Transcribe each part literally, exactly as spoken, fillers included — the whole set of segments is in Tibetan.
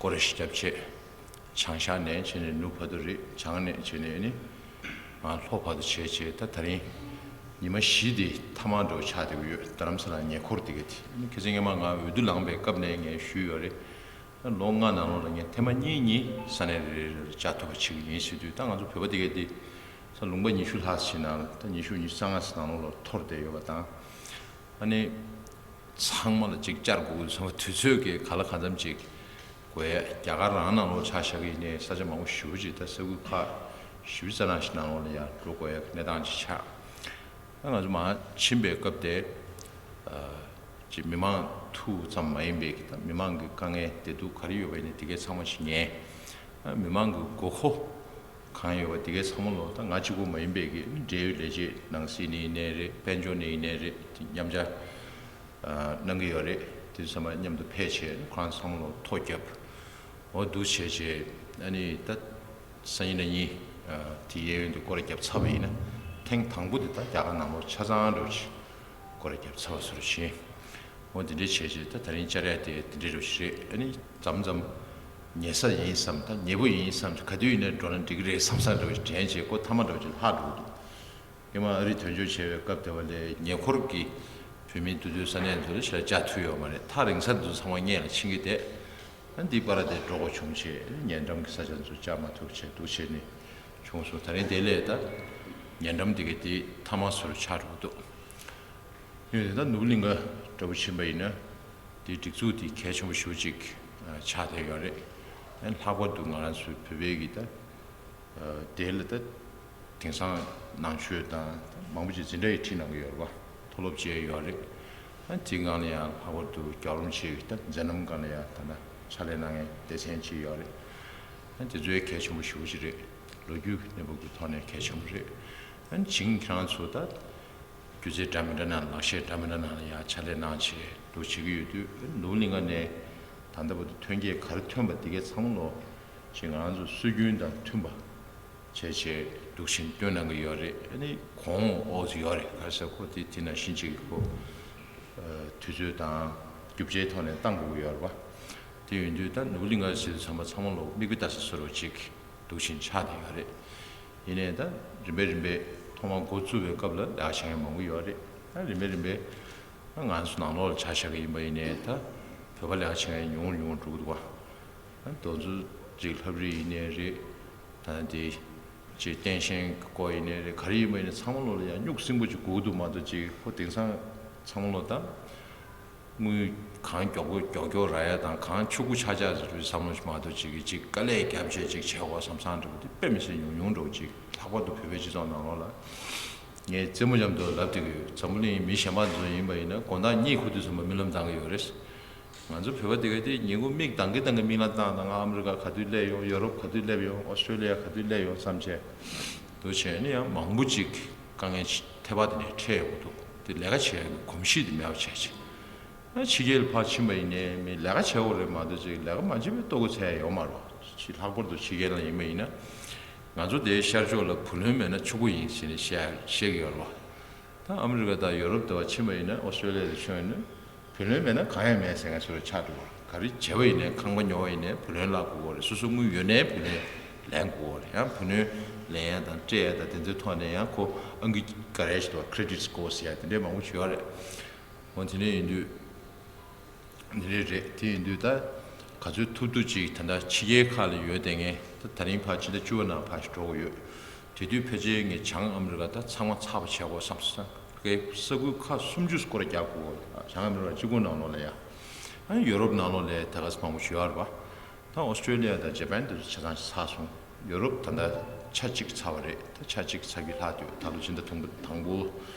སྐོར་ར་ཞིག་བརྒྱབ་བྱས། བྱང་ཤར་ནས་བྱས་ནས་ནུབ་བར་དུ་རེད། བྱང་ནས་བྱས་ནས་ནི་ང་ལྷོ་བར་དུ་བྱས་བྱས། ད་ད་རིང་ཉི་མ་བཞི་དེ་ཐ་མག་འདྲ་བོ་ཆགས་བསྡད་ཀྱི་ཡོད། རྡ་རམ་ས་ལ་ཉེ་འཁོར་དེ་ག་དེ་ནི་ཁ་སང་སྔོན་མ་ང་འོས་བསྡུ་ལངས་པའི་སྐབས་ནས་ངས་ཞུས་ཡོད་རེད། ད་ལོ་ལྔ་ནང་ལོགས་ལ་ངས་ཐེངས་མ་གཉིས་གཉིས་ས་གནས་རེ་རེ་ལ་བཅར་ཐུབ་པ་བྱེད་ཀྱི་ཡིན་ཟེར་དུས། ད་ང་ཚོ་བོད་པ་དེ་ག་དེ་ས་ལུང་པ་ཉི་ཤུ་ལྷག་ཙམ་ནང་ལ། ད་ཉི་ཤུ་ཉི་ཤུ་རྩ་ལྔ་ཙམ་ནང་ལོགས་ལ་འཐོར་བསྡད་ཡོད་པ་དང་། ཨ་ནི་ཚང་མ་ལ་ཅིག་བཅར་དགོས་ཀྱི་ཚང་མ་དུས་ཚོད་ཀྱི་ག་ལ་གང་འཚམ་ཅིག་དགོས་ཡ། རྒྱ་གར་རང་ནང་ལོགས་ཆ་བཞག་གི་ཡིན་ནའི་ས་ཆ་མང་པོ་ཞེ་པོ་ཅིག་ད་ས་ཁུལ་ཁག་བཞི་བཅུ་རྩ་ལྔ་ཞིག་ནང་ལོགས་ལ་ཡར་འགྲོ་དགོས་ཡ་གི་གནས་སྟངས་ཅིག་ཆགས། ད་ང་ཚོ་མར་ཕྱིན་པའི་སྐབས་དེ། ཅིག་མི་མང་ཐུག་ཙམ་མ་ཡིན་པའི་གི་ད་མི་མང་གི་དཀའ་ངལ་བདེ་སྡུག་ག་རེ་ཡོད་པ་ཡིན་ནའི་དེ་གའི་ཚང་མ་ཞིག་ཉན། མི་མང་གི་དགོས་མཁོ་གང་ཡོད་པ་དེ་གའི་ཚང་མ་ལོ་ད་ང་གཅིག་པུ་མ་ཡིན་པའི་གི་འབྲེལ་ཡོད་ལས་བྱེད་ནང་སྲིད་ནས་ཡིན་ནའི་རེད། དཔལ་འབྱོར་ནས་ཡིན་ནའི་རེད། དེ་མཉམ་བཅར་གནང་གི་ཡོད་རེད། དེ་ཚོ་ཚང་མ་མཉམ་དུ་ཕེབས་བྱས་ཁོ་རང་ཚང་མ་ལོ་ཐོ་བརྒྱབ། འོ་འདུག་བྱས་བྱས་ཨ་ནི་ད་སང་ཉིན་གནངས་ཉིན་དེ་གཡས་གཡོན་དུ་སྐོར་ར་བརྒྱབ་ཚར་བ་ཡིན་ན། ཐེངས་དང་པོ་དེ་ད་རྒྱ་གར་ནང་ལོགས་ཆ་ཚང་འདྲ་བོ་ཅིག་སྐོར་ར་བརྒྱབ་ཚར་བ་བཟོ་འདྲ་བྱས། འོ་དེ་འདྲས་བྱས་བྱས་ད་ད་རིང་བཅར་ཡ་དེ་དེ་འདྲས་འདྲ་བོ་ཞིག་རེད། ཨ་ནི་མཚམས་མཚམས་ཉལ་ས་ཡིན་བསམ། ད་ཉལ་པོ་ཡིན་བསམ། ག་དུས་ཡིན་ན་འགྲོ་ན་འགྲིག་གི་རེད་བསམ་བསམ་འདྲ་བོ་ཞིག་དྲན་བྱས། ཁོ་ཐ་མག་འདྲ་བོ་ཅིག་ལྷག་འགྲོ་གི་འདུག་སྔོན་མ་ཨ་རི་དོན་གཅོད་བྱས་པའི་སྐབས་དེ་བ་ལས་ཉེ་འཁོར་གྱི་བོད་མིའི་འདུས་སྡོད་ས་གནས་ཚོ་ལ་ཞེ་དྲག་བཅར་ཐུབ་ཡོད་མ་རེད། ཐག་རིང་ས་དེ་ཚོ་ཚང་མ་སྔོན་ལ་ཕྱིན་གྱི་བསྡད། ཨ་འདི་པར་དེ་འགྲོ་དགོས་བྱུང་བྱས། ཉེ་འགྲམ་གྱི་ས་ཆ་ཚོ་བཅར་མ་ཐུབ་བྱས་འདུག་བྱས་ནས་བྱུང་སོང་། ད་རིང་དེ་ལས་ད་ཉེ་འགྲམ་དེ་གའི་དེ་ཐ་མག་ཚོར་ཆགས་འགྲོ་གི་འདུག་ཡོད་དེ་ད་ནོར་བུ་གླིང་ག་འདྲ་པོ་ཕྱིན་པ་ཡིན་ན། དེའི་སྒྲིག་འཛུགས་དེ་གལ་ཆེན་པོ་ཞེ་པོ་ཅིག་ཆགས་བསྡད་ཡོད་རེད། ཨ་ལྷག་པར་དུ་ང་རང་ཚོའི་བོད་པའི་གི་ད་དེ་ལ་ད་དེང་སང་ནང་ཆོས་དང་མང་པོ་ཅིག་འཛིན་གྲྭ་ཡི་ཁྲིད་གནང་གི་ཡོད་རེད་པ། མཐོ་སློབ་བཅས་ཡོད་རེད། ཨ་དེའི་སྒང་ལ་ཡང་ལྷག་པར་དུ་རྒྱལ་བ་རིན་པོ་ཆེ་གི་ད་མཛད་རྣམ་སྒང་ལ་ཡང་ད་ལྟ་ཕྱག་ལས་གནང་མཁན་སྡེ་ཚན་ཅིག་ཡོད་རེད། ཨ་དེ་ཚོའི་གལ་ཆེན་པོ་ཞེ་པོ་ཅིག་རེད། ལོ་རྒྱུས་ཀྱི་གནས་བབ་ཀྱི་ཐོག་ནས་གལ་ཆེན་པོ་རེད། ཨ་བྱིངས་ཁྱེད་རང་ཚོ་ད་སྒྱུ་རྩལ་འདྲ་མི་འདྲ་ནང་ལ། ལག་ཤེས་འདྲ་མི་འདྲ་ནང་ལ་ཡང་ཕྱག་ལས་གནང་བྱས་འདུག་བྱེད་ཀྱི་ཡོད་དུས། ནོར་བུ་གླིང་ག་ནས་ད་ལྟ་བར་དུ་ཐོན་སྐྱེད་ག་རེ་ཐོན་པ་དེ་གའི་ཚང་མ་ལོ་ཅིག་ང་རང་ཚོ་སྲོལ་རྒྱུན་དང་མཐུན་པ་བྱས་བྱས་འདུག་བཞིན་སྟོན་གནང་གི་ཡོད་རེད། ཨ་ནི་གོང་འོག་ཡོད་རེད། ག་རེ་ཟེར། ཁོ་དེ་དེ་ནང་བཞིན་ཅིག་ཁོ་དུས་ཚོད་དང་རྒྱུ་ཆའི་ཐོག་ནས་བཏང་དགོས་ཀྱི་ཡོད་རེད་པ། དེ་ཡིན་དུས་ད་ནོར་བུ་གླིང་ག་ཟེར་དུས་ཚང་མ་ཚང་མ་ལོ་མིག་དཔེ་ལྟ་ས་བཟོ་འདྲ་ཅིག་འདུག་བཞིན་ཆགས་བསྡད་ཡོད་རེད། ཡིན་ནའི་ད་རིམ་པས་རིམ་པས་ཐོག་མར་འགོ་བཙུགས་པའི་སྐབས་ལ་ལས་ཀ་བྱེད་མཁན་མང་པོ་ཡོད་རེད། ད་རིམ་པས་རིམ་པས་ང་ཚོ་ནང་ལོགས་ལ་ཆ་བཞག་གི་ཡིན་པ་ཡིན་ནའི་ད་བོད་པ་ལས་ཀ་བྱེད་མཁན་ཉུང་རུ་ཉུང་རུ་འགྲོ་གི་འདུག་པ། ད་དེ་ཚོ་ཅིག་ལྷ་རིས་ཡིན་ནའི་རེད། ད་དེ་ཅིག་སྟངས་ཤན་གྱི་སྐོར་ཡིན་ནའི་རེད། ག་རེ་ཡིན་པ་ཡིན་ནའི་ཚང་མ་ལོ་ལ་ཡང་སྨྱུག་སྲིན་པོ་ཅིག་སྒུག་འདུག་མ་གཏོགས་ཅིག་ཁོ་དེང་སང་ཚང་མ་ལོ་ད་དངུལ་གང་མགྱོགས་པོ་མགྱོགས་མགྱོགས་རག་ཡ་དང་གང་ཕྱུག་པོ་ཆགས་ཆགས་ཟེར་བའི་བསམ་བློ་ཞིག་མ་གཏོགས་ཅིག་གིས་ཅིག་དཀའ་ལས་བརྒྱབ་བྱས་ཅིག་བྱེད་དགོས་བསམ་བསམ་འདྲ་པོ་དེ་དཔེ་མི་སྲིད་ཉུང་ཉུང་འདྲ་པོ་ཅིག་ལྷག་པར་དུ་བོད་པའི་སྤྱི་ཚོགས་ནང་ལོགས་ལ། ངས་རྩེད་མོ་མཉམ་དུ་ལབ་བསྡད་ཀྱི་ཡོད། འཛམ་བུ་གླིང་མི་གཞན་པ་ཚོ་ཡིན་པ་ཡིན་ན་དགོང་དག་གཉིད་ཁུག་དུས་ཙམ་པ་རྨི་ལམ་ལྟ་གི་ཡོད་རེད། ང་ཚོ་བོད་པ་དེ་ག་དེ་ཉིན་གུང་མིག་གདངས་ཀྱིན་གདངས་ཀྱིན་རྨི་ལམ་བཏང་དང་། ང་ཨ་མི་རི་ཀ་ག་དུས་སླེབས་ཡོང་། ཡོ་རོབ་ག་དུས་སླེབས་ཡོང་། ཨོ་སི་ཀྲོ་ལི་ཡ་ག་དུས་སླེབས་ཡོང་བསམ་བྱས་འདུག་བྱས་ནས་ཡང་མང་པོ་ཅིག་དཀའ་ངལ་ཐེབས་པ་དེ་ནས་འཕྲད་ཡོང་གི་འདུག་དེ་ལས་ཀ་བྱེད་ཡག་གི་གོམས་གཤིས་དེ་མེད་པ་བྱས་བྱས། ཨ་ཕྱི་རྒྱལ་ལ་ཕར་ཕྱིན་པ་ཡིན་ནའི་མི་ལས་ཀ་བྱེད་དགོས་རེད་མ་གཏོགས་ཅིག་ལས་ཀ་མ་བྱས་པའི་ལྟོ་གོས་འཚོལ་ཡག་ཡོད་མ་རེད། ཕྱི་ལྷག་པར་དུ་ཕྱི་རྒྱལ་ནང་ཡིན་པ་ཡིན་ན། ང་ཚོ་དེའི་ཤར་ཕྱོགས་ལ་བུ་ལོན་མེད་ན་ཕྱུག་པོ་ཡིན་ཟེར་ནས་བཤད་བཤད་ཀྱི་ཡོད་རེད་པ། ད་ཨ་མི་རི་ཀ་དང་ཡོ་རོབ་དེ་བ་ཕྱིན་པ་ཡིན་ན། ཨོ་སི་ཀྲོ་ལི་ཡ་དེ་ཕྱིན་པ་ཡིན་ན་བུ་ལོན་མེད་ན་གང་ཡང་མེད་ཟེར་མཁན་ཚོ་ཆགས་འགྲོ་བ། ག་རེ་བྱས་པ་ཡིན་ནའི་ཁང་པ་ཉོ་བ་ཡིན་ནའི་བུ་ལོན་བརླག་དགོས་ཀྱི་རེད། སོ་སོ་དངུལ་ཡོད་ནའི་བུ་ལོན་ལེན་དགོས་ཀྱི་རེད། ཡང་བུ་ལོན་ལེན་ཡ་དང་སྤྲད་ཡ་དང་དེ་ཚོའི་ཐོག་ནས་ཡང་ཁོ་ཨང་ཀི་ག་རེ་ཞིག་འདུག་པ། ཀེ་རེ་ཌིཊ་སི་ཀོར་ཟེར་ཡ་དེ་འདྲའི་མང་པོ་ཞིག་ཡོད་རེད། འོ་དེ་འདྲ་ཡིན་དུས། འདི་རེད་རེད། དེ་ཡིན་དུས་ད་ག་ཚོད་ཐུབ་ཐུབ་ཅིག་ད་ལྟ་ཕྱི་རྒྱལ་ཁག་ལ་ཡོད་བསྡད་མཁན། ད་ད་རིང་ཕར་ཕྱི་ཟླ་བཅུ་པ་ནང་ཕར་ཞིག་འགྲོ་དགོས་ཡོད། དེ་དུས་ཕལ་ཆེར་ངས་བྱང་ཨ་མི་རི་ཀ་ད་ཚང་མ་ཚར་བ་བྱེད་དགོས་བསམ་སོང་། ས་ཁུལ་ཁག་སུམ་ཅུ་སྐོར་ར་རྒྱག་དགོས། བྱང་ཨ་མི་རི་ཀ་གཅིག་པུ་ནང་ལོགས་ལ་ཡ། ཨ་ཡོ་རོབ་ནང་ལོགས་ལ་ད་ག་ཚོད་མང་པོ་ཞིག་ཡོད་རེད་པ། ད་ཨོ་སི་ཀྲོ་ལི་ཡ་དང་ཇ་པན་དེ་ཚོ་ཆ་ཚང་ཚར་སོང་། ཡོ་རོབ་ད་ལྟ་ཆ་གཅིག་ཚར་བ་རེད། ད་ཆ་གཅིག་ཚར་རྒྱུ་ལྷག་འདུག་ད་ལོ་ཕྱི་ཟླ་དང་པོ་དང་པོ་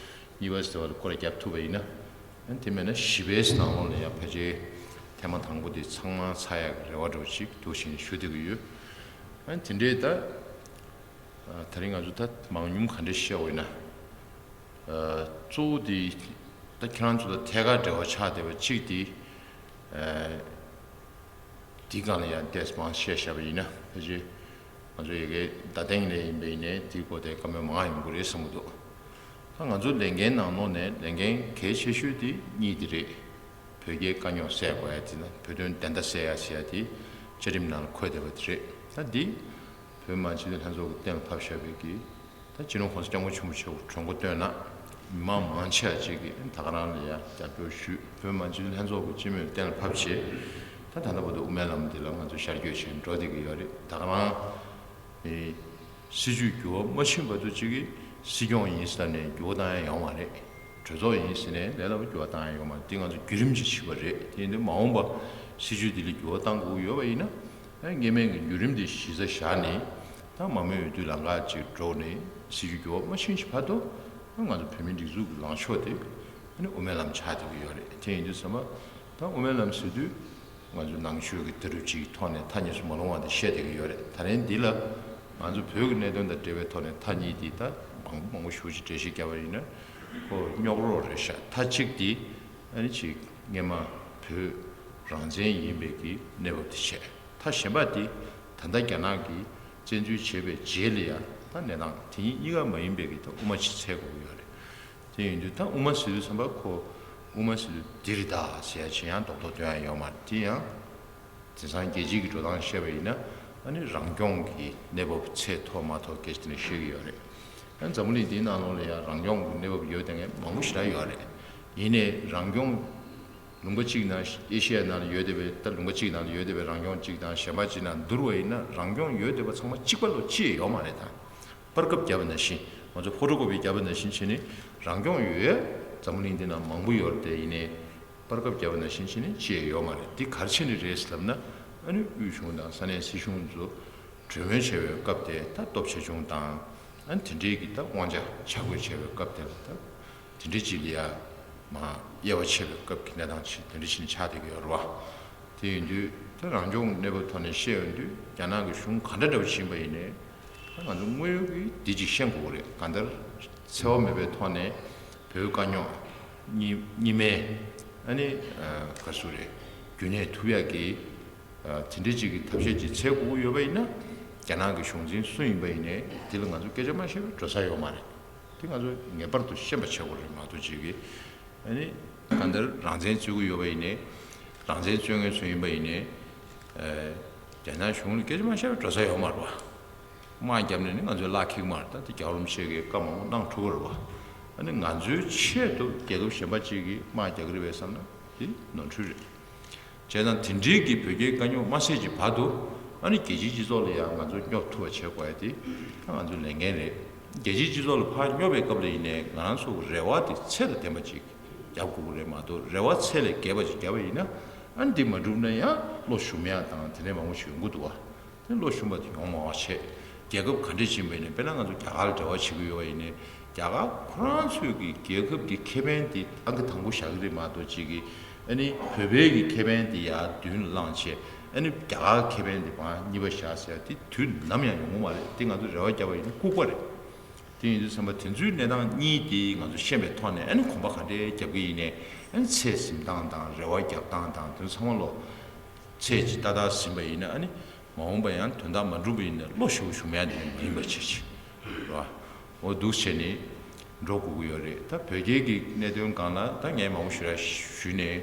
གཉིས་པ་ཟེར་བ་ལ་སྐོར་ར་བརྒྱབ་ཐུབ་པ་ཡིན་ན། ཨ་དེ་མེད་ན་བཞི་པའི་ནང་ལོགས་ལ་ཡང་ཕལ་ཆེར་ཐེངས་མ་དང་པོ་དེ་ཚང་མ་ཚར་ཡག་གི་རེ་བ་འདྲ་བོ་ཅིག་འདུག་བཞིན་ཞུ་བསྡད་ཀྱི་ཡོད། ཨ་དེ་འདྲའི་ད་ད་རིང་ང་ཚོ་ད་མང་ཉུང་ག་འདྲ་བཤད་དགོས་ཡིན་ན། གཙོ་བོ་དེ་ད་ཁྱེད་རང་ཚོ་དང་ཐད་ཀར་འབྲེལ་བ་ཆགས་བསྡད་པ་གཅིག་དེ། དེའི་སྒང་ལ་ཡང་ཏོག་ཙམ་བཤད་བཞག་པ་ཡིན་ན། ཕལ་ཆེར་ང་ཚོ་ཡ་གིའི་བརྡ་སྟེང་ནས་ཡིན་པ་ཡིན་ནའི་དེའི་སྐོར་དེ་བཀའ་མོལ་མང་ཡོང་གི་རེད་བསམ་གྱི་འདུག་ད་ང་ཚོ་ལས་འགན་ནང་ལོགས་ནས་ལས་འགན་གལ་ཆེ་ཤོས་དེ་གཉིས་དེ་རེད། བོད་རྒྱའི་དཀའ་རྙོག་སེལ་དགོས་ཡ་དེ་ན་བོད་དོན་བདེན་མཐའ་གསལ་ཡ་ཟེར་ཡ་དེ། བཅའ་ཁྲིམས་ནང་ལ་འཁོད་བསྡད་པ་དེ་རེད། ད་འདི་བོད་མི་མང་སྤྱི་འཐུས་ལྷན་ཚོགས་ཀྱིས་གཏན་ལ་ཕབ་བཞག་པའི་གི་ད་སྤྱི་ནོར་༸གོང་ས་༸སྐྱབས་མགོན་ཆེན་པོ་མཆོག་གྲོས་འགོ་བཏོན་ན། མི་མང་མང་ཆེ་བ་ཅིག་གིས་ད་ག་རང་ལ་ཡ་རྒྱབ་སྐྱོར་ཞུས། བོད་མི་མང་སྤྱི་འཐུས་ལྷན་ཚོགས་ཀྱི་སྤྱི་མོས་གཏན་ལ་ཕབ་བྱས། ད་ད་ལྟ་བར་དུ་དབུ་མའི་ལམ་འདི་ལ་ང་ཚོ་ཤར་བསྐྱོད་བྱས་འགྲོ་བསྡད་ཀྱི་ཡོད་རེད། ད་ག་རང་། ཨེ། སྲིད་ཇུས་འགྱུར་བ་མ་ཕྱིན་བར་དུ་ཅིག་གིས་སྲིད་སྐྱོང་ཡིན་ཟེར་ནས་འགྱུར་བ་བཏང་ཡ་ཡོད་མ་རེད། གྲོས་ཚོགས་ཡིན་ཟེར་ནས་ལས་སླ་པོ་འགྱུར་བ་བཏང་ཡ་ཡོད་མ་རེད། དེ་ང་ཚོ་བརྒྱུད་རིམ་གྱིས་ཕྱིན་པ་རེད། དེ་ཡིན་དུས་མ་འོངས་པ་སྲིད་ཇུས་འདི་ལ་འགྱུར་བ་བཏང་དགོས་ཡོད་པ་ཡིན་ན། ཨ། སྔོན་མའི་གི་བརྒྱུད་རིམ་དེ་གཞི་རྩར་བཞག་ནས། ད་མང་མོས་འོས་བསྡུ་ལམ་ཁ་ཅིག་འགྲོ་ནས་སྲིད་ཇུས་འགྱུར་བ་མ་ཕྱིན་གྱི་བར་དུ། ང་ཚོ་བོད་མིའི་སྒྲིག་འཛུགས་ཀྱི་ལངས་ཕྱོགས་དེ་ཨ་ནི་དབུ་མའི་ལམ་ཆགས་བསྡད་ཀྱི་ཡོད་རེད། དེ་ཡིན་དུས་ཙམ་པ་ད་དབུ་མའི་ལམ་ཟེར་དུས། ང་ཚོས་ནང་ཆོས་ཀྱི་ལྟ་གྲུབ་ཅིག་གི་ཐོག་ནས་ཐག་ཉེ་སུ་མ་ལྷུང་བ་དེ་བཤད་བསྡད་ཀྱི་ཡོད་རེད། ད་རིང་འདི་ལ་ང་ཚོ་བོད་ཀྱི་གནད་དོན་དང་འབྲེལ་བའི་ཐོག་ནས་མཐའ་གཉིས་འདི་ད་མང་པོ་མང་པོ་ཞེ་པོ་ཅིག་འགྲེལ་བཤད་བརྒྱབ་པ་ཡིན་ན་ཁོ་རྙོག་རོགས་རེད་ཤག་མཐའ་གཅིག་འདི་ཨ་ནི་ཅིག་སྔོན་མ་བོད་རང་བཙན་ཡིན་པའི་གི་གནས་བབ་དེ་བྱས། མཐའ་གཞན་པ་འདི་ད་ལྟ་རྒྱ་ནག་གིས་བཙན་འཛུལ་བྱས་པའི་རྗེས་ལ་ཡང་ད་གནས་སྟངས་དེ་གཉིས་གཉིས་ཀ་མ་ཡིན་པའི་གི་ད་དབུ་མ་ཅིག་འཚོལ་དགོས་ཀྱི་ཡོད་རེད། དེ་ཡིན་དུས་ད་དབུ་མ་ཟེར་དུས་ཙམ་པ་ཁོ་དབུ་མ་ཟེར་དུས་འདི་རེད་ད་ཟེར་ཡ་ཅིག་ཡང་རྡོག་རྡོག་སྟོན་ཡ་ཡོད་མ་རེད། དེ་ཡང་དེང་སང་རྒྱལ་སྤྱིའི་གི་འགྲོ་སྟངས་བཤད་པ་ཡིན་ན་ཨ་ནི་རང་སྐྱོང་གི་གནས་བབ་འཚོལ་ཐུབ་མ་ཐུབ་སྐད་ཆ་དེ་འདྲ་བཤད་ཀྱི་ཡོད་རེད། ཨ་ནི་འཛམ་བུ་གླིང་འདིའི་ནང་ལོགས་ལ་ཡང་རང་སྐྱོང་གི་གནས་བབ་ཡོད་བསྡད་མཁན་མང་པོ་ཞེ་དྲག་ཡོད་རེད། ཡིན་ནའི་རང་སྐྱོང་ལུང་པ་གཅིག་ནང་ཨེ་ཤི་ཡའི་ནང་ལ་ཡོད་བསྡད་པའི་ད་ལུང་པ་གཅིག་ནང་ལ་ཡོད་བསྡད་པའི་རང་སྐྱོང་གཅིག་དང་གཞན་པ་གཅིག་ནང་བསྡུར་བ་ཡིན་ན་རང་སྐྱོང་ཡོད་བསྡད་པ་ཚང་མ་གཅིག་པ་ལོ་ཅི་ཡང་ཡོད་མ་རེད་ད། པར་ཁབ་བརྒྱབ་པ་ནང་བཞིན། ང་ཚོ་ཕོ་ཊོ་ཀོ་པི་བརྒྱབ་པ་ནང་བཞིན་བྱས་ནས་རང་སྐྱོང་ཡོད་ཡ་འཛམ་བུ་གླིང་འདི་ནང་མང་པོ་ཡོད་རེད་དེ། ཡིན་ནའི་པར་ཁབ་བརྒྱབ་པ་ནང་བཞིན་བྱས་ནས་ཅི་ཡང་ཡོད་མ་རེད། འདི་ག་རེ་བྱས་ནས་རེད་ལབ་ན། ཨ་ནི་དབུས་གཞུང་དང་ས་གནས་སྲིད་གཞུང་ཚོ་གྲོས་མོལ་བྱས་པའི་སྐབས་དེ་ད་སྟོབས་ཆེ་ཆུང་དང་། ཨ་ནི་དེ་འདྲའི་གི་ད་དབང་ཆ་ཆ་བགོས་བྱས་པའི་སྐབས་དེ་ལ་ད། དེ་འདྲ་ཅིག་ལ་ཡ་མ་དབྱེ་བ་ཕྱེ་བའི་སྐབས་ཀྱི་གནས་སྟངས་ཅིག་དེ་འདྲ་ཞིག་ཆགས་བསྡད་ཀྱི་ཡོད་རེད་བ། དེ་ཡིན་དུས་ད་རང་སྐྱོང་གནས་བབ་ཐོག་ནས་བཤད་ཡོང་དུས་རྒྱ་ནག་གི་གཞུང་ག་འདྲ་འདྲ་བོ་ཕྱིན་པ་ཡིན་ནའི་ད་ང་ཚོ་དངོས་ཡོད་ཀྱི་འདི་ཅིག་ཤེས་དགོས་ཀྱི་རེད། གང་ལྟར་འཚེ་བ་མེད་པའི་ཐོག་ནས་བོད་དཀའ་རྙོག་གཉིས་གཉིས་སྨན་ཨ་ནི་ག་རེ་ཟེར་རེད། རྒྱུན་གནས་ཐུབ་ཡག་གི་དེ་འདྲ་ཅིག་གི་ཐབས་ཤེས་ཅིག་འཚོལ་དགོས་ཀྱི་ཡོད་པ་ཡིན་ན། རྒྱ་ནག་གི་གཞུང་འཛིན་སུ་ཡིན་པ་ཡིན་ནའི་འདི་ལ་ང་ཚོ་སྐད་ཆ་མ་བཤད་པའི་འགྲོ་ས་ཡོད་མ་རེད། དེ་ང་ཚོ་ངེས་པར་དུ་ཤེས་པ་བྱེད་དགོས་རེད་མ་གཏོགས་ཅིག་གིས་ཨ་ནི་གང་ལྟར་རང་བཙན་རྩོད་ཀྱི་ཡོད་པ་ཡིན་ནའི། རང་བཙན་རྩོད་མཁན་ཚོ་ཡིན་པ་ཡིན་ནའི། རྒྱ་ནག་གཞུང་ལ་སྐད་ཆ་མ་བཤད་པའི་འགྲོ་ས་ཡོད་མ་རེད་བ། དམག་བརྒྱབ་ནས་ནི་ང་ཚོའི་བླ་འཁེལ་གྱི་མ་རེད། ད་དེ་རྒྱལ་བ་རིན་པོ་ཆེ་གིས་བཀའ་མང་པོ་གནང་ཐུབ་ཀྱི་རེད་བ། ཨ་ནི་ང་ཚོའི་ཆེད་དུ་རྒྱལ་ཁབ་གཞན་པ་ཅིག་གིས་དམག་རྒྱག་གི་རེད་པས་བསམ་ན་དེ་ནོར་འཁྲུལ་རེད། བྱས་ཙང་དེ་འདྲའི་གི་བོད་རྒྱའི་དཀའ་རྙོག་མ་སེལ་གྱི་བར་དུ་ཨ་ནི་རྒྱལ་སྤྱིའི་སྤྱི་ཚོགས་ལ་ཡང་ང་ཚོ་སྙོབ་ཐུབ་པ་བྱེད་དགོས་ཡ་དེ་ད་ང་ཚོའི་ལས་འགན་རེད། རྒྱལ་སྤྱིའི་སྤྱི་ཚོགས་ལ་ཕར་སྙོབ་པའི་སྐབས་ལ་ཡིན་ནའི་ང་རང་ཚོ་གི་རེ་བ་དེ་ཚད་དང་ལྡན་པ་ཅིག་རྒྱབ་དགོས་ཀྱི་རེད་མ་གཏོགས། རེ་བ་ཚད་ལས་བརྒལ་བ་ཅིག་བརྒྱབ་པ་ཡིན་ན་ཨ་ནི་འདི་མ་འགྲུབ་ན་ཡང་བློ་ཞུམ་ཡ་དང་དེ་འདྲའི་མང་པོ་ཞིག་ཡོང་གི་འདུག་བ། དེ་བློ་ཞུམ་པ་དེ་ཡོང་མ་བ་བྱས། རྒྱལ་ཁབ་ག་འདྲས་ཕྱིན་པ་ཡིན་ནའི་དཔེར་ན་ང་ཚོ་རྒྱ་གར་ལ་འབྲེལ་བ་བྱེད་ཀྱི་ཡོད་པ་ཡིན་ནའི་རྒྱ་གར་ཁོ་རང་ཚོའི་གི་རྒྱལ་ཁབ་ཀྱི་ཁེ་ཕན་དེ་ཨང་ཀི་དང་པོ་བཞག་གི་རེད་མ་གཏོགས་ཅིག་གིས་ཨ་ནི་བོད་པའི་གི་ཁེ་ཕན་དེ་ཡར་མདུན་ལ་བླངས་བྱས་ཨ་ནི་རྒྱ་གར་ཁེ་ཕན་དེ་བར་གཉིས་པ་བཞག་ཟེར་ཡ་དེ་དུས་ནམ་ཡང་ཡོང་གི་མ་རེད། དེ་ང་ཚོ་རེ་བ་བརྒྱབ་པ་ཡིན་ན་ལྐུགས་པ་རེད། དེ་ཡིན་དུས་ཙམ་པ་དེ་ཚོའི་གནས་སྟངས་གཉིས་དེ་ང་ཚོ་ཤེས་པའི་ཐོག་ནས་ཨ་ནི་གོམ་པ་ག་འདྲས་རྒྱབ་ཀྱི་ཡིན་ནའི་ཨ་ནི་ཚད་ཟིན་སྟངས་དང་རེ་བ་རྒྱབ་སྟངས་དང་དེ་ཚོ་ཚང་མ་ལོ། ཚད་ཅིག་ཏག་ཏག་ཟིན་པ་ཡིན་ན་ཨ་ནི་མ་འོངས་པ་ཡང་དོན་དག་མ་འགྲུབ་པ་ཡིན་ན་བློ་ཞུམ་ཞུམ་ཡ་དེ་མ་ཡིན་པ་བྱེད་ཅིག་རེད་བ། འོ་འདུག་བྱས་ནས་འགྲོ་དགོས་ཀྱི་ཡོད་རེད། ད་བོད་རྒྱའི་གི་གནད་དོན་སྒང་ལ་ད་ངས་མང་པོ་ཞུ་ཡ་ཞུས་ནས་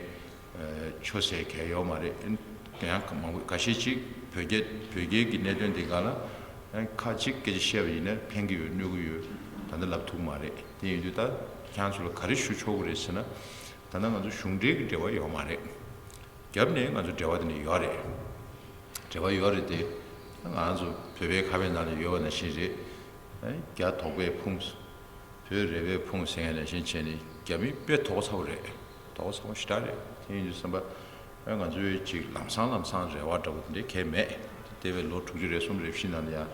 ཆོ་ཟེར་གལ་ཡོད་མ་རེད། ཡང་མང་པོ་འགའ་ཤས་ཅིག་བོད་རྒྱ་བོད་རྒྱའི་གི་གནད་དོན་དེ་སྒང་ལ་ཡང་ཁ་ཅིག་སྐད་ཆ་བཤད་པ་ཡིན་ན་ཕན་གྱི་ཡོད་གནོད་ཀྱི་ཡོད་ད་ལྟ་ལབ་ཐུབ་མ་རེད། དེ་ཡིན་དུས་ད་ཁྱེད་རང་ཚོ་ལ་ག་རེ་ཞུ་ཆོག་གི་རེད་ཟེར་ན། ད་ལྟ་ང་ཚོ་གཞུང་འབྲེལ་གྱི་འབྲེལ་བ་ཡོད་མ་རེད། རྒྱབ་ནས་ང་ཚོ་འབྲེལ་བ་དེ་འདྲ་ཡོད་རེད། འབྲེལ་བ་ཡོད་རེད་དེ། ང་ཚོ་བོད་པའི་ཁ་པའི་ནང་ལ་ཡོད་པ་ནང་བཞིན་རེད། རྒྱ་དོགས་པས་ཕུང་། བོད་རེ་བས་ཕུང་ཟེར་མཁན་ནང་བཞིན་བྱས་ནས་རྒྱ་མི་དཔེ་དོགས་པ་ཚ་པོ་རེད། དོགས་པ་ཚ་པོ་ཞེ་དྲག་རེད། དེ་ཡིན་དུས་ཙམ་པ་ང་ཚོའི་ཅིག་ལམ་སང་ལམ་སང་རེ་བ་འདྲ་པོ་དེ་འདྲའི་གང་ཡང་མེད། འདས་པའི་ལོ་དྲུག་ཅུ་རེ་གསུམ་རེ་བཞི་ནང་ལ་ཡང་།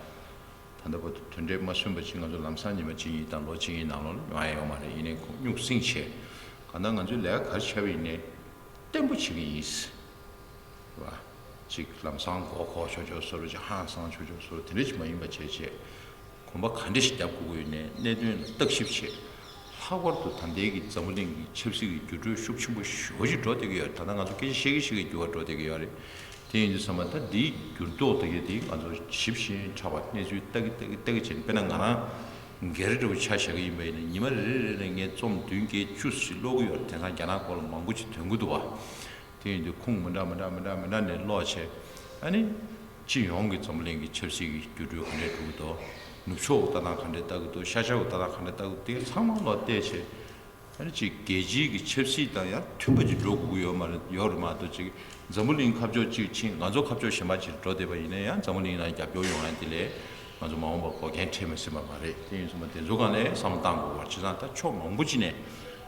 ད་ལྟ་བར་དུ་དོན་འབྲས་མ་སོན་པ་ཅིག་ང་ཚོ་ལམ་སང་ཉི་མ་གཅིག་གཉིས་དང་ལོ་གཅིག་གཉིས་ནང་ལོགས་ལ་ཡོང་ཡ་ཡོད་མ་རེད། ཡིན་ནའི་ཁོང་སྙུང་སེང་བྱས། གང་ལྟར་ང་ཚོའི་ལས་ཀ་ག་རེ་བྱས་པ་ཡིན་ནའི་བརྟན་པོ་བྱེད་ཀྱི་ཡིན། རེད་བ། ཅིག་ལམ་སང་མགོ་འཁོར་ཆོག་ཆོག་བཟོ་འདྲ་ཅིག་ཧང་སང་ཆོག་ཆོག་བཟོ་འདྲ་དེ་འདྲ་ཅིག་མ་ཡིན་པ་བྱས་བྱས། གོམ་པ་ག་འདྲ་ཞིག་རྒྱབ་དགོས་ཀྱི་ཡོད་ནའི་གནད་དོན་ལ་བརྟག་ཞིབ་བྱས། ལྷག་པར་དུ་ད་ལྟའི་གི་འཛམ་བུ་གླིང་གི་ཆབ་སྲིད་ཀྱི་འགྱུར་འགྲོས་ཤུགས་ཆེན་པོ་ཞེ་པོ་ཅིག་འགྲོ་བསྡད་ཀྱི་ཡོད་རེད། ད་ལྟ་ང་ཚོ་སྐད་ཆ་བཤད་ཀྱི་བཤད་ཀྱི་འགྱུར་བ་འགྲོ་བསྡད་ཀྱི་ཡོད་རེད། དེ་ཡིན་དུས་ཙམ་པ་ད་འདིའི་འགྱུར་ལྡོག་དེ་ག་དེ་ང་ཚོ་ཞིབ་ཞིང་ཕྲ་བ་གནས་ཚུལ་ལྟ་གི་ལྟ་གི་ལྟ་གི་བྱས་ནས། དཔེར་ན་ང་རང་སྒེར་འདྲ་བོ་ཆ་བཞག་གི་ཡིན་པ་ཡིན་ན་ཉི་མ་རེ་རེ་ལ་ངས་རྩོམ་བདུན་བརྒྱད་བཅུ་ཞིག་ཀློག་གི་ཡོད་རེད། དེང་སང་རྒྱ་ནག་སྐོར་ལ་མང་པོ་ཅིག་ཐོན་གི་འདུག་བ། དེ་ཡིན་དུས་ཁུངས་མི་འདྲ་མི་འདྲ་མི་འདྲ་མི་འདྲ་ནས་ཀློག་བྱས། ཨ་ནི་སྤྱི་ཡོངས་ཀྱི་འཛམ་བུ་གླིང་གི་ཆབ་སྲིད་ཀྱི་འགྱུར་འགྲོས་ག་འདྲས་འགྲོ་གི་འདུག་ནུབ་ཕྱོགས་ཀྱི་ལྟ་སྟངས་ག་འདྲས་ལྟ་གི་འདུག་ཤར་ཕྱོགས་ཀྱི་ལྟ་སྟངས་ག་འདྲས་ལྟ་གི་འདུག་དེ་ཚང་མ་ལོག་བལྟས་བྱས། ཨ་ནི་གཅིག་རྒྱལ་སྤྱིའི་གི་ཆབ་སྲིད་དང་ཡང་མཐུན་པ་ཅིག་འགྲོ་དགོས་ཀྱི་ཡོད་མ་རེད། ཡོད་རེད་མ་གཏོགས་ཅིག་འཛམ་བུ་གླིང་ཁ་ཕྱོགས་གཅིག་ཕྱིན། ང་ཚོ་ཁ་ཕྱོགས་གཞན་པ་ཅིག་འགྲོ་བསྡད་པ་ཡིན་ན་ཡང་འཛམ་བུ་གླིང་ནང་རྒྱབ་སྐྱོར་ཡོང་ཡ་དེ་ལས་ང་ཚོ་མ་འོངས་པར་འགོག་རྐྱེན་འཕྲད་མི་སྲིད་པ་མ་རེད། དེ་ཡིན་སོང་བ་དེ་ཚོ་སྒང་ནས་བསམ་བློ་བཏང་དགོས་པ། བྱས་ཙང་ད་ཕྱོགས་མང་པོ་ཅིག་ནས་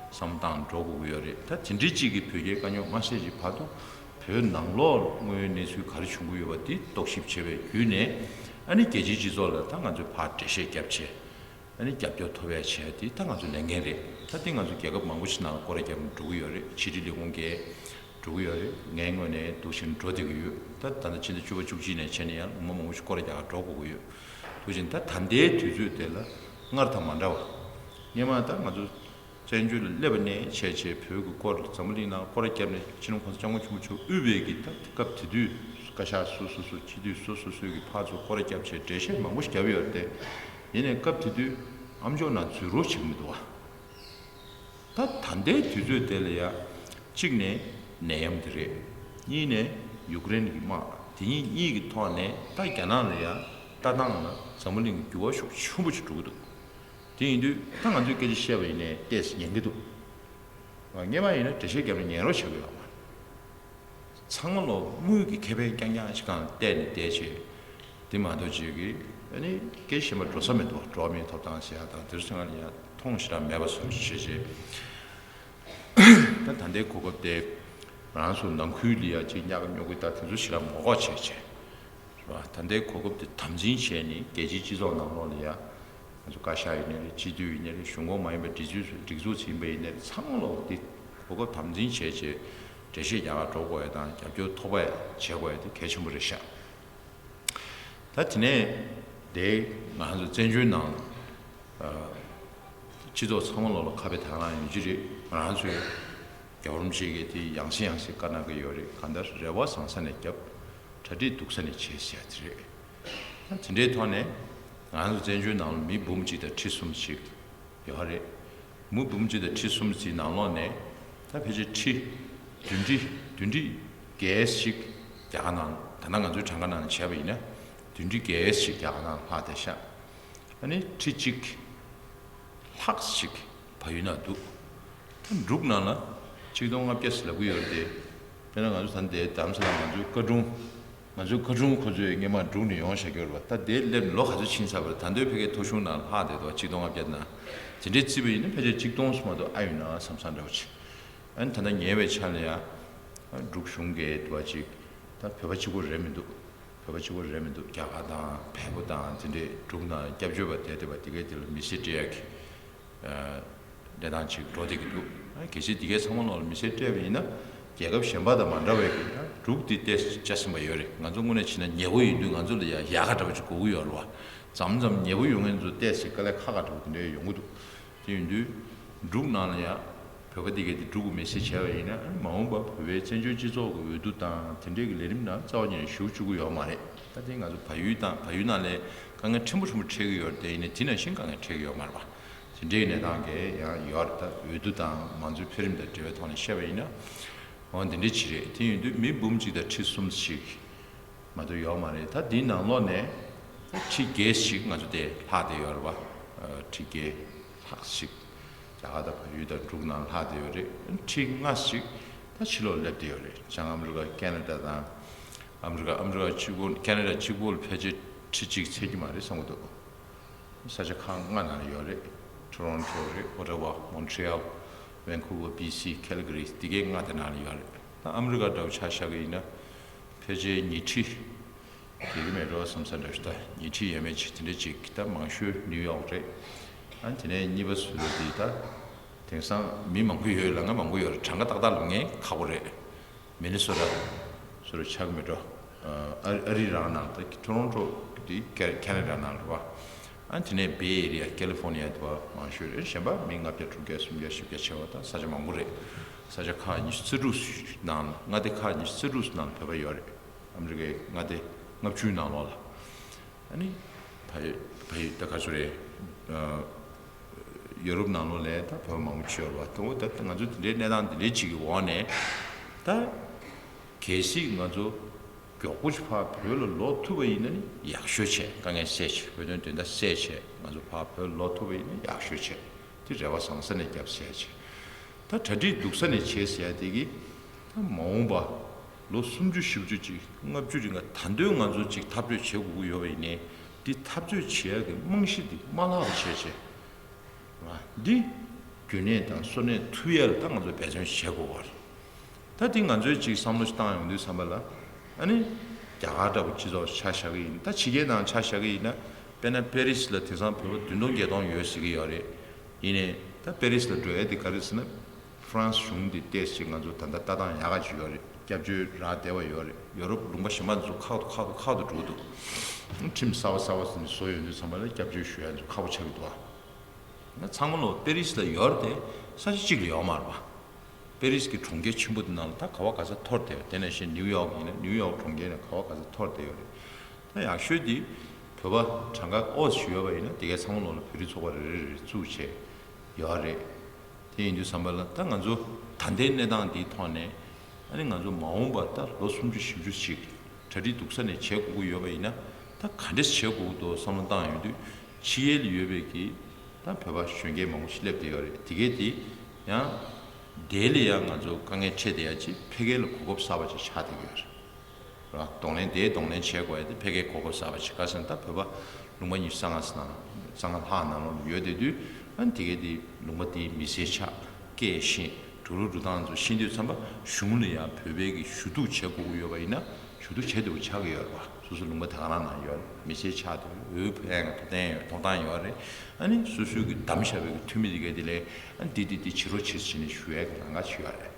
བསམ་བློ་བཏང་འགྲོ་དགོས་ཀྱི་ཡོད་རེད། ད་དེ་འདྲའི་གཅིག་གི་བོད་རྒྱའི་དཀའ་རྙོག་མ་སེལ་གྱི་བར་དུ་བོད་ནང་ལོགས་དངོས་ཡོད་གནས་ཚུལ་ག་རེ་བྱུང་གི་ཡོད་པ་དེ་རྟོག་ཞིབ་བྱས་པའི་བརྒྱུད་ནས། ཨ་ནི་རྒྱལ་སྤྱིའི་སྤྱི་ཚོགས་ལ་ད་ང་ཚོས་ཕར་འགྲེལ་བཤད་བརྒྱབ་བྱས། ཨ་ནི་རྒྱབ་སྐྱོར་ཐོབ་ཡ་བྱས་དེ་ད་ང་ཚོའི་ལས་འགན་རེད། ད་དེ་ང་ཚོ་རྒྱལ་ཁབ་མང་པོ་ཞིག་ནང་ལ་སྐོར་ར་རྒྱབ་ནས་འགྲོ་གི་ཡོད་རེད། ཕྱི་དྲིལ་ལས་ཁུངས་བརྒྱད་འགྲོ་གི་ཡོད་རེད། ངའི་ངོས་ནས་འདུག་བཞིན་འགྲོ་བསྡད་ཀྱི་ཡོད། ད་ད་ལྟ་ཕྱི་ཟླ་བཅུ་པ་བཅུ་གཅིག་ནས་བྱས་ནས་ཡང་ལུང་པ་མང་པོ་ཞིག་སྐོར་ར་རྒྱག་གར་འགྲོ་དགོས་ཀྱི་ཡོད། འདུག་བཞིན་ད་ད་ལྟའི་དུས་ཚོད་དེ་ལ་སྔར་དང་མ་འདྲ་བ། སྔོན་མ་ད་ང་ཚོ་བཙན་བྱོལ་ལ་སླེབས་པ་ནས་བྱས་བྱས་བོད་ཀྱི་སྐོར་འཛམ་བུ་གླིང་ནང་སྐོར་ར་བརྒྱབ་ནས་སྤྱི་ནོར་༸གོང་ས་༸སྐྱབས་མགོན་ཆེན་པོ་མཆོག་དབུས་པའི་གི་ད་སྐབས་དེ་དུས་བཀའ་ཤག་སོ་སོ་སོ་སྤྱི་འཐུས་སོ་སོ་སོའི་གི་ཕར་ཚུར་སྐོར་ར་བརྒྱབ་བྱས་འགྲེལ་བཤད་མང་པོ་ཞིག་བརྒྱབ་ཡོད་རེད་དེ། ཡིན་ནའི་སྐབས་དེ་དུས་ཨ་མཆོག་ནང་འཛུལ་རོགས་བྱེད་ཀྱི་མི་འདུག་བ། ད་ད་ལྟའི་དུས་ཚོད་དེ་ལ་ཡ། གཅིག་ནས་ནད་ཡམས་དེ་རེད། གཉིས་ནས་ཡུཀ་རེན་གྱི་དམག་དེ་གཉིས་གཉིས་ཀྱི་ཐོག་ནས་ད་རྒྱ་ནག་ལ་ཡ་ལྟ་སྟངས་ལ་འཛམ་བུ་གླིང་གི་འགྱུར་བ་ཤུགས་ཆེན་པོ་ཞིག་འགྲོ་གི་འདུག་དེ་ཡིན་དུས་ད་ང་ཚོས་སྐད་ཆ་བཤད་པ་ཡིན་ནའི་ཏོག་ཙམ་ཉན་གྱི་འདུག་སྔོན་མ་ཡིན་ན་འགྲེལ་བཤད་བརྒྱབ་ནས་ཉན་རོགས་བྱེད་དགོས་ཡོད་མ་རེད། ཚང་མ་ལོ་དངུལ་གྱི་ཁེ་ཕན་རྐྱང་རྐྱང་ཞིག་སྒང་བལྟས་ནས་བསྡད་བྱས། དེ་མ་གཏོགས་བྱེད་ཀྱི་ཨ་ནི་སྐད་ཆ་གཞན་པ་འགྲོ་ས་མི་འདུག་འགྲོ་བ་མིའི་ཐོབ་ཐང་ཟེར་ཡ་དང་དེ་ཚོ་ང་ལ་ཡང་མཐོང་ཞེ་དྲག་མེད་པ་བཟོ་འདྲ་བྱས་བྱས། ད་ད་ལྟའི་གོ་སྐབས་དེ་ང་རང་ཚོ་ནང་ཁུལ་ལ་ཡ་གཅིག་གཉའ་གནོན་གྱི་ད་དེ་ཚོ་ཞེ་དྲག་ངོ་ལྐོག་བྱས་བྱས། རེད་བ། ད་ལྟའི་གོ་སྐབས་དེ་དམ་འཛིན་བྱས་ནས་རྒྱལ་སྤྱིའི་སྤྱི་ཚོགས་ནང་ལོགས་ལ་ཡ། ང་ཚོ་བཀའ་ཤག་ཡིན་ནའི་རེད། སྤྱི་འཐུས་ཡིན་ནའི་རེད། གཞུང་གོང་མ་ཡིན་པའི་སྒྲིག་འཛུགས་སྒྲིག་འཛུགས་ཡིན་པ་ཡིན་ནའི་རེད། ཚང་མ་ལོག་འདི་གོ་སྐབས་དམ་འཛིན་བྱས་བྱས་འགྲེལ་བཤད་རྒྱག་གར་འགྲོ་དགོས་ཡ་དང་རྒྱབ་སྐྱོར་ཐོབ་པ་བྱེད་དགོས་ཡ་དེ་གལ་ཆེན་པོ་རེད་ཤག་ད་དེ་ནས་དེ་ང་ཚོ་བཙན་བྱོལ་ནང་ཨ་སྤྱི་ཚོགས་ཚང་མ་ལོག་ལ་ཁ་དཔེ་དག་རང་ཡོད་ཀྱི་རེད། ང་རང་ཚོའི་རྒྱལ་བ་རིན་པོ་ཆེ་གིས་དེ་ཡང་སེ་ཡང་སེ་བཀའ་གནང་གི་ཡོད་རེད། གང་ལྟར་རེ་བ་བཟང་ས་ནས་བརྒྱབ། གྲ་སྒྲིག་སྡུག་ས་ནས་བྱེད་ཟེར་ཡ་དེ་རེད། ད་དེ་འདྲའི་ཐོག་ནས་ང་ཚོ་བཙན་བྱོལ་ནང་ལ་མི་འབུམ་གཅིག་དང་ཁྲི་གསུམ་ཞིག་ཡོད་རེད། མི་འབུམ་གཅིག་དང་ཁྲི་གསུམ་ཞིག་ནང་ལོགས་ནས་ད་ཕལ་ཆེར་ཁྲི་བདུན་ཁྲི་བདུན་ཁྲི་བརྒྱད་ཞིག་རྒྱ་གར་ནང་། ད་ལྟ་ང་ཚོའི་གྲངས་ཀ་ནང་ནས་བྱས་པ་ཡིན་ན་བདུན་ཁྲི་བརྒྱད་ཞིག་རྒྱ་གར་ནང་ལྷག་བསྡད་ཤག་ཨ་ནི་ཁྲི་གཅིག་ལྷག་ཞིག་བལ་ཡུལ་ནང་འདུག་ད་འབྲུག་ནང་ལ་ཆིག་སྟོང་ལྔ་བརྒྱ་ཟེར་ལབ་ཀྱི་ཡོད་རེད་དེ། དཔེར་ན་ང་ཚོ་ད་ལྟའི་རྡ་རམ་ས་ལ་ང་ཚོའི་བཀའ་དྲུང་། ང་ཚོའི་བཀའ་དྲུང་ཁོ་ཚོས་སྔོན་མ་འབྲུག་ནས་ཡོང་བཞག་གི་ཡོད་རེད་པ། ད་དེ་སླེབས་ནས་ལོ་ག་ཚོད་ཕྱིན་ཚར་བ་རེད། ད་དུང་ཕ་གིའི་ཐོ་གཞུང་ནང་ལྷག་བསྡད་འདུག་ཆིག་སྟོང་ལྔ་བརྒྱ་ནང་། དེ་འདྲའི་བརྩིས་པ་ཡིན་ན་ཕལ་ཆེར་ཆིག་སྟོང་སུ་མ་གཏོགས་ཨ་ཡོད་ན་བསམ་བསམ་འདྲ་བོ་ཅིག་ཨ་ནི་ད་ལྟ་ཉེ་བའི་ཆར་ལ་ཡང་འབྲུག་གཞུང་གིས་འདུག་པ་ཅིག་ད་བོད་པ་གཅིག་པོ་རེད་མི་འདུག་བོད་པ་གཅིག་པོ་རེད་མི་འདུག་རྒྱ་གར་དང་བལ་པོ་དང་དེ་འདྲའི་འབྲུག་ནང་སྐྱབས་བཅོལ་བ་བསྡད་བསྡད་པ་དེ་གའི་དེ་ལ་མི་སེར་སྤྲད་ཡག་གི་ཨ་གནས་སྟངས་ཅིག་འགྲོ་བསྡད་ཀྱི་འདུག་ཨ་གལ་སྲིད་འདི་གའི་ཚང་མ་ནང་ལ་མི་སེར་སྤྲད་པ་ཡིན་ན་རྒྱལ་ཁབ་གཞན་པ་དང་མ་འདྲ་བའི་གི་ཨ་འབྲུག་འདི་ཏོག་ཙམ་ཅིག་ཟིན་པ་ཡོད་རེད། ང་ཚོ་དངོས་གནས་བྱས་ན་ཉེ་པོ་ཡིན་དུས་ང་ཚོ་ལ་ཡ་ཡལ་ག་འདྲ་བོ་ཅིག་དགོས་ཀྱི་ཡོད་རེད་པ། མཚམས་མཚམས་ཉེ་པོ་ཡོང་མཁན་ཚོ་ཏོག་ཙམ་དཀའ་ལས་ཁག་ཁག་འདྲ་བོ་དེ་འདྲ་ཡོང་གི་འདུག་དེ་ཡིན་དུས་འབྲུག་ནང་ལ་ཡང་བོད་པ་འདི་གས་དེ་འབྲུག་གི་མི་སེར་བྱས་པ་ཡིན་ན་མ་འོངས་པ་བོད་པའི་བཙན་བྱོལ་སྤྱི་ཚོགས་ཀྱི་འོས་བསྡུ་དང་དེ་འདྲའི་གི་ལས་རིམ་ནང་རྩ་བ་ཉིད་ནས་ཞུགས་བཅུག་གི་ཡོད་མ་རེད། ད་དེ་ང་ཚོ་བལ་ཡུལ་དང་བལ་ཡུལ་ནང་ལ་དཀའ་ངལ་ཕྲན་བུ་ཕྲན་བུ་འཕྲད་ཀྱི་ཡོད་རེད་དེ། ཡིན་ནའི་དེ་ནང་བཞིན་དཀའ་ངལ་འཕྲད་ཀྱི་ཡོད་མ་རེད་པ། དེ་འདྲའི་གནས་སྟངས་གས་ཡང་ཡོད་རེད། ད་འོས་བསྡུ་དང་མང་གཙོའི་འཕེལ་རིམ་དང་འབྲེལ་བའི་ཐོག་ནས་བཤད་པ་ཡིན་ན། འོ་འདི་འདྲ་ཅིག་རེད། དེ་ཡིན་དུས་མི་འབུམ་གཅིག་དང་ཁྲི་གསུམ་ཞིག་མ་གཏོགས་ཡོད་མ་རེད། ད་འདིའི་ནང་ལོགས་ནས་ཁྲི་བརྒྱད་ཞིག་ང་ཚོ་དེ་ལྷག་བསྡད་ཡོད་རེད་པ། ཨ་ཁྲི་བརྒྱད་ལྷག་ཞིག་རྒྱ་གར་དང་བལ་ཡུལ་དང་འབྲུག་ནང་ལྷག་བསྡད་ཡོད་རེད། ཁྲི་ལྔ་ཞིག་ད་ཕྱི་ལོགས་སླེབས་བསྡད་ཡོད་རེད། བྱང་ཨ་མི་རི་ཀ་ཁེ་ན་ཌ་དང་། ཨ་མི་རི་ཀ་ཨ་མི་རི་ཀ་གཅིག་པོ་ཁེ་ན་ཌ་གཅིག་པོ་ལ་ཕལ་ཆེར་ཁྲི་གཅིག་ཚད་ཀྱི་མ་རེད་བསམ་གྱི་འདུག་ས་ཆ་ཁག་ལྔ་ནང་ལ་ཡོད་རེད། ཊོ་རོན་ཊོ་རེད། ཨོ་ཊ་ཝ། མོན་ཊི་རི་ཡལ། ཝན་ཀུ་ཝར། བྷི་སི། ཁལ་ག་རི། འདི་གའི་ལྔ་དེ་ནང་ལ་ཡོད་རེད། ད་ཨ་མི་རི་ཀ་འདྲ་བོ་ཆ་བཞག་གི་ཡིན་ན་ཕལ་ཆེར་ཉིས་ཁྲི་ཡོད་ཀྱི་མེད་འགྲོ་བསམ་ས་འདྲ་ཞིག་ད་ཉིས་ཁྲི་ཡས་མས་ཅིག་དེ་འདྲ་ཅིག་ད་མང་ཤོས་ནིའུ་ཡོག་རེད། ཨ་དེ་ནས་གཉིས་པ་སུ་རེད། འདི་ད་དེང་སང་མི་མང་པོ་ཡོད། ལབ་ན་མང་པོ་ཡོད་རེད། གྲངས་ཀ་ཏག་ཏག་ལབ་མཁན་ཁག་པོ་རེད། མི་ནི་སོ་ཊ་སོ་རུ་ཆགས་མི་འགྲོ། ཨ་ཨ་རི་རང་ནང་ད་ཊོ་རོན་ཊོ་འདི་ཁེ་ཁེ་ན་ཌ་ནང་རེད་པ། ཨ་དེ་ནས་བེ་ཨེ་རི་ཡ། ཀེ་ལི་ཧྥོ་ནི་ཡ་དེ་པ་མང་ཤོས་རེད། གཞན་པ་མི་ལྔ་བརྒྱ་དྲུག་བརྒྱ་སུམ་བརྒྱ་བཞི་བརྒྱ་བྱས་པ་ད་ས་ཆ་མང་པོ་རེད། ས་ཆ་ཁག་ཉི་ཤུ་རྩ་དྲུག་ནང་ལ། མངའ་སྡེ་ཁག་ཉི་ཤུ་རྩ་དྲུག་ནང་ལ་བོད་པ་ཡོད་རེད། ཨ་མི་རི་ཀའི་མངའ་སྡེ་ལྔ་བཅུའི་ནང་ལོགས་ལ། ཨ་ནི་བལ་ཡུལ་ད་ག་ཚོད་རེད། ཨ་ཡོ་རོབ་ནང་ལོགས་ལ་ད་བོད་པ་མང་པོ་ཅིག་ཡོད་རེད་པ། ད་འོ་ད་ང་ཚོ་དེ་འདྲའི་གནས་སྟངས་དེ་འདྲའི་ཅིག་གི་འོག་ནས་ད་གལ་སྲིད་ང་ཚོ་ མགྱོགས་པོ་ཞིག་ཕར་བོད་ལ་ལོག་ཐུབ་པ་ཡིན་ན་ནི་ཡག་ཤོས་བྱས། དཀའ་ངལ་སེལ་བྱས། བོད་དོན་དོན་དག་སེལ་བྱས། ང་ཚོ་ཕར་བོད་ལ་ལོག་ཐུབ་པ་ཡིན་ན་ཡག་ཤོས་བྱས། དེ་རེ་བ་བཟང་ས་ནས་བརྒྱབ་སེལ་བྱས། ད་གྲ་སྒྲིག་སྡུག་ས་ནས་བྱས་ཟེར་ཡ་དེ་གིས། ད་མ་འོངས་པ་ལོ་སུམ་ཅུ་བཞི་བཅུ་ཅིག་ལྔ་བཅུ་རིང་ག་ད་དུང་ང་ཚོ་ཅིག་འཐབ་རྩོད་བྱེད་དགོས་ཀྱི་ཡོད་པ་ཡིན་ནའི། འདི་འཐབ་རྩོད་བྱེད་ཡ་གི་རྨང་གཞི་འདི་མ་བརླག་པ་བྱས་བྱས། འདི་རྒྱུན་གནས་དང་སོར་གནས་ཐུབ་ཡ་ལ་ད་ང་ཚོ་འབད་བརྩོན་བྱེད་དགོས་པ་རེད། ད་འདི་ང་ཚོས་ཅིག་བསམ་བློ་ཞིག་བཏང་ཡོང་དུས་ཙམ་པ་ལ། ཨ་ནི་རྒྱ་གར་འདྲ་པོ་སྤྱི་ཚོགས་ཆ་བཞག་གི་ཡིན། ད་ཕྱི་རྒྱལ་ནང་ཆ་བཞག་གི་ཡིན་ན། དཔེར་ན་པེ་རིས་ལ་དེང་སང་བོད་པ་བདུན་སྟོང་བརྒྱད་སྟོང་ཡོད་ཟེར་གི་ཡོད་རེད། ཡིན་ནའི་ད་པེ་རིས་ལ་འགྲོ་ཡ་དེ་ག་རེ་ཟེར་ན། ཧྥ་རན་སི་གཞུང་འདི་ཏོག་ཙམ་ང་ཚོ་ད་ལྟ་ལྟ་སྟངས་ཡག་ག་ཅིག་ཡོད་རེད། སྐྱབས་བཅོལ་རག་བསྡད་པ་ཡོད་རེད། ཡོ་རོབ་ལུང་པ་གཞན་པ་ཚོ་ཁག་ཏུ་ཁག་ཏུ་ཁག་ཏུ་འགྲོ་འདུག་ཁྲིམས་གསར་པ་གསར་པ་ཟིན་བཟོ་ཡོང་དུས་ཙམ་པ་ལ་སྐྱབས་བཅོལ་ཞུ་ཡ་ཚོ་ཁག་པོ་ཆགས་ཀྱི་འདུག་ཨ། ང་ཚང་མ་ལོ་པེ་རིས་ལ་ཡོད་རེད་དེ། ས་ཆ་གཅིག་ལ་ཡོད་མ་རེད་པ། པེ་རིས་ཀྱི་གྲོང་ཁྱེར་ཆེན་པོ་དེ་ནང་ལ་ད་ག་བ་ག་ས་འཐོར་བསྡད་ཡོད། དེ་ནང་བཞིན་ནིའུ་ཡོག་ཡིན་ན་ནིའུ་ཡོག་གྲོང་ཁྱེར་ནས་ག་བ་ག་ས་འཐོར་བསྡད་ཡོད་རེད། ད་ཡག་ཤོས་དེ་བོད་པ་གྲངས་ཀ་ཨོ་ཞུ་ཡོད་པ་ཡིན་ན་དེ་གའི་ཚང་མ་ལོ་ལ་བོད་རིགས་ཚོགས་པ་རེ་རེ་རེ་བཙུགས་བྱས་ཡོད་རེད། དེ་ཡིན་དུས་ཙམ་པ་ལ་ད་ང་ཚོ་ད་ལྟའི་གནས་སྟངས་འདིའི་ཐོག་ནས། ཨ་ནི་ང་ཚོ་མ་འོངས་པ་ད་ལོ་སུམ་ཅུ་བཞི་བཅུ་ཞིག་གྲ་སྒྲིག་སྡུག་ས་ནས་བྱེད་དགོས་ཀྱི་ཡོད་པ་ཡིན་ན། ད་ག་འདྲས་བྱེད་དགོས་ཀྱི་འདུག་བསམ་བློ་བཏང་ཡོང་དུས། ཕྱི་རྒྱལ་ལ་ཡོད་པའི་གི་ད་བོད་པ་གཞོན་སྐྱེས་མང་པོ་ཞིག་སླེབས་བསྡད་ཡོད་རེད། དེ་གས་དེ་ཡང་དེ་ལ་ཡང་ང་ཚོ་དཀའ་ངལ་འཕྲད་བསྡད་ཡ་ཅིག་ཕ་གི་ལ་གོ་སྐབས་གསར་པ་ཅིག་ཆགས་བསྡད་ཀྱི་ཡོད་རེད། ར། གདོང་ལེན་དེའི་གདོང་ལེན་བྱེད་དགོས་ཡ་དེ་ཕ་གིའི་གོ་སྐབས་གསར་པ་ཞིག་ག་ཟེར་ན། ད་བོད་པ་ལུང་པ་ཉི་ཤུ་རྩ་ལྔ་ནང་རྩ་ལྔ་ལྷག་ནང་ལོགས་ཡོད་བསྡད་དུས། ཨ་ནི་དེ་གས་དེ་ལུང་པ་དེའི་མི་སེར་ཆགས། སྐད་ཤེས། འགྲོ་ལུགས་འགྲོ་སྟངས་ཚོ་ཤེས་དུས་ཙམ་པ་གཞུང་ལ་ཡང་བོད་པའི་གི་ཞུ་གཏུག་བྱེད་དགོས་ཀྱི་ཡོད་པ་ཡིན་ན་ཞུ་གཏུག་བྱེད་ཐུབ་པ་ཆགས་ཀྱི་ཡོད་རེད་པ། སོ་སོ་ལུང་པ་དེ་ག་རང་ནང་ཡོད་རེད། མི་སེར་ཆགས་དུས་འོས་ཕོག་ཡ་གི་ཐོབ་ཐང་ཡོད། ཐོབ་ཐང་ཡོད་རེད། ཨ་ནི་སོ་སོའི་གི་བདམས་བཞག་པའི་གི་འཐུས་མི་དེ་གས་དེ་ལས། ཨ་ནི་འདི་འདི་འདི་བྱེད་རོགས་བྱེད་ཟེར་ནས་ཞུ་ཡ་གི་ལམ་ཁ་ཅིག་ཡོད་རེད།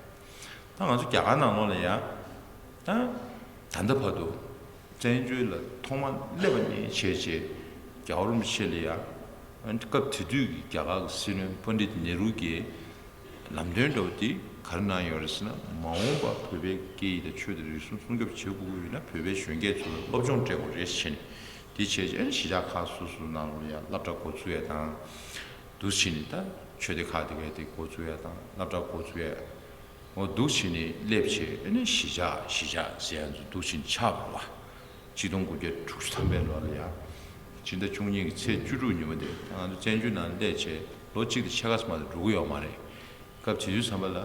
ད་ང་ཚོ་རྒྱ་གར་ནང་ལོགས་ལ་ཡང་། ད་ད་ལྟ་བར་དུ་བཙན་བྱོལ་ལ་ཐོག་མ་སླེབས་པ་ནས་བྱས་བྱས་རྒྱལ་བ་རིན་པོ་ཆེ་ལ་ཡང་། སྐབས་དེ་དུས་ཀྱི་རྒྱ་གར་གྱི་སྲིད་བློན་པཎྜི་ཏ་ནེ་རུ་གྱིས་ལམ་སྟོན་འདྲ་བོ་དེ་ག་རེ་གནང་ཡོད་རེད་ཟེར་ན། མ་འོངས་པ་བོད་པའི་སྐད་ཡིག་དང་ཆོས་དང་རིག་གཞུང་སྲུང་སྐྱོབ་བྱེད་དགོས་ཀྱི་ཡོད་ན་བོད་པའི་གཞོན་སྐྱེས་ཚོ་ལ་སློབ་སྦྱོང་སྤྲད་དགོས་རེད་ཟེར་ནས། དེ་བྱས་རྗེས་གཞིས་ཆགས་ཁག་སོ་སོའི་ནང་ལ་ཡང་སློབ་གྲྭ་འགོ་བཙུགས་ཡ་དང་། འདུག་བྱས་ནས་ད་ཆོས་སྡེ་ཁག་དེ་གས་དེ་འགོ་བཙུགས་ཡ་དང་སློབ་གྲྭ་འགོ་བཙུགས་ཡ། འོ་འདུག་བྱས་ནས་སླེབས་བྱས། ཨ་ནི་གཞིས་ཆགས་གཞིས་ཆགས་ཟེར་ཡ་ཚོ་འདུག་བྱས་ནས་ཆགས་པ་རེད་པ། གཅིག་སྟོང་དགུ་བརྒྱ་དྲུག་ཅུ་ཐམ་པའི་ལོ་ལ་ཡང་། སྤྱི་ཟླ་བཅུ་གཉིས་ཀྱི་ཚེས་བཅུ་དྲུག་ཉིན་མོ་དེ་ད་ང་ཚོ་བཙན་བྱོལ་ནང་སླེབས་བྱས་ལོ་གཅིག་དང་ཕྱེད་ཀ་ཙམ་མ་གཏོགས་འགྲོ་གི་ཡོད་མ་རེད། སྐབས་དེ་དུས་ཙམ་པ་ལ།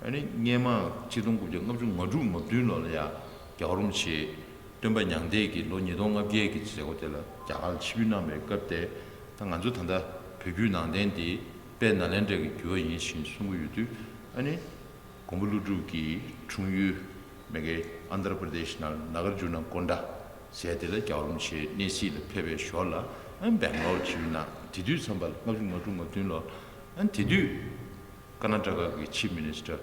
ཨ་ནི་སྔོན་མ་གཅིག་སྟོང་དགུ་བརྒྱ་ལྔ་བཅུ་ང་དྲུག་ང་བདུན་ལོ་ལ་ཡང་རྒྱལ་བ་རིན་པོ་ཆེ་སྟོན་པ་མྱང་འདས་ཀྱིས་ལོ་ཉིས་སྟོང་ལྔ་བརྒྱ་གི་མཛད་སྒོ་དེ་ལ་རྒྱ་གར་ལ་ཆིབས་བསྒྱུར་གནང་བའི་སྐབས་དེ། ད་ང་ཚོ་ད་ལྟ་བོད་བརྒྱུད་ནང་བསྟན་འདི་དཔལ་ནཱ་ལེནྡྲ་གི་བརྒྱུད་པ་ཡིན་ཞེས་གསུང་གི་ཡོད་དུས། ཨ་ནི་མགོན་པོ་ཀླུ་སྒྲུབ་ཀྱི་འཁྲུངས་ཡུལ་མ་གི་ཨན་དྷྲ་པྲ་དེཤ་ནང་ནཱ་གར་ཇུ་ན་ཀོན་ཌ་ཟེར་དེ་ལ་རྒྱལ་བ་རིན་པོ་ཆེ་གནས་གཟིགས་ལ་ཕེབས་པའི་ཞོར་ལ། ཨ་ནི་སྦེང་ལོར་ཆིབས་བསྒྱུར་གནང་། དེ་དུས་ཙམ་པ་ལ་ལྔ་བཅུ་ང་དྲུག་ང་བདུན་ལོ། ཨ་ནི་དེ་དུས་ཀར་ནཱ་ཊ་ཀ་གི་ཆིབ་མི་ནི་སི་ཊར་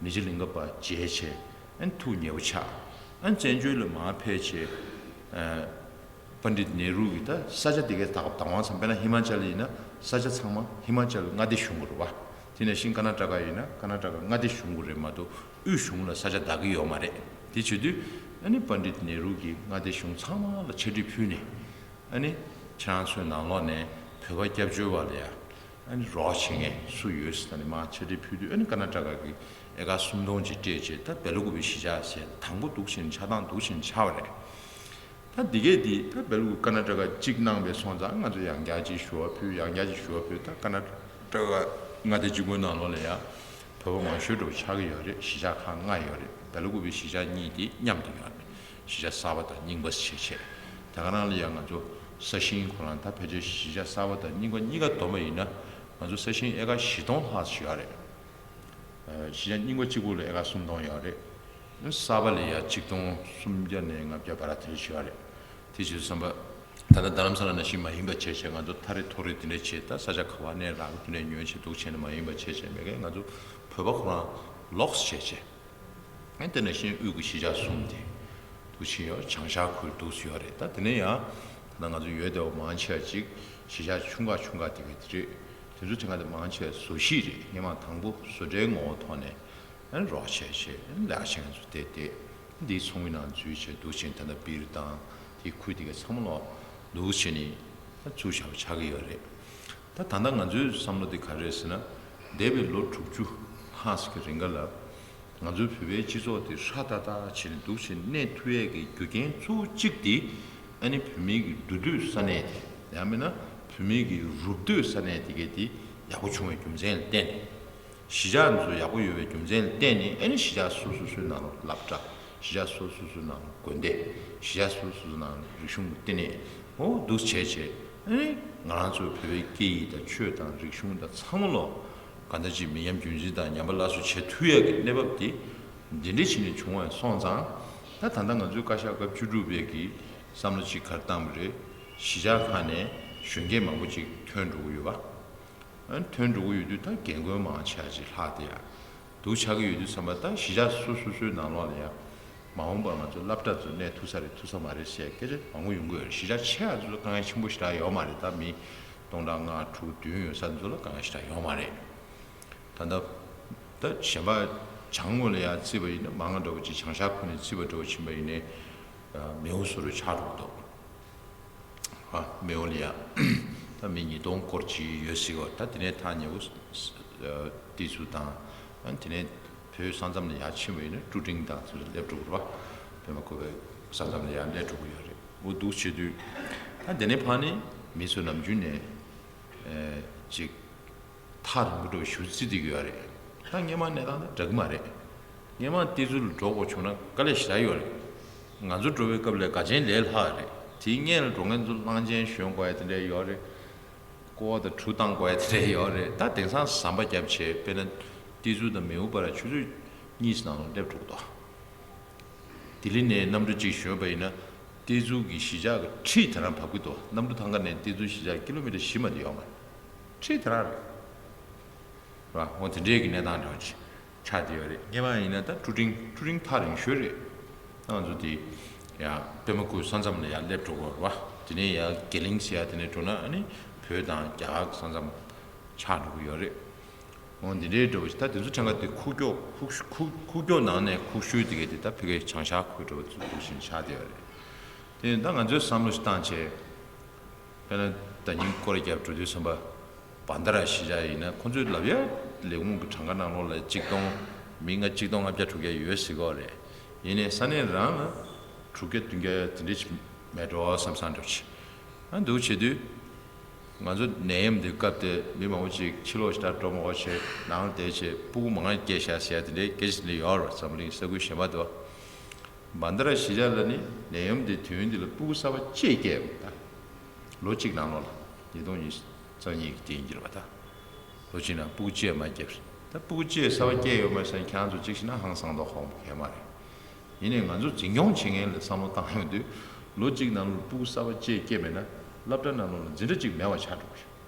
ནི་ཇ་ལིང་ག་པ་མཇལ་བྱས། ཨ་ནི་ཐུགས་མཉེས་པོ་ཆགས། ཨ་ནི་བཙན་བྱོལ་ལ་མར་ཕེབས་བྱས། ཨ། པཎྜི་ཏ་ནེ་རུ་གིས་ད་ས་ཆ་དེ་གའི་ད་བདག་དབང་ཚང་། དཔེར་ན་ཧི་མ་ཅལ་ཡིན་ན་ས་ཆ་ཚང་མ་ཧི་མ་ཅལ་མངའ་སྡེ་གཞུང་གི་རེད་པ། དེ་ནང་བཞིན་ཀར་ནཱ་ཊ་ཀ་ཡིན་ན་ཀར་ནཱ་ཊ་ཀ་མངའ་སྡེ་གཞུང་གི་རེད་མ་གཏོགས་དབུས་གཞུང་ལ་ས་ཆ་བདག་གི་ཡོད་མ་རེད། དེ་བྱེད་དུས་ཨ་ནི་པཎྜི་ཏ་ནེ་རུ་གིས་མངའ་སྡེ་གཞུང་ཚང་མ་ལ་ཕྱག་བྲིས་ཕུལ་ནས། ཨ་ནི་ཁྱེད་རང་ཚོའི་ནང་ལོགས་ནས་བོད་པ་སྐྱབས་བཅོལ་བ་ལ་ཡ། ཨ་ནི་རོགས་བྱེད་མཁན་སུ་ཡོད་ཟེར་ནས་མར་ཕྱག་བྲིས་ཕུལ་དུས། ཨ་ནི་ཀར་ནཱ་ཊ་ཀ་གི་ཨེ་ཀར་སུམ་སྟོང་ཅིག་སྤྲད་བྱས། ད་བེ་ལ་ཀུ་པེ་གཞིས་ཆགས་ཟེར་དང་པོ་འདུག་བྱས་ནས་ཆགས་སྟངས་འདུག་བྱས་ནས་ཆགས་པ་རེད། ད་འདི་གས་འདི་ད་བེ་ལ་ཀུ་པེ་ཀར་ནཱ་ཊ་ཀ་གཅིག་གནང་བའི་སོང་ཙང་། ང་ཚོ་ཡང་བསྐྱར་ཅིག་ཞུ་བ་ཕུལ། ཡང་བསྐྱར་ཅིག་ཞུ་བ་ཕུལ། ད་ཀར་ནཱ་ཊ་ཀ་མངའ་སྡེ་གཅིག་པོའི་ནང་ལོགས་ལ་ཡ་བོད་པ་མང་ཤོས་འདྲ་པོ་ཆགས་ཀྱི་ཡོད་རེད། གཞིས་ཆགས་ཁག་ལྔ་ཡོད་རེད། བེ་ལ་ཀུ་པེ་གཞིས་ཆགས་གཉིས་དེ་མཉམ་དུ་ཡོད་རེད། གཞིས་ཆགས་གསར་པ་དང་རྙིང་པ་ཞེས་བྱས། དེ་ག་རང་ལ་ཡང་ང་ཚོ་ས་ཞིང་ཁོ་རང་ད་ཕལ་ཆེར་གཞིས་ཆགས་གསར་པ་དང་རྙིང་པ་གཉིས་ཀ་བསྡོམས་པ་ཡིན་ན། ང་ཚོ་ས་ཞིང་ཨེ་ཀར་བཞི་སྟོང་ལྷག་ཙམ་ཡོད་རེད། གཞིས་ཆགས་རྙིང་པ་གཅིག་པོ་ལ་ཨེ་ཀར་སུམ་སྟོང་ཡོད་རེད། གསར་པ་ལ་ཡང་ཆིག་སྟོང་སུམ་བརྒྱ་ནས་ལྔ་བརྒྱ་བར་དེ་ཡོད་རེད། དེ་བྱས་ཙང་། ད་ལྟ་རྡ་རམ་ས་ལ་ནང་བཞིན་མ་ཡིན་པ་བྱས་བྱས། ང་ཚོ་ཐག་རིང་ཐོག་རིང་དེ་འདྲ་བྱས། ད་ས་ཆ་ག་པར་གནས་རག་གི་དེ་འདྲ་ཉོས་བྱས་འདུག་བྱས་ནས་མ་ཡིན་པ་བྱས་བྱས། མ་གི་ང་ཚོ་བོད་པ་ཁོ་རང་ལོགས་བྱས་བྱས། ཨ་ནི་དེ་ནང་བཞིན་དབུས་ཀྱི་གཞིས་ཆགས་གསུམ་དེ་འདུག་བྱས་ཡོད། བྱང་ཤར་ཁུལ་འདུག་སེ་ཡོད་རེད། ད་དེ་ནས་ཡང་ད་ལྟ་ང་ཚོ་ཡོད་བསྡད་པ་མང་ཆེ་བ་ཅིག་གཞིས་ཆགས་ཆུང་ཁག་ཆུང་ཁག་དེ་ག་དེ་རེད། དེ་ཚོ་ཐེངས་ཁ་དེ་མང་ཆེ་བ་བཟོ་གཞིས་རེད། སྔོན་མ་དང་པོ་བཟོ་གྲྭའི་ངོ་བོ་ཐོག་ནས། ཨ་ནི་རོགས་བྱས་བྱས། ཨ་ནི་ལས་ཀ་བྱེད་མཁན་ཚོ་དེ་དེ་འདིའི་ཚོགས་མི་ནང་འཛུལ་བྱས་འདུག་བྱས། ད་ལྟ་སྦིར་དང་དེའི་ཁུལ་དེ་ག་ཚང་མ་ལོག་འདུག་བྱས་ནས་ད་བཙུགས་བཞག་པ་ཆགས་ཀྱི་ཡོད་རེད། ད་ད་ལྟ་ང་ཚོའི་བསམ་བློ་དེ་ག་རེ་རེད་ཟེར་ན། འདས་པའི་ལོ་དྲུག་ཅུ་ལྷག་ཙམ་གྱི་རིང་ག་ལ། ད་ ང་ཚོའི་བོད་པའི་སྤྱི་ཚོགས་དེ་ཧྲ་ཏག་ཏག་བྱས་ནས་འདུག་བྱས་གནས་ཐུབ་ཡས་ཀྱི་རྒྱུ་རྐྱེན་གཙོ་བོ་གཅིག་དེ་ཨ་ནི་བོད་མི་གི་འདུས་སྡོད་ས་གནས་དེ་ཡང་མིན་ན་བོད་མི་གི་རུབ་སྡོད་ས་གནས་དེ་གས་དེ་ཡག་པོ་བྱུང་བའི་རྒྱུ་མཚན་ལ་བརྟེན་ནས། གཞིས་ཆགས་ཚོ་ཡག་པོ་ཡོད་པའི་རྒྱུ་མཚན་ལ་བརྟེན་ནས་ཨ་ནི་གཞིས་ཆགས་སོ་སོ་སོའི་ནང་ལ་སློབ་གྲྭ། གཞིས་ཆགས་སོ་སོ་སོའི་ནང་ལ་དགོན་སྡེ། གཞིས་ཆགས་སོ་སོ་སོའི་ནང་ལ་རིག་གཞུང་གི་ལྟེ་གནས་འོ་འདུག་བྱས་བྱས་ཨ་ནི་ང་རང་ཚོ་བོད་པའི་སྐད་ཡིག་དང་ཆོས་དང་རིག་གཞུང་དང་ཚང་མ་ལོ་ག་འདྲ་ཅིག་མི་ཉམས་རྒྱུན་འཛིན་དང་ཉམས་པ་སླར་གསོ་བྱེད་ཐུབ་ཡག་གི་གནས་བབ་དེ་འདི་འདྲ་བྱས་ནས་བྱུང་བ་སོང་ཙང་། ད་ད་ལྟ་ང་ཚོའི་བཀའ་ཤག་སྐབས་བཅུ་དྲུག་པའི་གི་བསམ་བློ་ཅིག་ག་རེ་བཏང་བ་རེད། གཞིས་ཆགས་ཁག་ནས་གཞོན་སྐྱེས་མང་པོ་ཅིག་ཐོན་འགྲོ་གི་ཡོད་པ། ཨ་ཐོན་འགྲོ་གི་ཡོད་དུས་ད་རྒན་རྒོན་མང་ཆེ་བ་ཅིག་ལྷག་བསྡད་ཡ་འདུག་ཆགས་ཀྱི་ཡོད་དུས་ཙམ་པ། ད་གཞིས་ཆགས་སོ་སོ་སོའི་ནང་ལོགས་ལ་ཡ་མ་འོངས་པར་ང་ཚོ་སློབ་གྲྭ་ཚོ་གནས་ཐུབ་ས་རེད་ཐུབ་ས་མ་རེད་ཟེར་སྐད་ཆ་མང་པོ་ཡོང་གི་ཡོད་རེད། གཞིས་ཆགས་ཆེ་བ་ཚོ་དཀའ་ངལ་ཆེན་པོ་ཞེ་དྲག་ཡོད་མ་རེད། ད་མི་སྟོང་ཕྲག་ལྔ་དྲུག་བདུན་ཡོད་ས་ཚོ་ལ་དཀའ་ངལ་ཞེ་དྲག་ཡོད་མ་རེད། ད་ལྟ་ད་གཞན་པ་བྱང་ངོས་ལ་ཡ་བརྩིས་པ་ཡིན་ན་མང་ང་འདྲ་བོ་ཅིག་བྱང་ཤར་ཁུལ་ནས་བརྩིས་པ་འདྲ་བོ་ཕྱིན་པ་ཡིན་ནའི་མེའོ་སོ་རུ་ཆགས་འགྲོ་གི་འདུག་ཨ་མེའོ་ལ་ཡ་ད་མི་ཉིས་སྟོང་སྐོར་ཅིག་ཡོད་སྲིད་གོ། ད་དེ་ནས་ཐག་ཉེ་བོ་ཏི་ཙུ་དང་། ཨ་དེ་ནས་བོད་ས་མཚམས་ལ་ཡར་ཕྱིན་པ་ཡིན་ན་ཀྲུ་ཀྲིང་དང་ཚུར་སླེབས་འགྲོ་གི་རེད་པ། པད་མ་བཀོད་པའི་ས་མཚམས་ལ་ཡར་སླེབས་འགྲོ་གི་ཡོད་རེད། འོ་འདུག་བྱེད་དུས་ད་དེ་ནས་ཕར་ནི་མི་ཚོ་ནམ་རྒྱུན་ནས་ཨེ་ཅིག་ཐག་རིང་པོ་འགྲོ་བའི་གཞུ་རྩིས་བསྡད་ཀྱི་ཡོད་རེད། ད་སྔོན་མ་གནས་སྟངས་དང་འདྲ་གི་མ་རེད། སྔོན་མ་ཏི་ཙུ་ལ་འགྲོ་དགོས་བྱུང་ན་དཀའ་ལས་ཞེ་དྲག་ཡོད་རེད། ང་ཚོ་འགྲོ་བའི་སྐབས་ལས་དགའ་ཆེན་ལས་སླ་བ་རེད། དེའི་སྔོན་ལ་འགྲོ་མཁན་ཚོ་གླང་ཆེན་ཞོན་དགོས་ཡ་དེ་འདྲ་ཡོད་རེད། ཀོ་བ་དང་གྲུ་བཏང་དགོས་ཡ་དེ་འདྲ་ཡོད་རེད། ད་དེང་སང་ཟམ་པ་བརྒྱབ་བྱས་དཔེར་ན་ཏི་ཙུ་དང་མེའུ་བར་ཆུ་ཚོད་གཉིས་ནང་ལ་སླེབས་འགྲོ་གི་འདུག་ལྡི་ལི་ནས་གནམ་གྲུ་གཅིག་ཞོན་པ་ཡིན་ན་ཏི་ཙུ་གི་གཞིས་ཆགས་ཀྱི་འཁྲིས་དེ་རང་བབས་ཀྱི་འདུག་གནམ་གྲུ་ཐང་ག་ནས་ཏི་ཙུ་གཞིས་ཆགས་ཀི་ལོ་མི་ཊར་བཞི་མ་གཏོགས་ཡོད་མ་རེད། འཁྲིས་དེ་རང་རེད། ར་འོ་དེ་འདྲའི་གི་གནས་སྟངས་འདྲ་བོ་ཅིག་ཆགས་བསྡད་ཡོད་རེད། སྔོན་མ་ཡིན་ན་ད་ཀྲུ་ཀྲིང་ཀྲུ་ཀྲིང་ཐག་རིང་ཤོས་རེད། ང་ཚོ་དེ་ཡང་པད་མ་ཁུལ་ས་མཚམས་ལ་ཡར་སླེབས་འགྲོ་དགོས་རེད་པ། དེ་ནས་ཡར་གེ་ལིང་ཟེར་ཡ་དེ་ནས་འགྲོ་ན་ཨ་ནི་བོད་དང་རྒྱ་གར་གྱི་ས་མཚམས་ཆགས་འགྲོ་གི་ཡོད་རེད། འོ་འདི་འདྲའི་འདྲ་བོ་ཞིག་ད་དེ་ཚོ་ཕྲན་ཁ་དེ་ཁུག་ཀྱོག་ཁུག་ཁུག་ཁུག་ཀྱོག་ནང་ནས་ཁུག་ཤོས་དེ་གས་དེ་ད་ཕ་གིའི་བྱང་ཤར་ཁུལ་འདྲ་བོ་ཚོ་འདུག་བཞིན་ཆགས་བསྡད་ཡོད་རེད། དེ་ཡིན་ད་ང་ཚོས་བསམ་བློ་ཞིག་བཏང་བྱས། དཔེར་ན་ཟླ་ཉིན་སྐོར་ར་བརྒྱབ་འགྲོ་དུས་ཙམ་པ། བན་ད་ར་གཞིས་ཆགས་ཡིན་ན་ཁོང་ཚོའི་ལབ་ཡ་ལས་ཁུངས་ཀྱི་གྲངས་ཀ་ནང་ལོགས་ལ་གཅིག་སྟོང་། མི་ལྔ་གཅིག་སྟོང་ལྔ་བརྒྱ་དྲུག་བརྒྱ་ཡོད་ཟེར་གི་ཡོད་རེད། ཡིན་ནའི་ས་གནས་རང་ལ་དྲུག་བརྒྱ་བདུན་བརྒྱ་དེ་འདྲ་ཞིག་མེད་འགྲོ་བསམ་བསམ་འདྲ་ཞིག་ཨ་འདུག་བྱེད་དུས། ང་ཚོ་ནད་ཡམས་འདི་སྐབས་དེ་མི་མང་པོ་ཅིག་ཕྱི་ལོགས་ཤིག་ད་འགྲོ་མ་དགོས་བྱས་ནང་ལ་བསྡད་བྱས་སྤུ་གུ་མང་ང་སྐྱེས་ཤག་ཟེར་ཡ་དེ་འདྲའི་སྐད་ཆ་དེ་འདྲ་ཡོད་རེད། འཛམ་གླིང་ས་ཁུལ་གཞན་པ་དུ། བན་ད་ར་གཞིས་ཆགས་ལ་ནི་ནད་ཡམས་འདི་དུས་ཡུན་འདི་ལ་སྤུ་གུ་གསར་པ་གཅིག་སྐྱེས་ཡོད་མ་རེད། ད་ལོ་གཅིག་ནང་ལོགས་ལ་ཉིས་སྟོང་ཉི་ཤུ་རྩ་གཉིས་ཀྱི་དེ་ཡིན་གྱི་རེད་པ། ད་ལོ་གཅིག་ནང་སྤུ་གུ་གཅིག་མ་སྐྱེས་པ་རེད། ད་སྤུ་གུ་གཅིག་གསར་པ་སྐྱེས་ཡོད་མ་རེད་ཟེར་ན་ཁྱེད་རང་ཚོ་གཅིག་བྱས་ན་ཧང་སང་མདོག་ཁ་པོ་གང་ཡང་མ་རེད། ཡིན་ནའི་ང་ཚོ་འཛིན་སྐྱོང་བྱེད་མཁན་ལ་བསམ་བློ་བཏང་ཡོང་དུས་ལོ་གཅིག་ནང་ལོགས་ལ་སྤུ་གུ་གསར་པ་གཅིག་སྐྱེས་མེད་ན་སློབ་གྲྭ་ནང་ལོགས་ལ་འཛིན་གྲྭ་གཅིག་མེད་པ་ཆགས་འགྲོ་གི་རེད།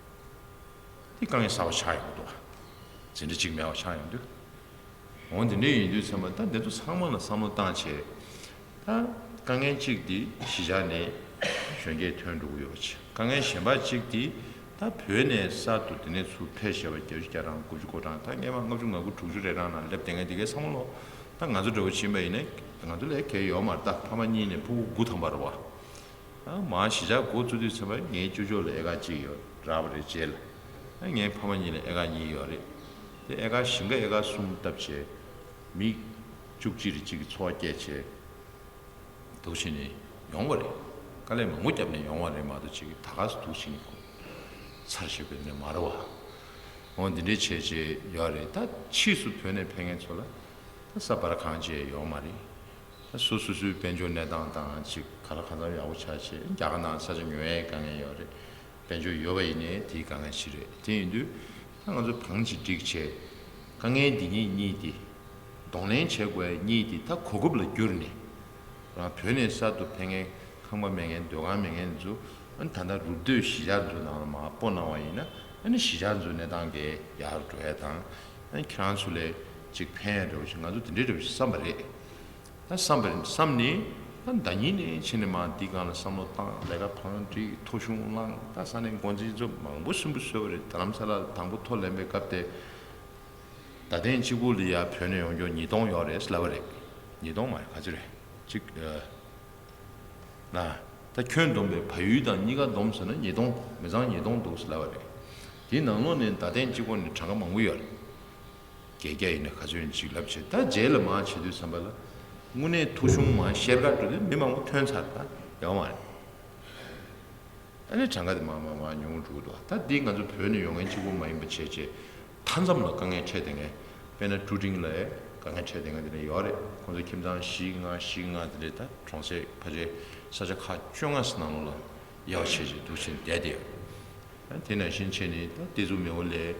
དེ་དཀའ་ངལ་གསར་པ་ཆགས་ཡོང་གི་འདུག་འཛིན་གྲྭ་གཅིག་མེད་པ་ཆགས་ཡོང་དུས། འོ་འདི་འདྲ་ཡིན་དུས་ཚང་མ་ད་འདི་ཚོ་ཚང་མ་ལ་བསམ་བློ་བཏང་བྱས། ད་དཀའ་ངལ་གཅིག་འདི་གཞིས་ཆགས་ནས་གཞོན་སྐྱེས་ཐོན་འགྲོ་གི་ཡོད་པ་བྱས། དཀའ་ངལ་གཞན་པ་གཅིག་འདི་ད་བོད་ནས་གསར་དུ་དེ་ནས་ཚུར་ཕེབས་བཞག་པ་བརྒྱད་ཅུ་གྱ་གྲངས་དགུ་བཅུ་གོ་གྲངས་ད་སྔོན་མ་ལྔ་བཅུ་ང་དགུ་དྲུག་ཅུ་རེ་གྲངས་ནང་སླེབས་བསྡད་མཁན་དེ་གའི་བསམ་བློ། ད་ང་ཚོ་འདྲ་བོ་ཕྱིན་པ་ཡིན་ན་ང་ཚོ་ལས་གལ་ཡོད་མ་རེད། ད་ཕ་མ་གཉིས་ནས་ཕྲུ་གུ་དགུ་ཐམ་པ་རེད་པ། ཨ་མ་གཞིས་ཆགས་འགོ་བཙུགས་དུས་ཚོད་པ་ངའི་ཅོ་ཅོ་ལ་ཨེ་ཀར་གཅིག་ཡོད་རག་པ་རེད། རྗེས་ལ་ཨ་ངའི་ཕ་མ་གཉིས་ལ་ཨེ་ཀར་གཉིས་ཡོད་རེད། དེ་ཨེ་ཀར་བཞི་འགའ་ཨེ་ཀར་གསུམ་བཏབ་བྱས་མི་བཅུ་གཅིག་རེ་གཅིག་གི་འཚོ་བ་སྐྱེལ་བྱས་འདུག་བྱས་ནས་ཡོང་བ་རེད། དཀའ་ལས་མང་པོ་བརྒྱབ་ནས་ཡོང་བ་རེད་མ་གཏོགས་ཅིག་ད་ག་སེ་འདུག་བྱས་ནས་ཚར་བཞག་པ་ནི་མ་རེད་པ། འོ་འདི་འདྲའི་བྱས་བྱས་ཡོད་རེད། ད་ཕྱིས་སུ་བོད་ནས་ཕེབས་མཁན་ཚོ་ལ་ད་ས་བར་གང་བྱས་ཡོད་མ་རེད། སོ་སོ་སོའི་དཔལ་འབྱོར་གནས་སྟངས་དང་ཅིག་ག་ལ་གང་འཚམ་ཡག་པོ་ཆགས་བྱས་རྒྱ་གར་ནང་ས་ཆ་ཉོ་ཡའི་དཀའ་ངལ་ཡོད་རེད། དཔལ་འབྱོར་ཡོད་པ་ཡིན་ནའི་དེའི་དཀའ་ངལ་ཞིག་རེད། དེ་ཡིན་དུས་ད་ང་ཚོ་བང་ཅིག་བསྒྲིགས་བྱས་དཀའ་ངལ་འདི་གཉིས་གཉིས་དེ་གདོང་ལེན་བྱེད་དགོས་ཡ་གཉིས་དེ་ད་གོ་སྐབས་ལ་བསྒྱུར་ནས་རང་བོད་ནས་གསར་དུ་ཕེབས་མཁན་ཁང་པ་མེད་མཁན་སྡོད་ཁང་མེད་མཁན་ཚོ་ཨ་ནི་ད་ལྟ་རུབ་སྡོད་གཞིས་ཆགས་ཚོ་ནང་ལ་མར་སྤོ་གནང་བ་ཡིན་ན་ཨ་ནི་གཞིས་ཆགས་ཚོའི་གནས་སྟངས་དེ་ཡག་རུ་འགྲོ་ཡ་དང་ཨ་ནི་ཁྱེད་རང་ཚོ་ལ་ཅིག་ཕན་ཡ་འདྲ་བོ་ཞིག་ང་ཚོ་དེ་འདྲའི་འདྲ་བོ་ཞིག་བསམ་པ་རེད། ད་བསམ་པ་རེད། བསམ་ནས་ད་ཟླ་ཉིན་ནས་ཕྱིན་ནས་མར་འདི་སྒང་ལ་བསམ་བློ་བཏང་ལས་ཀ་བང་བསྒྲིགས་ཐོ་གཞུང་བླངས་ད་ས་གནས་འགོ་འཛིན་ཚོ་མང་པོ་སུན་པོ་བཟོས་པ་རེད། རྡ་རམ་ས་ལ་དང་པོ་ཐོ་ལེན་པའི་སྐབས་དེ་ཟླ་ཐེངས་གཅིག་པུ་ལ་ཡ་བོད་ནས་ཡོང་རྒྱུ་ཉིས་སྟོང་ཡོད་རེད་ལབ་པ་རེད། ཉིས་སྟོང་མ་རེད་ག་ཚོད་རེད་གཅིག་ཨ། ན། ད་ཁྱོན་བསྡོམས་པའི་བལ་ཡུལ་དང་གཉིས་ཀ་བསྡོམས་ཟེར་ན་ཉིས་སྟོང་མི་ཚང་ཉིས་སྟོང་འདུག་ཟེར་ལབ་པ་རེད། དེའི་ནང་ལོགས་ནས་ཟླ་ཐེངས་གཅིག་པོ་ནས་གྲངས་ཀ་མང་པོ་ཡོད་རེད། བརྒྱད་བརྒྱ་ཡིན་ན་ག་ཚོད་ཡིན་ཅིག་ལབ་བྱས། ད་རྗེས་ལ་མར་བྱེད་དུས་ཙམ་པ་ལ་དངོས་གནས་ཐོ་གཞུང་མར་ཤེར་ཀ་འགྲོ་དུས་མི་མང་པོ་ཐོན་ཚར། ད་ཡོང་བ་རེད། ཨ་ནི་གྲངས་ཀ་དེ་མར་མར་མར་ཉུང་འགྲོ་གི་འདུག་ད་འདི་ང་ཚོ་བོད་ནས་ཡོང་མཁན་གཅིག་པོ་མ་ཡིན་པ་བྱས་བྱས། མཐའ་མཚམས་ལ་དཀའ་ངལ་འཕྲད་བསྡད་མཁན། དཔེར་ན་ཀྲུ་ཀྲིང་ལ་དཀའ་ངལ་འཕྲད་བསྡད་མཁན་དེ་འདྲ་ཡོད་རེད། ཁོང་ཚོ་ཁྱིམ་ཚང་བཞི་ལྔ་བཞི་ལྔ་དེ་འདྲས། ད་གྲོང་གསེབ་ཕལ་ཆེར་ས་ཆ་ཁག་བཅོ་ལྔ་ནང་ལོགས་ལ་དབྱེ་བ་ཕྱེ་བྱས་འདུག་བྱས་བསྡད་དེ་ཡོད། དེ་ནང་བཞིན་བྱས་ནས་ད་བལྟས་ཚུལ་མེ་འོ་ལས།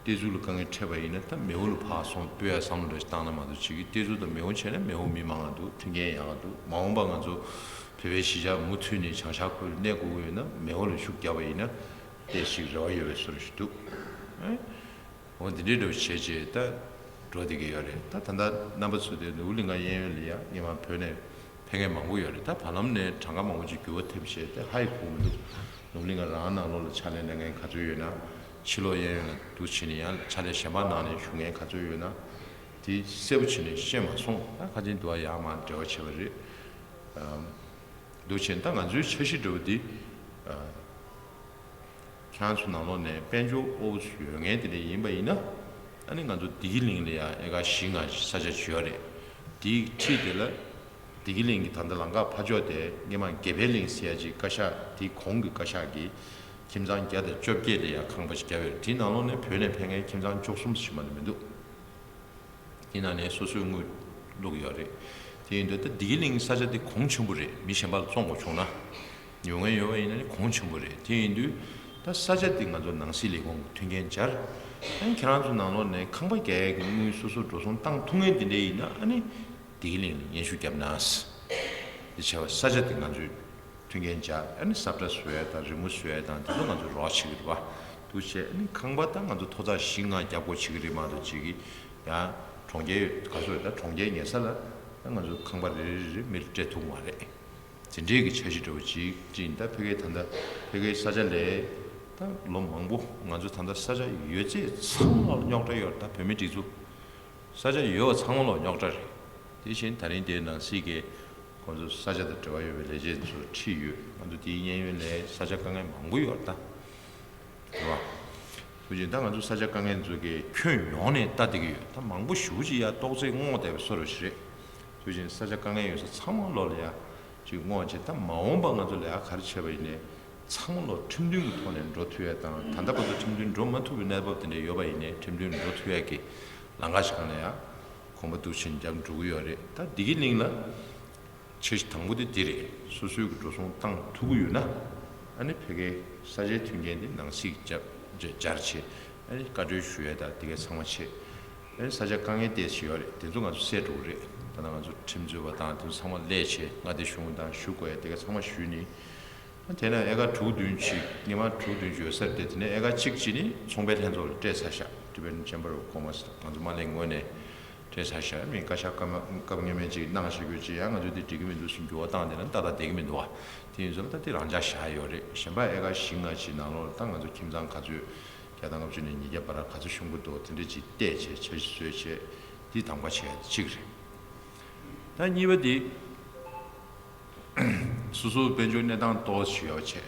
བལྟས་ཚུལ་ལ་དཀའ་ངལ་འཕྲད་པ་ཡིན་ན་ད་མེ་འོ་ལ་ཕར་སོང་སྤོ་ཡ་བསམ་བློ་འདྲ་ཞིག་བཏང་ན་མ་གཏོགས། ཅིག་གིས་བལྟས་ཚུལ་དང་མེ་འོ་བྱས་ན་མེ་འོ་མི་མང་བ་འདུག་མཐུན་རྐྱེན་ཡག་ག་འདུག་མ་འོངས་པ་ང་ཚོ་བོད་པའི་གཞིས་ཆགས་མུ་མཐུད་ནས་བྱང་ཤར་ཁུལ་གནས་དགོས་ཀྱི་ཡོད་ན་མེ་འོ་ལ་ཤུགས་བརྒྱབ་པ་ཡིན་ན་ཏོག་ཙམ་རེ་བ་ཡོད་པའི་བཟོ་འདྲ་ཞིག་འདུག་འོ་འདི་འདྲའི་འདྲ་བོ་བྱས་བྱས་ད་འགྲོ་བསྡད་ཀྱི་ཡོད་རེད། ད་ད་ལྟ་རྣམ་པ་ཚོ་དེ་ནོར་བུ་གླིང་ག་གཡས་གཡོན་ལ་ཡ་སྔོན་མ་བོད་ནས་ཕེབས་མཁན་མང་པོ་ཡོད་རེད། ད་བར་ལམ་ནས་གྲངས་ཀ་མང་པོ་ཅིག་འགྱུར་བ་ཐེབས་བྱས་ད་ཧ་ཡང་གོ་མི་འདུག་ནོར་བུ་གླིང་ག་རང་ནང་ལོགས་ལ་ཕྱག་ལས་གནང་མཁན་ག་ཚོད་ཡོད་ན། ཕྱི་ལོགས་གཡས་གཡོན་ལ་འདུག་བྱས་ནས་ཡང་ཕྱག་ལས་གཞན་པ་ནང་ནས་ཞུགས་མཁན་ག་ཚོད་ཡོད་ན། དེ་གསལ་པོ་བྱས་ནས་ཤེས་མ་སོང་། ད་ཁ་ཆེན་དུ་བ་ཡར་མར་འབྲེལ་བ་བྱས་པ་རེད། ཨམ། འདུག་བྱས་ད་ང་ཚོའི་འཆར་གཞི་འདྲ་བོ་འདི། ཨ། ཁྱེད་རང་ཚོ་ནང་ལོགས་ནས་དཔལ་འབྱོར་དབུལ་པོ་ཚོ་ཡོད་མཁན་དེ་འདྲ་ཡིན་པ་ཡིན་ན། ཨ་ནི་ང་ཚོ་བདེ་སྐྱིད་གླིང་ལ་ཡང་ཨེ་ཀར་བཞི་ལྔ་ཅིག་ས་ཆ་ཅིག་ཡོད་རེད། དེའི་འཁྲིས་དེ་ལ་བདེ་སྐྱིད་གླིང་གི་ད་ལྟ་ལམ་ཁ་ཕར་ཕྱོགས་དེ་སྔོན་མ་དགེ་འཕེལ་གླིང་ཟེར་ཡ་ཅིག་བཀའ་ཤག་དེའི་གོང་གི་བཀའ་ཤག་གིས་ཁྱིམ་ཚང་བརྒྱ་དང་བཅོ་བརྒྱད་ལ་ཡང་ཁང་པ་ཅིག་བརྒྱབ་ཡོད་རེད། དེའི་ནང་ལོགས་ནས་བོད་ནས་ཕེབས་མཁན་ཁྱིམ་ཚང་བཅུ་གསུམ་ཞིག་མ་གཏོགས་མི་འདུག་དེ་ནང་ནས་སོ་སོའི་དངུལ་བླུགས་ཡོད་རེད། དེ་ཡིན་དུས་ད་བདེ་སྐྱིད་གླིང་ས་ཆ་དེ་གོང་ཆེན་པོ་རེད། མི་གཞན་པ་ལ་བཙོང་དགོས་བྱུང་ན། ཉོ་མཁན་ཡོད་པ་ཡིན་ན་ནི་གོང་ཆེན་པོ་རེད། དེ་ཡིན་དུས་ད་ས་ཆ་དེ་ང་ཚོ་ནང་སྲིད་ལས་ཁུངས་ཀྱི་མཐུན་རྐྱེན་སྦྱར། ཨ་ནི་ཁྱེད་རང་ཚོ་ནང་ལོགས་ནས་ཁང་པ་རྒྱག་ཡས་ཀྱི་དངུལ་སོ་སོ་འགྲོ་སོང་བཏང་ཐུབ་མཁན་དེ་འདྲ་ཡིན་ན། ཨ་ནི་བདེ་སྐྱིད་གླིང་ལ་སྙན་ཞུ་བརྒྱབ་ན། དེ་བྱས་པ་ས་ཆ་དེ་ང་ཚོས་མཐུན་རྐྱེན་སྦྱར། ཨ་ནི་ས་བཀྲ་བཟོ་ཡས་དང་རི་མོ་བཟོ་ཡས་དང་དེ་ཚོ་ང་ཚོས་རོགས་བྱེད་ཀྱི་རེད་པ། འདུག་བྱས་ཨ་ནི་ཁང་པ་ད་ང་ཚོ་ཐོག་བརྩེགས་བཞི་ལྔ་རྒྱབ་དགོས་བྱེད་ཀྱི་རེད་མ་གཏོགས། ཅིག་གིས་ཡང་གྲོང་ཁྱེར་ག་ཚོད་ད་གྲོང་ཁྱེར་ཉེ་ས་ལ་ད་ང་ཚོ་ཁང་པ་རེ་རེ་རེ་རེ་མིར་སྤྲད་ཐུབ་མ་རེད། དེ་འདྲའི་གི་འཆར་གཞི་འདྲ་བོ་ཅིག་ཅིག་ད་ཕ་གིའི་ད་ལྟ་ཕ་གིའི་ས་ཆ་ལས་ད་ལོ་མང་པོ་ང་ཚོ་ད་ལྟ་ས་ཆ་ཡོད་ཚད་ཚང་མ་རྙོག་དྲ་ཡོད་རེད། ད་བོད་མི་སྒྲིག་འཛུགས་ས་ཆ་ཡོད་པ་ཚང་མ་ལོག་རྙོག་དྲ་རེད། དེ་བཞིན་ད་རིང་དེའི་ནང་སྲིད་ཀྱི་ཁོང་ཚོ་ས་ཆ་དང་འབྲེལ་བ་ཡོད་པའི་ལས་བྱེད་ཚོ་ཁྲིད་ཡོད། ང་ཚོ་དེའི་གཡས་གཡོན་ལ་ས་ཆ་དཀའ་ངལ་མང་པོ་ཡོད་རེད་ད། རེད་བ། དེ་བཞིན་ད་ང་ཚོ་ས་ཆ་དཀའ་ངལ་ཚོ་གི་ཁྱོན་ཡོངས་ནས་ལྟ་བསྡད་ཀྱི་ཡོད། ད་མང་པོ་ཞེ་པོ་ཅིག་ཡ་ཏོག་ཙེ་སྔོག་བསྡད་པའི་བཟོ་འདྲ་ཞིག་རེད། དེ་བཞིན་ས་ཆ་དཀའ་ངལ་ཡོད་ས་ཚང་མ་ལོག་ལ་ཡ་ཅིག་སྔོག་བྱས། ད་མ་འོངས་པ་ང་ཚོ་ལ་ཡ་ག་རེ་བྱས་པ་ཡིན་ནའི་ཚང་མ་ལོག་ཁྲིམས་མཐུན་གྱི་ཐོག་ནས་འགྲོ་ཐུབ་ཡ་དང་། ད་ལྟ་བར་དུ་ཁྲིམས་མཐུན་འགྲོ་མ་ཐུབ་པའི་གནས་བབ་དེ་འདྲ་ཡོད་པ་ཡིན་ནའི་ཁྲིམས་མཐུན་འགྲོ་ཐུབ་ཡ་གི་ལམ་ཁ་ཞིག་སྒང་ལ་ཡ་གོམ་པ་འདུག་བྱས་རྒྱབ་འགྲོ་གི་ཡོད་རེད། ད་བདེ་སྐྱིད་གླིང་ལ་འཆར་གཞི་དང་པོ་དེ་འདི་རེད། སོ་སོའི་གི་འགྲོ་སོང་བཏང་ཐུབ་ཀྱི་ཡོད་ན། ཨ་ནི་ཕ་གིའི་ས་ཆའི་མཐུན་རྐྱེན་དེ་ནང་སྲིད་ཀྱིས་སྦྱར་བྱས། ཨ་ནི་བཀའ་འཁྲོལ་ཞུ་ཡས་དང་དེ་གའི་ཚང་མ་བྱས། ཨ་ནི་ས་ཆ་དཀའ་ངལ་ཏོག་ཙམ་ཡོད་རེད། དེ་ཚོ་ང་ཚོ་སེལ་འགྲོ་གི་རེད། ད་ལྟ་ང་ཚོ་ཁྲིམས་རྩོད་པ་དང་དེ་ཚོ་ཚང་མ་སླེབས་བྱས། མངའ་སྡེ་གཞུང་དང་ཞུ་དགོས་ཡས་དེ་གའི་ཚང་མ་ཞུས་ནས། ཨ་དེ་ནས་ཨེ་ཀར་དྲུག་བདུན་ཅིག་སྔོན་མ་དྲུག་བདུན་ཅིག་ཡོད་ས་རེད་དེ། དེ་ནས་ཨེ་ཀར་གཅིག་ཅིག་ནི་ཚོང་པའི་ལྷན་ཚོགས་ལ་སྤྲད་ཚར་ཤག Tibetan Chamber of Commerce ང་ཚོ་མ་སླེབས་སྔོན་ནས་སྤྲད་ཚར་ཤག་མི་བཀའ་ཤག་སྐབས་སྐབས་སྔོན་མའི་ཅིག་གནང་བཞག་རྒྱུ་ཅིག་ཡང་ང་ཚོས་དེ་འགྲིག་གི་མི་འདུག་ཟེར་འགྱུར་བ་བཏང་བསྡད་ན་ཏག་ཏག་བསྡད་ཀྱི་མི་འདུག་བ། དེ་ཡིན་ཙང་ད་དེ་རང་འཇགས་བཞག་ཡོད་རེད། གཞན་པ་ཨེ་ཀར་བཞི་ལྔ་ཅིག་ནང་ལོགས་ལ་ད་ང་ཚོ་ཁྱིམ་ཚང་ག་ཚོད་བརྒྱ་དང་ལྔ་བཅུ་ནས་ཉིས་བརྒྱ་བར་ག་ཚོད་ཤོང་གི་འདུག་དེ་འདྲ་ཅིག་བལྟས་བྱས་འཆར་གཞི་བཟོས་བྱས་དེ་གདམ་ག་བྱས་ཡ་དེ་གཅིག་རེད། ད་གཉིས་པ་དེ། སོ་སོའི་དཔལ་འབྱོར་གནས་སྟངས་ཏོག་ཙམ་ཡག་པོ་བྱས།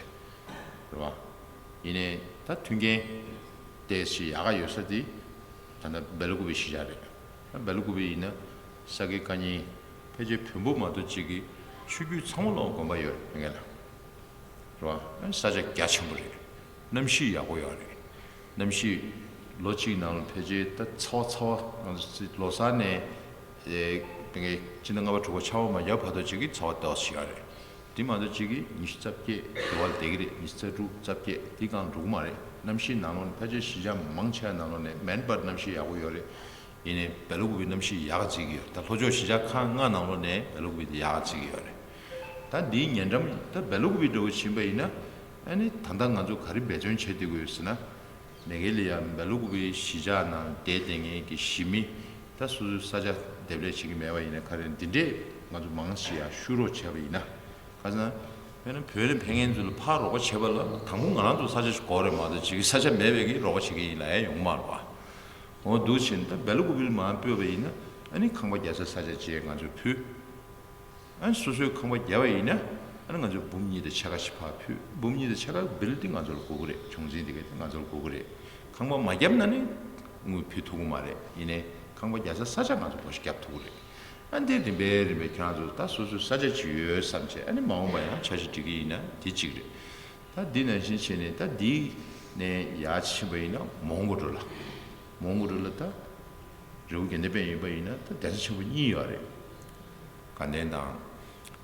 རེད་བ། ཡིན་ནའི་ད་མཐུན་རྐྱེན་ཏོག་ཙམ་ཡག་ག་ཡོད་ས་དེ་ད་ལྟ་སྦེ་ལ་ཀུ་པེ་གཞིས་ཆགས་རེད། ད་སྦེ་ལ་ཀུ་པེ་ཡིན་ན་ས་དགེ་བཀའ་རྙིང་ཕལ་ཆེར་བོན་པོ་མ་གཏོགས་གཅིག་གི་ཆོས་བརྒྱུད་ཚང་མ་ལོག་དགོན་པ་ཡོད་རེད། ངེད་ལ། རེད་བ། ས་ཆ་རྒྱ་ཆེན་པོ་རེད། གནམ་གཤིས་ཡག་པོ་ཡོད་རེད། གནམ་གཤིས་ལོ་གཅིག་ནང་ལ་ཕལ་ཆེར་ད་ཚ་བ་ཚ་བ་ང་ཚོ་ལོ་གསར་ནས་ཨེ་ཕ་གི་སྤྱི་ཟླ་ལྔ་པ་དྲུག་པ་ཆར་པ་མ་བརྒྱབ་བར་དུ་ཅིག་གི་ཚ་བ་ཏོག་ཙམ་ཡོད་རེད། དེ་མ་གཏོགས་ཅིག་གི་ཉི་ཤུ་རྩ་བརྒྱད་དུ་བ་ལ་བསྡད་ཀྱི་རེད། ཉི་ཤུ་རྩ་དྲུག་རྩ་བརྒྱད་དེ་སྒང་འགྲོ་གི་མ་རེད། གནམ་གཤིས་ནང་ལོགས་ནས་ཕལ་ཆེར་གཞིས་ཆགས་མང་ཆེ་བ་ནང་ལོགས་ནས་མེད་པར་གནམ་གཤིས་ཡག་པོ་ཡོད་རེད། ཡིན་ནའི་སྦེ་ལ་ཀུ་པེ་གནམ་གཤིས་ཡག་ག་བརྩི་གི་ཡོད་རེད། ད་ལྷོ་ཕྱོགས་གཞིས་ཆགས་ཁག་ལྔ་ནང་ལོགས་ནས་སྦེ་ལ་ཀུ་པེ་དེ་ཡག་ག་བརྩི་གི་ཡོད་རེད། ད་འདིའི་ཉེ་འགྲམ་ད་སྦེ་ལ་ཀུ་པེ་འདྲ་བོ་ཕྱིན་པ་ཡིན་ན། ཨ་ནི་ད་ལྟ་ང་ཚོ་ག་རེ་འབད་བརྩོན་བྱེད་བསྡད་ཀྱི་ཡོད་ཟེར་ན། མེ་གྷལ་ཡ་སྦེ་ལ་ཀུ་པེ་གཞིས་ཆགས་ནང་བསྡད་བསྡད་མཁན་གྱི་གཞིས་མི་ད་སོ་སོའི་ས་ཆ་འདེབས་ལས་བྱེད་ཀྱི་མེད་པ་ཡིན་ན། ག་རེ་འདི་འདྲས་ང་ཚོ་མང་ཆེ་ཡ་བཤུ་རོགས་བྱས་པ་ཡིན་ན། ཁ་སང་དཔེར་ན་བོད་ནས་ཕེབས་མཁན་ཚོ་ལ་ཕར་རོགས་པ་བྱེད་པ་ལ་དང་པོ་ང་རང་ཚོ་ས་ཆ་ཞིག་དགོས་རེད་མ་གཏོགས། ཅིག་ས་ཆ་མེད་པའི་གི་རོགས་པ་བྱེད་མཁན་ཡིན་ལབ་ཡ་ཡོང་གི་མ་རེད་བ། འོ་འདུག་བྱས་ནས་ད་སྦེ་ལ་ཀུ་པེ་ལ་མར་སྤོས་པ་ཡིན་ན། ཨ་ནི་ཁང་པ་རྒྱག་ས་ས་ཆ་ཅིག་ང་ཚོས་ཕུལ། ཨ་ནི་སོ་སོའི་ཁང་པ་བརྒྱབ་པ་ཡིན་ན། ཨ་ནི་ང་ཚོས་འབུམ་གཉིས་དང་ཕྱེད་ཀ་ཞིག་ཕར་ཕུལ། འབུམ་གཉིས་དང་ཕྱེད་ཀ་བིལ་དེ་ང་ཚོ་ལ་དགོས་ཀྱི་རེད། ཆུང་འཛིན་དེ་ག་དེ་ང་ཚོ་ལ་དགོས་ཀྱི་རེད། ཁང་པ་མ་བརྒྱབ་ན་ནི་དངུལ་ཕུལ་ཐུབ་ཀྱི་མ་རེད། ཡིན་ནའི་ ཁང་པ་རྒྱག་ས་ས་ཆ་ང་ཚོ་བགོ་བཤའ་རྒྱབ་ཐུབ་ཀྱི་རེད། ཨ་འདི་རིམ་པས་རིམ་པས་ཁྱེད་རང་ཚོ་ད་སོ་སོའི་ས་ཆ་ཅིག་ཡོད་བསམ་བྱས། ཨ་ནི་མ་འོངས་པ་ཡང་འཆར་གཞི་སྒྲིག་གི་ཡིན་ན་དེ་གཅིག་རེད། ད་འདི་ནང་བཞིན་བྱས་ནས་ད་འདི་ནས་ཡར་ཕྱིན་པ་ཡིན་ན་མོན་གྷོ་འགྲོ་ལ། མོན་གྷོ་འགྲོ་ལ་ད་རི་བོ་དགེ་ལྡན་པ་ཡིན་པ་ཡིན་ན་ད་གདན་ས་ཆེན་པོ་གཉིས་ཡོད་རེད། དགའ་ལྡན་དང་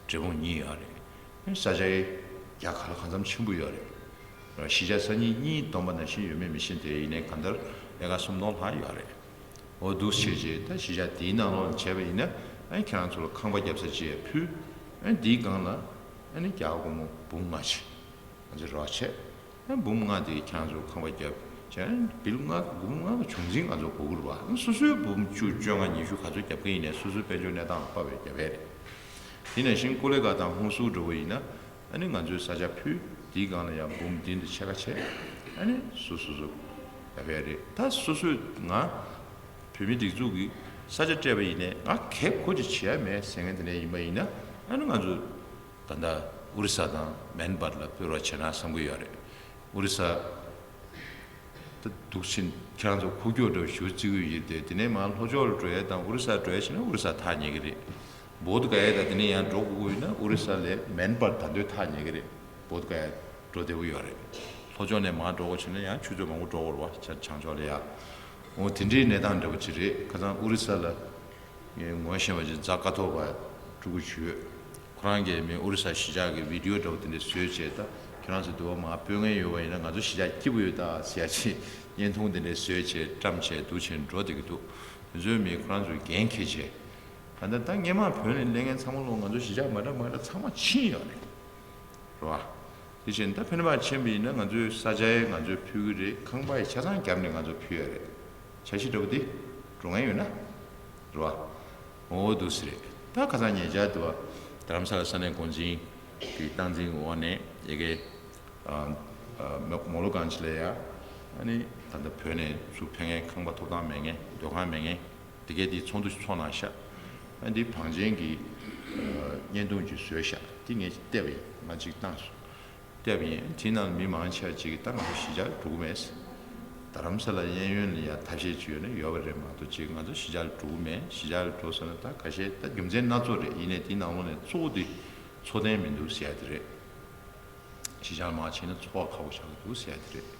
འབྲས་སྤུངས་གཉིས་ཡོད་རེད། ཨ་ནི་ས་ཆའི་རྒྱ་གར་ལ་གང་འཚམ་ཆེན་པོ་ཡོད་རེད། གཞིས་ཆགས་ས་གཉིས་གཉིས་བསྡོམས་པ་ནང་བཞིན་ཡོད་མེད་མི་ཤེས། དེ་ཡིན་ནའི་གང་ལྟར་ཨེ་ཀར་སུམ་སྟོང་ལྷག་ཡོད་རེད། འོ་འདུག་བྱས་རྗེས་ད་གཞིས་ཆགས་འདིའི་ནང་ལོགས་ལ་བྱས་པ་ཡིན་ན། ཨ་ནི་ཁྱེད་རང་ཚོ་ལ་ཁང་པ་རྒྱབ་ས་ཅིག་ཡང་ཕུལ། ཨ་ནི་འདིའི་སྒང་ལ་ཨ་ནི་རྒྱ་གར་སྒོར་མོ་འབུམ་ལྔ་ཅིག་ང་ཚོས་རོགས་བྱས། ཨ་ནི་འབུམ་ལྔ་དེ་ཁྱེད་རང་ཚོ་ཁང་པ་རྒྱབ་བྱས། ཨ་ནི་འབུམ་ལྔ་འབུམ་ལྔ་གི་ཆུང་འཛིན་ང་ཚོ་དགོས་ཀྱི་རེད་པ། ཨ་ནི་སོ་སོའི་འབུམ་བཅུ་བཅོ་ལྔ་ཉི་ཤུ་ག་ཚོད་རྒྱབ་ཀྱི་ཡིན་ནའི་སོ་སོའི་དཔལ་འབྱོར་གནས་སྟངས་ལ་དཔག་པའི་རྒྱབ་ཡས་རེད། དེ་ནང་བཞིན་ཀོ་ལི་གྷལ་དང་ཧུན་སུར་འདྲ་བོ་ཡིན་ན། ཨ་ནི་ང་ཚོས་ས་ཆ་ཕུལ། དེའི་སྒང་ལ་ཡང་འབུམ་བདུན་དང་ཕྱེད་ཀ་བྱས། ཨ་ནི་སོ་སོ་སོ་ཡ་བས་རེད། ད་སོ་སོས་ང་བོད་མིའི་སྒྲིག་འཛུགས་ཀྱི་ས་ཆ་སྤྲད་པ་ཡིན་ནའི་ང་གལ་ཁོ་ཅིག་བྱེད་ཡ་མེད་ཟེར་མཁན་དེ་འདྲ་ཡིན་པ་ཡིན་ན། ཨ་ནི་ང་ཚོ་ད་ལྟ་ཨོ་རི་ས་དང་མན་པར་ལ་ཕུལ་རོགས་བྱས་ན་བསམ་གྱི་ཡོད་རེད། ཨོ་རི་ས་ད་འདུག་ཕྱིན་ཁྱེད་རང་ཚོ་ཁུག་ཀྱོག་འདྲ་བོ་ཞེ་པོ་བརྩི་གི་ཡོད་དེ། དེ་ནས་མར་ལྷོ་ཕྱོགས་ལ་འགྲོ་ཡས་དང་ཨོ་རི་ས་འགྲོ་ཡས་བྱས་ན་ཨོ་རི་ས་ཐག་ཉེ་གི་རེད། བོད་ག་ཡས་དང་དེ་ནས་ཡང་འགྲོ་དགོས་ཀྱི་ཡོད་ན་ཨོ་རི་ས་ལས་མན་པར་ད་དུང་ཐག་ཉེ་གི་རེད། བོད་ག་ཡས་འགྲོ་བདེ་པོ་ཡོད་རེད། ལྷོ་ཕྱོགས་ནས་མར་འགྲོ་དགོས་བྱས་ན་ཡང་ཆུ་ཚོད་མང་པོ་འགྲོ་དགོས་རེད་པ། བྱང་ཕྱོགས་ལ་ཡ། འོ་དེ་འདྲའི་གནས་སྟངས་འདྲ་བོ་ཅིག་རེད། ཁ་སང་ཨོ་རི་ས་ལ་ངས་ངོ་ཤེས་པ་ཅིག་རྫ་དཀའ་ཐོབ་པ་ཕྲུ་གུ་ཅིག་ཡོད། ཁོ་རང་གིས་མི་ཨོ་རི་ས་གཞིས་ཆགས་ཀྱི་བི་ཌི་ཡོ་འདྲ་བོ་དེ་འདྲ་བཟོས་བྱས། ད་ཁྱེད་རང་ཚོ་འདི་བ་མར་སྤོ་མཁན་ཡོད་པ་ཡིན་ན་ང་ཚོ་གཞིས་ཆགས་སྐྱིད་པོ་ཡོད་ད་ཟེར་ཡ་ཅིག་བརྙན་ཐུང་དེ་འདྲ་བཟོས་བྱས་བཀྲམ་བྱས་འདུག་བྱས་འགྲོ་བསྡད་ཀྱི་འདུག་དེ་ཚོའི་མི་ཁོ་རང་ཚོས་འགན་འཁྱེར་བྱས། ད་ལྟ་ད་སྔས་མ་བོད་ནས་སླེབས་མཁན་ཚང་མ་ལོ་ང་ཚོ་གཞིས་ཆགས་མ་འདྲ་མ་འདྲ་ཚང་མ་ཕྱིན་ཡོད་རེད། རེད་པ། དེ་བཞིན་ད་ཕན་པ་ཆེན་པོ་ཡིན་ན་ང་ཚོའི་ས་ཆ་ཡང་ང་ཚོས་ཕུལ་གྱི་རེད། ཁང་པ་ཡང་ཆ་ཚང་བརྒྱབ་ནས་ང་ཚོ་ཕུལ་ཡ་རེད། འཆར་གཞི་འདྲ་བོ་དེ་འགྲོ་མཁན་ཡོད་ན། རེད་པ། འོ་འདུག་སེ་རེད། ད་ཁ་སང་ཉེ་ཆར་དུ་བ་རྡ་རམ་ས་ལ་ས་གནས་འགོ་འཛིན་གྱི་སྟངས་འཛིན་འོག་ནས་ཡ་གི་ཨ་ཨ་མོ་མོ་ལོ་གང་ཅི་ལ་ཡ། ཨ་ནི་ད་ལྟ་བོད་ནས་ཚུར་ཕེབས་མཁན་ཁང་པ་ཐོབ་ཐང་མེད་མཁན་སྡོད་ཁང་མེད་མཁན་དེ་གས་དེ་ཚོགས་འདུ་ཞིག་ཚོགས་གནང་ཤག་ཨ་འདི་བང་ཆེན་གྱི་ཨ་བརྙན་ཐུང་ཅིག་བཟོས་ཤག་དེ་ངས་ཅིག་བལྟས་པ་ཡིན། ང་ཅིག་བཏང་སོང་། བལྟས་པ་ཡིན། དེའི་ནང་མི་མང་ཆེ་བ་ཅིག་གིས་ད་ང་ཚོ་གཞིས་ཆགས་ལ་འགྲོ་གི་མེད། རྡ་རམ་ས་ལ་གཡས་གཡོན་ལ་ཡ་ཐབས་ཤེས་ཅིག་ཡོད་ན་ཡོད་པ་རེད་མ་གཏོགས། ཅིག་ང་ཚོ་གཞིས་ཆགས་ལ་འགྲོ་གི་མེད། གཞིས་ཆགས་ལ་འགྲོ་ཟེར་ན་ད་ཁ་ཤས་ད་རྒྱུ་མཚན་སྣ་ཚོགས་རེད། ཡིན་ནའི་དེའི་ནང་ལོགས་ནས་གཙོ་བོ་དེ་འཚོ་རྟེན་མི་འདུག་ཟེར་ཡ་དེ་རེད། གཞིས་ཆགས་ལ་མར་ཕྱིན་ན་འཚོ་བ་ཁག་པོ་ཆགས་ཀྱི་འདུག་ཟེར་ཡ་དེ་རེད།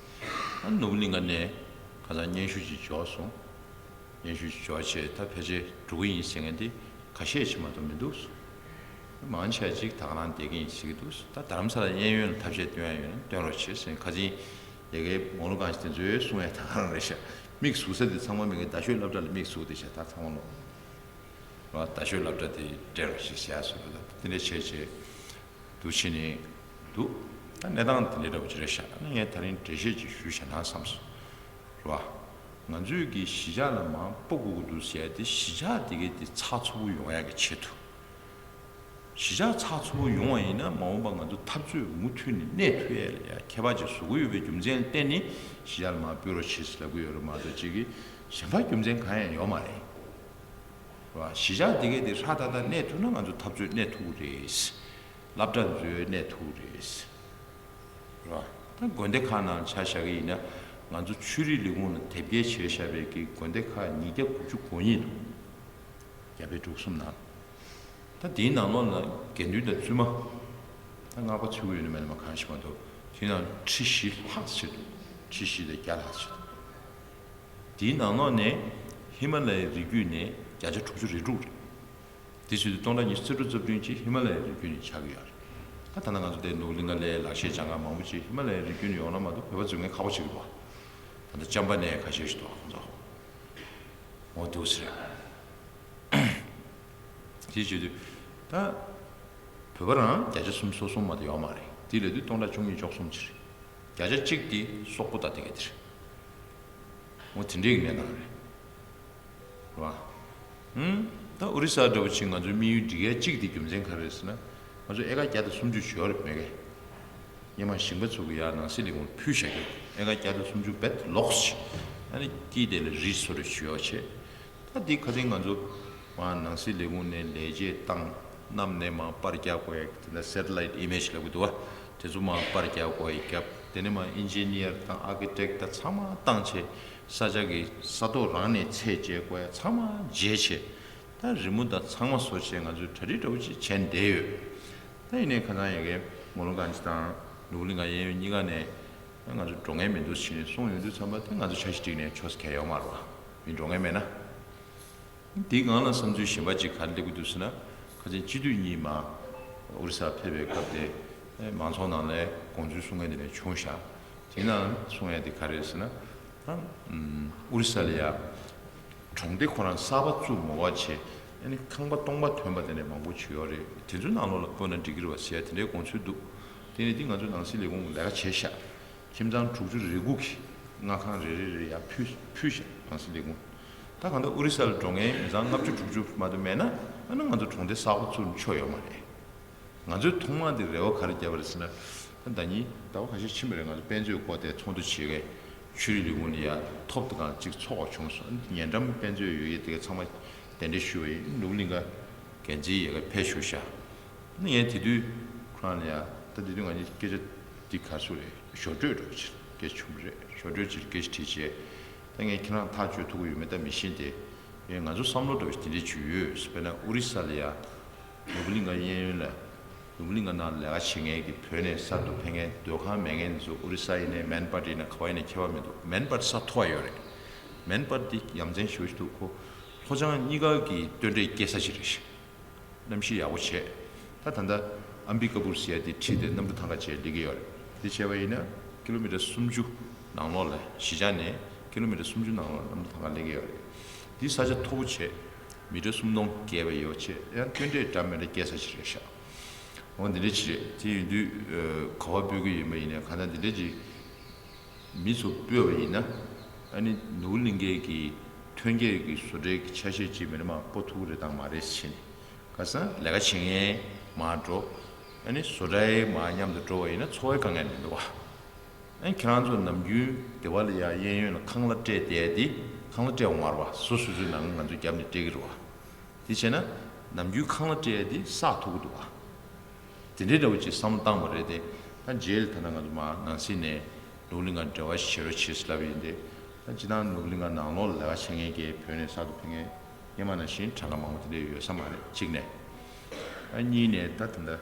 ཨ་ནུབ་གླིང་ག་ནས་ཁ་སང་སྙན་ཞུ་ཅིག་འབྱོར་སོང་། སྙན་ཞུ་ཅིག་འབྱོར་བྱས་ད་ཕལ་ཆེར་འགྲོ་གི་ཡིན་ཟེར་མཁན་དེ་ཁ་ཤས་ཅིག་མ་གཏོགས་མི་འདུག་མང་ཆེ་བ་ཅིག་ད་ག་རང་བསྡད་ཀྱི་ཡིན་ཟེར་གྱི་འདུག་ད་རྡ་རམ་ས་ལ་གཡས་གཡོན་ལ་ཐབས་ཤེས་སྟོན་ཡ་ཡོད་ན་སྟོན་རོགས་བྱེད་ཟེར། ཁ་སང་ཡ་གིའི་མོ་ལོ་གང་ཞིག་དེ་ཚོས་གསུང་ཡ་ད་ག་རང་རེད་ཤག་མིག་ཟུག་ས་དེ་ཚང་མ་མི་གི་རྡ་ཤོད་སློབ་གྲྭ་ལ་མིག་ཟུག་བསྡད་ཤག་ད་ཚང་མ་ལོ། རྡ་ཤོད་སློབ་གྲྭ་དེ་སྤྲད་རོགས་ཞེས་ཟེར་ཡ་སོགས་ད་དེ་འདྲ་བྱས་བྱས་འདུག་བྱས་ནས་འདུག་ད་གནས་སྟངས་དེ་འདྲ་འདྲ་པོ་ཅིག་རེད་ཤག་ཨ་ནི་ངས་ད་རིང་འགྲེལ་བཤད་ཅིག་ཞུས་བཞག་ན་བསམ་སོང་། རེད་པ། ང་ཚོས་ཀྱི་གཞིས་ཆགས་ལ་མར་སྤོ་དགོས་ཀྱི་འདུག་ཟེར་ཏེ་གཞིས་ཆགས་དེ་གའི་དེ་ཚགས་ཚུད་པོ་ཡོང་ཡག་གི་ཆེད་དུ། གཞིས་ཆགས་ཚགས་ཚུད་པོ་ཡོང་བ་ཡིན་ན་མ་འོངས་པ་ང་ཚོ་འཐབ་རྩོད་མུ་མཐུད་ནས་གནས་ཐུབ་ཡས་ལ་ཡ་ཁྱད་པར་ཅིག་བཟོ་གི་ཡོད་པའི་རྒྱུ་མཚན་ལ་བརྟེན་ནས་གཞིས་ཆགས་ལ་མར་སྤོ་རོགས་བྱེད་ཟེར་ལབ་ཀྱི་ཡོད་རེད་མ་གཏོགས་ཅིག་གི་གཞན་པ་རྒྱུ་མཚན་གང་ཡང་ཡོད་མ་རེད། རེད་པ། གཞིས་ཆགས་དེ་གའི་དེ་ཧྲ་ཏག་ཏག་གནས་ཐུབ་ན་ང་ཚོ་འཐབ་རྩོད་གནས་ཐུབ་ཀྱི་རེད། སློབ་གྲྭ་ཚོ་གནས་ཐུབ་ཀྱི་རེད། རེད་པ། ད་དགོན་སྡེ་ཁག་ནང་ཆ་བཞག་གི་ཡིན་ན་ང་ཚོ་ཆོས་རིག་ལས་ཁུངས་ལ་དེབ་སྐྱེལ་བྱས་བཞག་པའི་གི་དགོན་སྡེ་ཁག་ཉིས་བརྒྱ་དགུ་བཅུ་གོ་གཉིས་འདུག་རྒྱ་བལ་འབྲུག་གསུམ་ནང་། ད་དེའི་ནང་ལོགས་ལ་དགེ་འདུན་དང་བཙུན་མ། ད་སྔགས་པ་ཚུད་ཀྱི་ཡོད་ན་མེད་ན་མ་གང་ཤེས་མ་གཏོགས་དེའི་ནང་ཁྲི་བཞི་ལྷག་ཙམ་ཅིག་འདུག་ཁྲི་བཞི་དང་བརྒྱ་ལྷག་ཙམ་ཅིག་འདུག་དེའི་ནང་ལོགས་ནས་ཧི་མ་ལ་ཡའི་རི་རྒྱུད་ནས་བརྒྱ་ཆ་དྲུག་ཅུ་རེ་དྲུག་རེད། དེ་བྱས་དུས་སྟོང་ཕྲག་ཉི་ཤུ་རྩ་དྲུག་རྩ་བདུན་ཅིག་ཧི་མ་ལ་ཡའི་རི་རྒྱུད་ནས་ཆགས་ཀྱི་ཡོད་རེད། ད་ད་ལྟ་ང་ཚོ་དེ་ནུབ་གླིང་ག་ལའི་ལག་ཤེས་སྦྱང་མཁན་མང་པོ་ཅིག་ཧི་མ་ལ་ཡའི་རི་རྒྱུད་ནས་ཡོང་ན་མ་གཏོགས་བོད་པ་འཛུལ་མཁན་ཁག་པོ་ཅིག་རེད་པ། ད་ལྟ་ཅམ་པ་ནས་ཁ་ཤས་ཤིག་འདུག་ཁོང་ཚོ། འོ་འདུག་ཟེར། དེ་བྱས་དུས་ད་བོད་པ་རང་བརྒྱ་ཆ་སུམ་ཅུ་སོ་གསུམ་མ་གཏོགས་ཡོད་མ་རེད། དེ་ལས་དུས་སྟོང་ཕྲག་བཅུ་གཉིས་བཅུ་གསུམ་ཅིག་རེད། བརྒྱ་ཆ་གཅིག་དེ་སོག་པོ་དང་དེ་ག་དེ་རེད། འོ་དེ་འདྲའི་གནས་སྟངས་རེད། རེད་པ། ཧུམ། ད་ཨོ་རི་ས་འདྲ་བོ་ཅིག་ང་ཚོའི་དམིགས་ཡུལ་འགྲིག་ཡ་གཅིག་དེ་རྒྱུ་མཚན་ག་རེ་རེད་ཟེར་ན། ང་ཚོ་ཨེ་ཀར་བརྒྱ་དང་སུམ་ཅུ་ཞིག་ཡོད་རེད་མེད་གས། སྔོན་མ་ཞིང་པ་ཚོ་གིས་ཡར་ནང་སྲིད་ལས་ཁུངས་ཕུལ་བཞག་གི་ཨེ་ཀར་བརྒྱ་དང་སུམ་ཅུ་བེད་ལོགས་ཤིག་ཨ་ནི་དཀྱིལ་དེ་ལ་རི་སོ་རེ་ཞུ་ཡོད་བྱས། ད་འདི་ཁ་སང་ང་ཚོ་མར་ནང་སྲིད་ལས་ཁུངས་ནས་ལས་བྱེད་བཏང་། གནམ་ནས་མར་པར་རྒྱག་དགོས་ཡ་དེ་འདྲ་སེ་ཊི་ལའིཊ་ཨི་མེཇ་ལབ་ཀྱི་འདུག་པ། དེ་ཚོ་མར་པར་རྒྱག་དགོས་ཡ་བརྒྱབ། དེ་ནས་མར་ཨིན་ཇི་ནི་ཡར་དང་ཨར་ཀི་ཊེག་དང་ཚང་མ་བཏང་བྱས། ས་ཆ་གི་ས་ཐོག་རང་ནས་ཚད་འཇལ་དགོས་ཡ་ཚང་མ་འཇལ་བྱས། ད་རི་མོ་དང་ཚང་མ་བཟོ་བྱས་ང་ཚོས་གྲ་སྒྲིག་འདྲ་བོ་ཅིག་བྱས་བསྡད་ཡོད། ད་ཡིན་ནའི་ཁ་སང་ཡ་གི་ངོ་ལོག་གང་ཅི་དང་ནོར་བུ་གླིང་ག་གཡས་གཡོན་གཉིས་ཀ་ནས་ང་ཚོ་འགྲོ་མཁན་མི་འདུག་ཕྱིན་ནས་སོང་ཡོང་དུས་ཙམ་པ་དེ་ང་ཚོ་འཆར་གཞི་བསྒྲིགས་ནས་ཆོག་ས་གང་ཡང་ཡོད་མ་རེད་བ། མི་འགྲོ་མཁན་མེད་ན། འདིའི་སྒང་ལ་བསམ་ཚུལ་གཞན་པ་ཅིག་ག་རེ་སླེབས་ཀྱི་འདུག་ཟེར་ན། ཁ་སང་སྤྱི་འཐུས་གཉིས་མར་ཨོ་རི་ས་ཕེབས་པའི་སྐབས་དེ་མང་ཚོགས་ནང་ལ་དགོངས་ཚུལ་གསུང་མཁན་དེ་འདྲ་བྱུང་ཤག་དེ་ནང་གསུང་ཡ་དེ་ག་རེ་རེད་ཟེར་ན། ད་ཨུ་རི་ས་ལ་ཡ་གྲོང་སྡེ་ཁོ་རང་གསར་པ་བཙུགས་མ་དགོས་པ་བྱས། ཨ་ནི་ཁང་པ་སྟོང་པ་ཐོན་པ་དེ་འདྲ་མང་པོ་བྱུང་ཡོད་རེད། དེ་ཚོའི་ནང་ལོགས་ལ་སྤོས་ན་འགྲིག་གི་རེད་བ་ཟེར་ཡ་དེ་འདྲའི་དགོངས་ཚུལ་འདུག་དེ་ནི་འདི་ང་ཚོ་ནང་སྲིད་ལས་ཁུངས་ལས་ཀ་བྱས་ཤག་ཁྱིམ་ཚང་དྲུག་ཅུ་རེ་དགུ་གི་མངའ་ཁང་རེ་རེ་རེ་ཡར་ཕུལ་ཕུལ་ཤག་ནང་སྲིད་ལས་ཁུངས། ད་གང་ལྟར་ཨོ་རི་ས་ལ་འགྲོ་མཁན་མི་ཚང་ལྔ་བཅུ་དྲུག་ཅུ་མ་གཏོགས་མེད་ན། ཨ་ནི་ང་ཚོ་གྲོང་སྡེ་གསར་པ་བཙུགས་ན་ཆོ་ཡོད་མ་རེད། ང་ཚོས་ཐོག་མར་དེ་རེ་བ་ག་རེ་བརྒྱབ་པ་རེད་ཟེར་ན། ད་ཟླ་ཉིན་ཟླ་བ་ཁ་ཤས་ཕྱིན་པ་རེད། ང་ཚོ་དཔེ་མཛོད་སྐོར་དེ་ཚོགས་འདུ་བྱེད་མཁན་ཆོས་རིག་ལས་ཁུངས་ནས་ཡར་ཐོབ་དེ་གང་ཅིག་ཚོགས་པ་བྱུང་སོང་། ཉེ་འགྲམ་དཔེ་མཛོད་ཡོད་ཡས་དེ་ག་ཚང་མ་གདན་འདྲེན་ཞུས་པ་ཡིན། ནོར་བུ་གླིང་ག་འགན་འཛིན་ཡས་ག་ཕེབས་བཞུགས་ཤག་ངས་དེ་དུས་ཁོ་རང་ལ་ཡ། ད་དེ་དུས་ང་གཉིས་སྐད་ཆ་འདི་ག་ཚོད་རེད། ཞོར་འཕྲོས་འདྲ་བོ་ཅིག་སྐད་ཆ་བྱུང་བ་རེད། ཞོར་འཕྲོས་ཅིག་སྐད་ཆ་དྲིས་བྱས། ད་ངས་ཁྱེད་རང་ཐག་གཅོད་ཐུབ་ཀྱི་ཡོད་མེད་ད་མི་ཤེས་ཏེ། ངས་ང་ཚོ་བསམ་བློ་འདྲ་བོ་ཞིག་དེ་འདྲས་ཅིག་ཡོད། དཔེར་ན་ཨོ་རི་ས་ལ་ཡ། ནོར་བུ་གླིང་ག་གཡས་གཡོན་ལ། ནོར་བུ་གླིང་ག་ནང་ལས་ཀ་བྱེད་མཁན་གྱི་བོད་ནས་གསར་དུ་ཕེབས་མཁན་སྡོད་ཁང་མེད་མཁན་ཚོ་ཨོ་རི་ས་ཡིན་ནའི་མན་པར་ཡིན་ན་ག་བ་ཡིན་ནའི་ཁྱད་པར་མི་འདུག་མན་པར་ས་མཐོ་བ་ཡོད་རེད། མན་པར་འདི་ཡ་མཚན་ཞེ་པོ་ཅིག་འདུག་ཁོ་ལྷོ་བྱང་གཉིས་ཀ་གི་སྟོན་འབྲས་སྐྱེ་ས་ཅིག་རེད། གནམ་གཤིས་ཡག་པོ་བྱས། ད་ད་ལྟ་ཨམ་བི་ཀ་པུར་ཟེར་ཡ་དེ་ཁྲིད་དེ་གནམ་གྲུ་ཐང་ག་བྱས་སླེབས་ཀྱི་ཡོད་རེད། དེ་བྱས་པ་ཡིན་ན་ཀི་ལོ་མི་ཊར་སུམ་ཅུ་ནང་ལོགས་ལ་གཞིས་ཆགས་ནས་ཀི་ལོ་མི་ཊར་སུམ་ཅུ་ནང་ལོགས་ལ་གནམ་གྲུ་ཐང་ག་སླེབས་ཀྱི་ཡོད་རེད། འདི་ས་ཆ་མཐོ་པོ་བྱས། མི་ཊར་སུམ་སྟོང་བརྒལ་བ་ཡོད་བྱས། ཡང་སྟོན་འབྲས་འདྲ་མི་འདྲ་སྐྱེ་ས་ཞིག་རེད་ཤག་འོ་འདི་འདྲ་ཅིག་རེད། དེ་ཡིན་དུས་ག་བ་སྤོས་ཀྱི་ཡིན་པ་ཡིན་ན། གང་ལྟར་འདི་འདྲ་ཅིག་མི་ཚོ་སྤོས་པ་ཡིན་ན། ཨ་ནི་ནོར་བུ་གླིང་གའི་གི་ཐོན་སྐྱེད་ཀྱི་བཟོ་གྲྭའི་གི་ཆ་ཤས་ཅིག་མི་རེ་མ་སྤོ་ཐུབ་ཀྱི་རེད་དང་མ་རེད་ཟེར་ནས། ཁ་སང་ལས་ཀ་བྱེད་མཁན་མར་འགྲོ། ཨ་ནི་བཟོ་གྲྭའི་མར་མཉམ་དུ་འགྲོ་བ་ཡིན་ན་འཚོ་བའི་དཀའ་ངལ་མི་འདུག་བ། ཨ་ནི་ཁྱེད་རང་ཚོ་ནམ་རྒྱུན་སྡེ་བ་ལ་ཡ་གཡས་གཡོན་ལ་ཁང་གླ་སྤྲད་བསྡད་དེ། ཁང་གླ་སྤྲད་འོང་བ་རེད་བ། བཟོ་སོ་སོའི་ནང་ང་ཚོ་རྒྱབ་ནས་སྤྲད་ཀྱི་རེད་བ། དེ་བྱས་ན་ནམ་རྒྱུན་ཁང་གླ་སྤྲད་དེ་བསགས་ཐུབ་ཀྱི་འདུག་བ། དེ་འདྲའི་འདྲ་བོ་ཅིག་བསམ་བློ་བཏང་བ་རེད་དེ། ད་རྗེས་ལ་ད་ལྟ་ང་ཚོ་མར་ནང་སྲིད་ནས་ནོར་བུ་གླིང་ག་འབྲེལ་བ་བྱེད་རོགས་བྱེད་ཟེར་ལབ་ཡིན་ཏེ། ད་སྤྱིར་བཏང་ནོར་བུ་གླིང་ག་ནང་ལོགས་ལ་ལས་ཀ་བྱེད་མཁན་གྱི་བོད་ནས་གསར་དུ་ཕེབས་མཁན་སྔོན་མ་ནང་བཞིན་གྲངས་ཀ་མང་པོ་དེ་འདྲ་ཡོད་ས་མ་རེད་གཅིག་ནས། ཨ་གཉིས་ནས་ད་ད་ལྟ་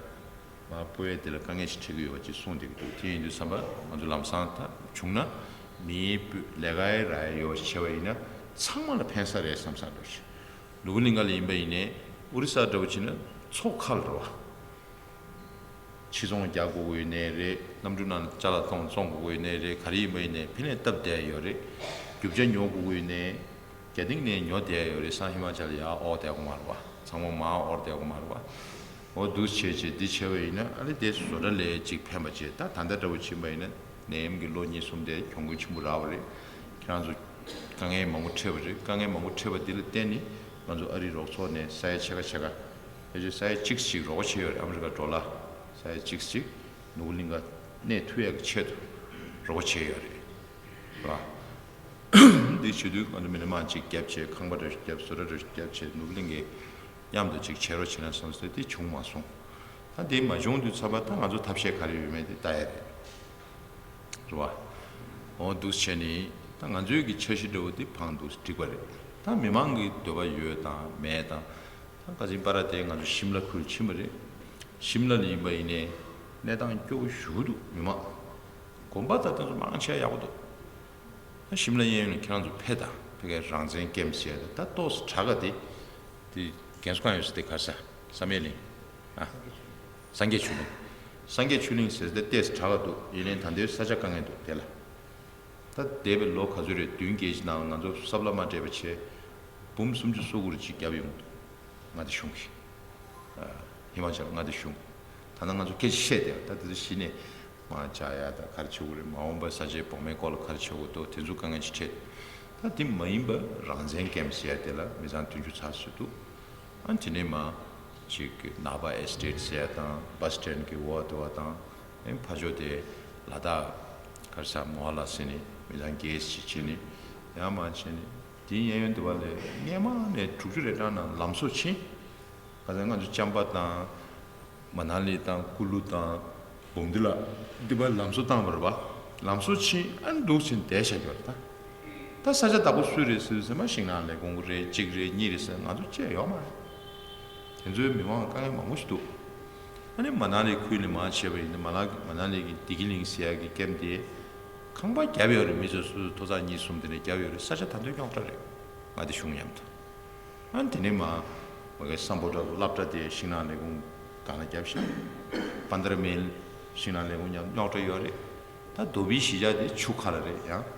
མར་སྤོ་ཡས་དེ་ལ་དཀའ་ངལ་ཞིག་འཕྲད་ཀྱི་ཡོད་པ་ཅིག་གསུངས་བསྡད་ཀྱི་འདུག་དེ་ཡིན་དུས་ཙམ་པ་ང་ཚོ་ལམ་སང་ད་བྱུང་ན་མིའི་སྤོས་ལས་ཀའི་ར་ཡ་ཡོད་བྱས་པ་ཡིན་ན་ཚང་མ་ལ་ཕན་ས་རེད་བསམ་ས་འདུག་ཞིག་ནོར་བུ་གླིང་ག་ལ་ཡིན་པ་ཡིན་ནའི་ཨོ་རི་ས་འདྲ་བོ་བྱས་ན་མཚོ་ཁ་ལ་རེད་བ། ཕྱི་ཚོང་རྒྱག་དགོས་ཀྱི་ཡོད་ནའི་རེད། གནམ་གྲུ་ནང་ལ་ཅ་ལག་བཙོང་བཙོང་དགོས་ཀྱི་ཡོད་ནའི་རེད། ག་རེ་ཡིན་པ་ཡིན་ནའི་ཕ་ནས་སྟབས་བདེ་ཡོད་རེད། རྒྱུ་ཆ་ཉོ་དགོས་ཀྱི་ཡོད་ནའི་རྒྱ་སྟེང་ནས་ཉོ་བསྡད་ཡོད་རེད། སང་ཧི་མ་ཅལ་ཡར་འོར་བསྡད་དགོས་མ་རེད་བ། ཚང་མ་མར་འོར་བསྡད་དགོས་མ་རེད་བ། འོ་འདུག་བྱས་བྱས་འདི་བྱས་པ་ཡིན་ན་ཨ་ནི་དེ་བཟོ་གྲྭ་ལ་ཅིག་ཕན་པ་བྱས། ད་ད་ལྟ་འདྲ་བོ་ཕྱིན་པ་ཡིན་ན་ནད་ཡམས་ཀྱི་ལོ་གཉིས་གསུམ་དེ་གྱོང་གུན་ཆེན་པོ་རག་པ་རེད། ཁྱེད་རང་ཚོ་དཀའ་ངལ་མང་པོ་འཕྲད་པ་རེད། དཀའ་ངལ་མང་པོ་འཕྲད་པ་འདི་ལ་བརྟེན་ནས་ང་ཚོ་ཨ་རིའི་རོགས་ཚོགས་ནས་ས་ཡ་ཕྱེད་ཀ་ཕྱེད་ཀ་ཕལ་ཆེར་ས་ཡ་གཅིག་ཅིག་རོགས་པ་བྱས་ཡོད་རེད། ཨ་མི་རི་ཀ་ཌོ་ལར་ས་ཡ་གཅིག་ཅིག་ནོར་བུ་གླིང་ག་གནས་ཐུབ་ཡག་གི་ཆེད་དུ་རོགས་པ་བྱས་ཡོད་རེད། ར། འདི་བྱེད་དུས་ང་ཚོ་མི་ནི་མང་ཅིག་བརྒྱབ་བྱས། ཁང་པ་འདྲ་ཞིག་བརྒྱབ། བཟོ་གྲྭ་འདྲ་ཞིག་བརྒྱབ་བྱས། ནོར་བུ་གླིང་གའི་མཉམ་དུ་ཅིག་བྱེད་རོགས་བྱེད་ན་བསམ་སྟེ་དེ་བྱུང་མ་སོང་། ད་དེ་མ་བྱུང་དུས་ཚོད་པ་ད་ང་ཚོ་ཐབས་ཤེས་ག་རེ་ཡོད་མེད་དེ་ལྟ་ཡ་རེད། རེད་བ། འོ་འདུག་བྱས་ནས་ད་ང་ཚོའི་གི་འཆར་གཞི་འདྲ་བོ་དེ་ཕངས་འདུག་འགྲིག་པ་རེད། ད་མི་མང་གི་འདོད་པ་ཡོད་དང་མེད་དང་། ད་ཁ་སང་པ་ར་དེ་ང་ཚོ་ཤིམ་ལ་ཁུལ་ཕྱིན་པ་རེད། ཤིམ་ལ་ལ་ཡིན་པ་ཡིན་ནའི་གནས་སྟངས་སྐྱོ་བོ་ཞེ་པོ་འདུག་མི་མང་། དགོན་པ་ད་དེ་ཚོ་མང་ཆེ་ཡག་པོ་འདུག་ད་ཤིམ་ལ་གཡས་གཡོན་ལ་ཁྱེད་རང་ཚོ་ཕེབས་དང་། ཕ་གིའི་རང་བཙན་ཀེམ་ཟེར་ཡ་དེ། ད་ཏོག་ཙམ་དྲག་ག་དེ། དེ་རྒན་གསོ་ཁང་ཡོད་ས་དེ་ག་རེ་ཟེར། བསམ་ཡས་གླིང་། ཨ། སངས་རྒྱས་ཆོས་གླིང་། སངས་རྒྱས་ཆོས་གླིང་ཟེར་ས་དེ་ཏོག་ཙམ་དྲག་ག་འདུག་ཡིན་ནའི་ད་ལྟའི་ས་ཆ་དཀའ་ངལ་འདུག་དེ་ལ། ད་འདས་པའི་ལོ་ག་ཚོད་རེད། བདུན་བརྒྱད་ཅིག་ནང་ང་ཚོ་སབ་ལ་མ་སྤྲད་པ་བྱས། འབུམ་སུམ་ཅུ་སོ་དགུ་རེ་ཅིག་བརྒྱབ་ཡོང་གི་འདུག་མངའ་སྡེ་གཞུང་གིས། ཨ། ཧི་མ་ཅལ་མངའ་སྡེ་གཞུང་། ད་ནང་ང་ཚོ་སྐད་ཆ་བཤད་བསྡད་པ། ད་དེ་ཚོ་གཞི་ནས་མར་བཅག་ཡ་ད་ག་རེ་བྱེད་དགོས་རེད། མ་འོངས་པར་ས་ཆའི་བོགས་མའི་སྐོར་ལ་ག་རེ་བྱེད་དགོས་འདུག་དེ་ཚོ་དཀའ་ངལ་ཅིག་འཕྲད། ད་དེ་མ་ཡིན་པ་རང་བཙན་ཀེམ་ཟེར་ཡ་དེ་ལ་མི་ཚང་བདུན་ཅུ་ཚར་ཙམ་འདུག་ཨ་དེ་ནས་མར་ཅིག་ནག་པ་ཨེ་སི་ཊེཊ་ཟེར་ཡ་དང་། བྷ་སི་སི་ཊེན་གྱི་འོག་དེ་བ་དང་། ཨེ་ཕར་ཕྱོགས་དེ་ལ་དྭགས་ག་རེ་ཟེར། མོ་ཧ་ལ་ཟེར་ནས་མི་ཚང་གེ་སི་ཅིག་བྱས་ནས་ཡར་མར་བྱས་ནས། དེའི་གཡས་གཡོན་དེ་བ་ལ་སྔས་མ་ནས་དྲུག་ཅུ་རེ་གྲངས་ནང་ལམ་བཟོ་ཕྱིན། ཁ་སང་ང་ཚོ་ཅམ་པ་དང་། མ་ན་ལི་དང་། ཀུ་ལུ་དང་། བོམ་དི་ལ། འདི་བ་ལམ་བཟོ་བཏང་བ་རེད་བ། ལམ་བཟོ་ཕྱིན། ཨ་ནི་འདུག་ཕྱིན་བསྡད་བཞག་གི་ཡོད་རེད་ད། ད་ ད་ས་ཆ་བདག་པོ་སུ་རེད་ཟེར་དུས་ཙམ་པ་ཤིང་ནགས་ལས་ཁུངས་རེད། གཅིག་རེད། གཉིས་རེད་ཟེར་ང་ཚོ་བཅས་ཡོད་མ་རེད། དེ་ཚོའི་མི་མང་དཀའ་ངལ་མང་པོ་ཞིག་འདུག་ཨ་ནི་མ་ན་ལི་ཁུལ་ནས་མར་བྱས་པ་ཡིན་ན། མ་ལ་མ་ན་ལི་གི་བདེ་སྐྱིད་གླིང་ཟེར་ཡག་གི་ཀེམ་དེ་ཁང་པ་བརྒྱབ་ཡོད་རེད། མི་ཚོས་སོ་སོ་ཐོག་ཚད་གཉིས་གསུམ་དེ་འདྲ་བརྒྱབ་ཡོད་རེད། ས་ཆ་ད་དུང་རྙོག་དྲ་རེད། ང་དེ་གཞུང་མཉམ་དུ། ཨ་ནི་དེ་ནས་མར་མ་གི་སམ་བྷོ་ཊ་སློབ་གྲྭ་དེ་ཤིང་ནགས་ལས་ཁུངས་སྒང་ལ་བརྒྱབ་ཤག་པན་དར་མིལ་ཤིང་ནགས་ལས་ཁུངས་མཉམ་རྙོག་དྲ་ཡོད་རེད། ད་དྷོ་བི་གཞིས་ཆགས་དེ་ཆུ་ཁ་ལ་རེད་ཡང་།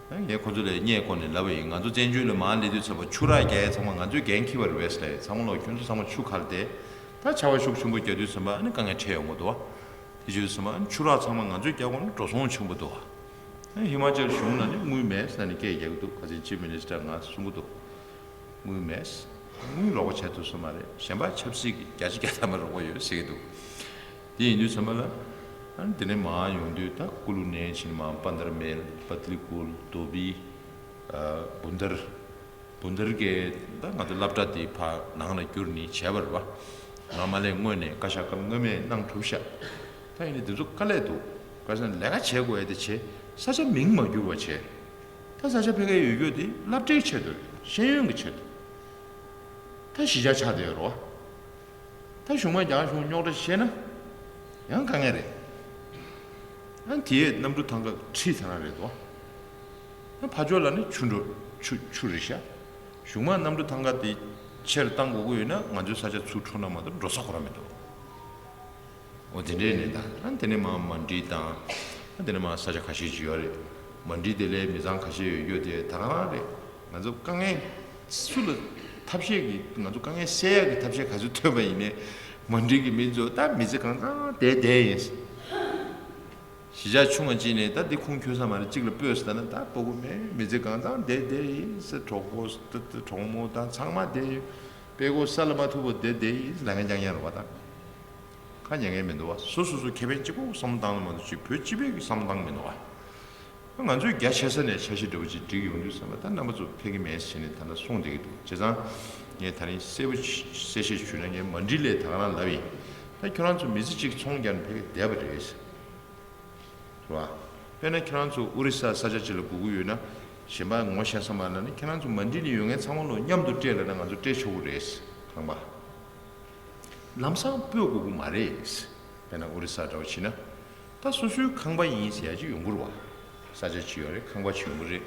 ཨ་ངས་ཁོ་ཚོ་ལ་བརྙས་བཀོད་ནས་ལབ་པ་ཡིན། ང་ཚོ་བཙན་བྱོལ་ལ་མར་སླེབས་དུས་ཙམ་པ་ཆུ་རགས་རྒྱག་ཡས་ཚང་མ་ང་ཚོས་འགན་འཁྱེར་བ་རེད་པས་ལབ་ཡས། ཚང་མ་ལོག་ཁྱོད་ཚོ་ཚང་མ་ཆུ་ཁ་ལ་བསྡད། ད་ཆར་པ་ཤུགས་ཆེན་པོ་རྒྱག་དུས་ཙམ་པ་ཨ་ནི་དཀའ་ངལ་འཕྲད་ཡོང་གི་འདུག་བ། དེ་བྱེད་དུས་ཙམ་པ་ཨ་ནི་ཆུ་རགས་ཚང་མ་ང་ཚོས་རྒྱག་དགོས་ན་འགྲོ་སོང་ཆེན་པོ་འདུག་བ། ཨ་ཧི་མ་ཅལ་གཞུང་ལ་ནི་དངུལ་མེད་ཟེར་ནས་སྐད་རྒྱག་གི་འདུག་ཁ་སང་ཅིབ་མི་ནི་སི་ཊར་ང་གསུང་གི་འདུག་དངུལ་མེད། དངུལ་རོགས་པ་བྱས་ཐུབ་སོང་མ་རེད། གཞན་པ་ཆབ་སྲིད་ཀྱི་བརྒྱ་ཆ་བརྒྱ་ཐམ་པ་རོགས་པ་ཡོད་ཟེར་གྱི་འདུག་དེ་ཡིན་དུས་ཙམ་པ་ལ། ཨ་ནི་དེ་ནས་མར་ཡོང་དུས་ད་ཀུ་ལུ་ནས་ཕྱིན་མར་པན་དར་མེལ། པ་ཏ་ལི་ཀུལ། དྷོ་བི། ཨ་བུན་དར། བུན་དར་གྱི་ད་ང་ཚོ་སློབ་གྲྭ་དེ་ཕར་ནང་ལ་བསྒྱུར་ནས་བྱས་པ་རེད་པ། ང་མ་སླེབས་སྔོན་ནས་བཀའ་ཤག་སྐབས་སྔོན་མས་གནང་གྲུབ་ཤག་ད་ཡིན་ནའི་དེ་ཚོ་དཀའ་ལས་འདུག་བཀའ་ཤག་ལས་ཀ་བྱེད་དགོས་ཡ་དེ་བྱས། ས་ཆ་མིང་མ་བསྒྱུར་བ་བྱས། ད་ས་ཆ་ཕ་གིར་ཡོད་རྒྱུ་དེ་སློབ་གྲྭའི་ཆེད་དུ་རེད། ཤེས་ཡོན་གྱི་ཆེད་དུ། ད་གཞིས་ཆགས་ཆགས་བསྡད་ཡོད་རེད་པ། ད་གཞུང་མ་རྒྱ་གཞུང་རྙོག་དྲ་བཤད་ན་ཡང་དཀའ་ངལ་རེད། ཨ་དེའི་གནམ་གྲུ་ཐང་ག་ཁྲི་ཐང་རེད་དོ། ཨ་ཕ་ཕྱོགས་ལ་ནི་ཆུ་འགྲོ་ཆུ་ཆུ་རེད་ཤག་གཞུང་མ་གནམ་གྲུ་ཐང་ག་དེ་ཆེར་བཏང་དགོས་ཀྱི་ཡོད་ན་ང་ཚོའི་ས་ཆ་ཚུར་འཕྲོ་ན་མ་གཏོགས་འགྲོ་ས་ཁོ་རང་མི་འདུག་འོ་དེ་འདྲས་ནས་ད་ཨ་དེ་ནས་མར་མན་ཌི་དང་། ཨ་དེ་ནས་མར་ས་ཆ་ཁ་ཤས་ཅིག་ཡོད་རེད། མན་ཌི་དེ་ལས་མི་ཚང་ཁ་ཤས་ཡོད་རྒྱུ་དེ་ད་ག་རང་རེད། ང་ཚོ་དཀའ་ངལ་སུ་ལ་ཐབས་ཤེས་ཀྱི་ང་ཚོ་དཀའ་ངལ་སེལ་ཡག་གི་ཐབས་ཤེས་ག་ཚོད་ཐོན་པ་ཡིན་ནའི་མན་ཌི་གི་མི་ཚོ་ད་མི་ཚེ་གང་ཚང་བསྡད་བསྡད་ཡིན། གཞིས་ཆགས་ཆུང་བ་གཅིག་ནས་ད་འདི་ཁུངས་འཁྱོལ་ས་མ་རེད། གཅིག་ལ་སྤོས་ཟེར་ད་ན་ད་སྤོ་གི་མེད། མི་ཚེ་གང་ཚང་བསྡད་བསྡད་ཡིན་ཟེར། གྲོགས་པོ་ད་ད་གྲོགས་མོ་དང་ཚང་མ་བསྡད་ཡོད། དཔེ་ཁོ་ས་ལ་མ་ཐུག་པ་བསྡད་བསྡད་ཡིན་ཟེར་ལབ་མཁན་རྐྱང་རྐྱང་རེད་པ། ད་ཁ་ཉན་མཁན་མི་འདུག་བ། སོ་སོ་སོ་ཁེ་ཕན་གཅིག་པོ་བསམ་བློ་བཏང་ན་མ་གཏོགས་ཅིག་བོད་སྤྱི་པའི་གི་བསམ་བློ་བཏང་མི་འདུག་བ། ང་ཚོས་རྒྱ་ཆེ་ས་ནས་འཆར་གཞི་འདྲ་བོ་ཅིག་སྒྲིག་ཡོང་དུས་ཙམ་པ་ད་རྣམ་པ་ཚོ་ཕེབས་ཀྱི་མེད་ཟེར་ནས་ད་ལྟ་གསུངས་བསྡད་ཀྱི་འདུག་བྱས་ཙང་ངས་ད་རིང་གསལ་པོ་གསལ་བཤད་ཞུས་ན། ངས་མན་ཌི་ལ་ད་ག་རང་ལབ་ཡིན། ད་ཁྱོད་རང་ཚོ་མི་ཚེ་གཅིག་ཚོང་རྒྱག་ནས་ཕེབས་ཀྱི་བསྡད་པ་རེད། རེད་བ། དཔེར་ན་ཁྱོད་རང་ཚོ་ཨོ་རི་ས་ས་ཆ་ཅིག་ལ་སྒུག་གི་ཡོད་ན། གཞན་པ་ངོ་ཤེས་ས་མ་ལ་ནི་ཁྱོད་རང་ཚོ་མན་ཌི་ལ་ཡོད་མཁན་ཚང་མ་ལོ་མཉམ་དུ་སྤྲད་ལབ་ན་ང་ཚོ་སྤྲད་ཆོག་གི་རེད། ཁང་པ། ལམ་སང་སྤོས་དགོས་ཀྱི་མ་རེད། དཔེར་ན་ཨོ་རི་ས་འདྲ་བོ་བྱས་ན། ད་སོ་སོའི་ཁང་པ་ཡིན་ཟེར་ཡ་ཅིག་ཡོང་གི་རེད་བ། ས་ཆ་ཅིག་ཡོད་རེད། ཁང་པ་ཅིག་ཡོང་གི་རེད།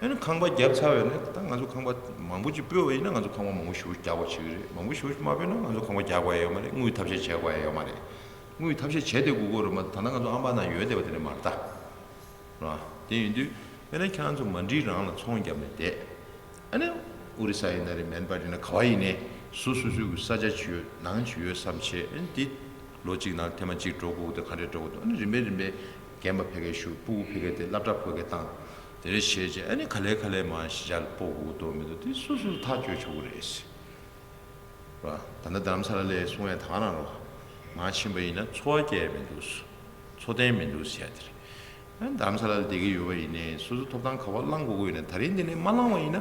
ཨ་ནི་ཁང་པ་བརྒྱབ་ཚར་བས་ན་ད་ང་ཚོ་ཁང་པ་མང་པོ་ཅིག་སྤོས་པ་ཡིན་ན་ང་ཚོ་ཁང་པ་མང་པོ་ཞེ་པོ་རྒྱག་པ་བྱེད་ཀྱི་རེད། མང་པོ་ཞེ་པོ་ཅིག་མ་སྤོས་ན་ང་ཚོ་ཁང་པ་རྒྱག་དགོས་ཡ་ཡོད་མ་རེད། དངུལ་ཐབས་ཤེས་བྱེད་དགོས་ཡ་ཡོད་མ་རེད། དངུལ་ཐབས་ཤེས་བྱས་ཏེ་སྒུག་དགོས་རེད་མ་གཏོགས་ད་ལྟ་ང་ཚོ་ཨམ་པ་ན་ཡོད་བསྡད་པ་དེ་འདྲ་མ་རེད་ད། ར། དེ་ཡིན་དུས་དཔེར་ན་ཁྱེད་རང་ཚོ་མན་ཌི་རང་ལ་ཚོང་བརྒྱབ་ནས་བསྡད། ཨ་ནི་ཨོ་རི་ས་ཡིན་ན་རེད། མེན་པ་ཡིན་ན་ག་བ་ཡིན་ནའི་སོ་སོ་སོའི་གི་ས་ཆ་ཅིག་ཡོད། ནང་ཅིག་ཡོད་བསམ་བྱས། ཨ་ནི་འདི་ལོ་གཅིག་ནང་ཐེངས་མ་གཅིག་འགྲོ་དགོས་འདུག་ག་འདྲས་འགྲོ་དགོས་འདུག་ཨ་ནི་རིམ་པས་རིམ་པས་རྒན་པ་ཕ་གིར་བཞུགས། སྤུ་གུ་ཕ་གིར་བསྡད། སློབ་གྲྭ་ཕ་གིར་བཏང་། དེ་འདྲས་བྱས་བྱས་ཨ་ནི་ག་ལེ་ག་ལེ་མར་གཞིས་ཆགས་ལ་སྤོ་དགོས་འདུག་མི་འདུག་དེ་སོ་སོ་ཐག་གཅོད་ཆོག་གི་རེད། ར། ད་ལྟ་རྡ་རམ་ས་ལ་ལ་གསུང་ཡ་ད་ག་རང་རོ། མར་ཕྱིན་པ་ཡིན་ན་འཚོ་བ་སྐྱེལ་ཡ་མི་འདུག་འཚོ་རྟེན་མི་འདུག་ཟེར་ཡ་དེ་རེད། ཨ་རྡ་རམ་ས་ལ་ལ་བསྡད་ཀྱི་ཡོད་པ་ཡིན་ནའི་སོ་སོ་ཐོབ་ཐང་ག་པར་བླང་དགོས་ཀྱི་ཡོད་ན། ད་རིང་འདི་ནས་མ་བླངས་པ་ཡིན་ན་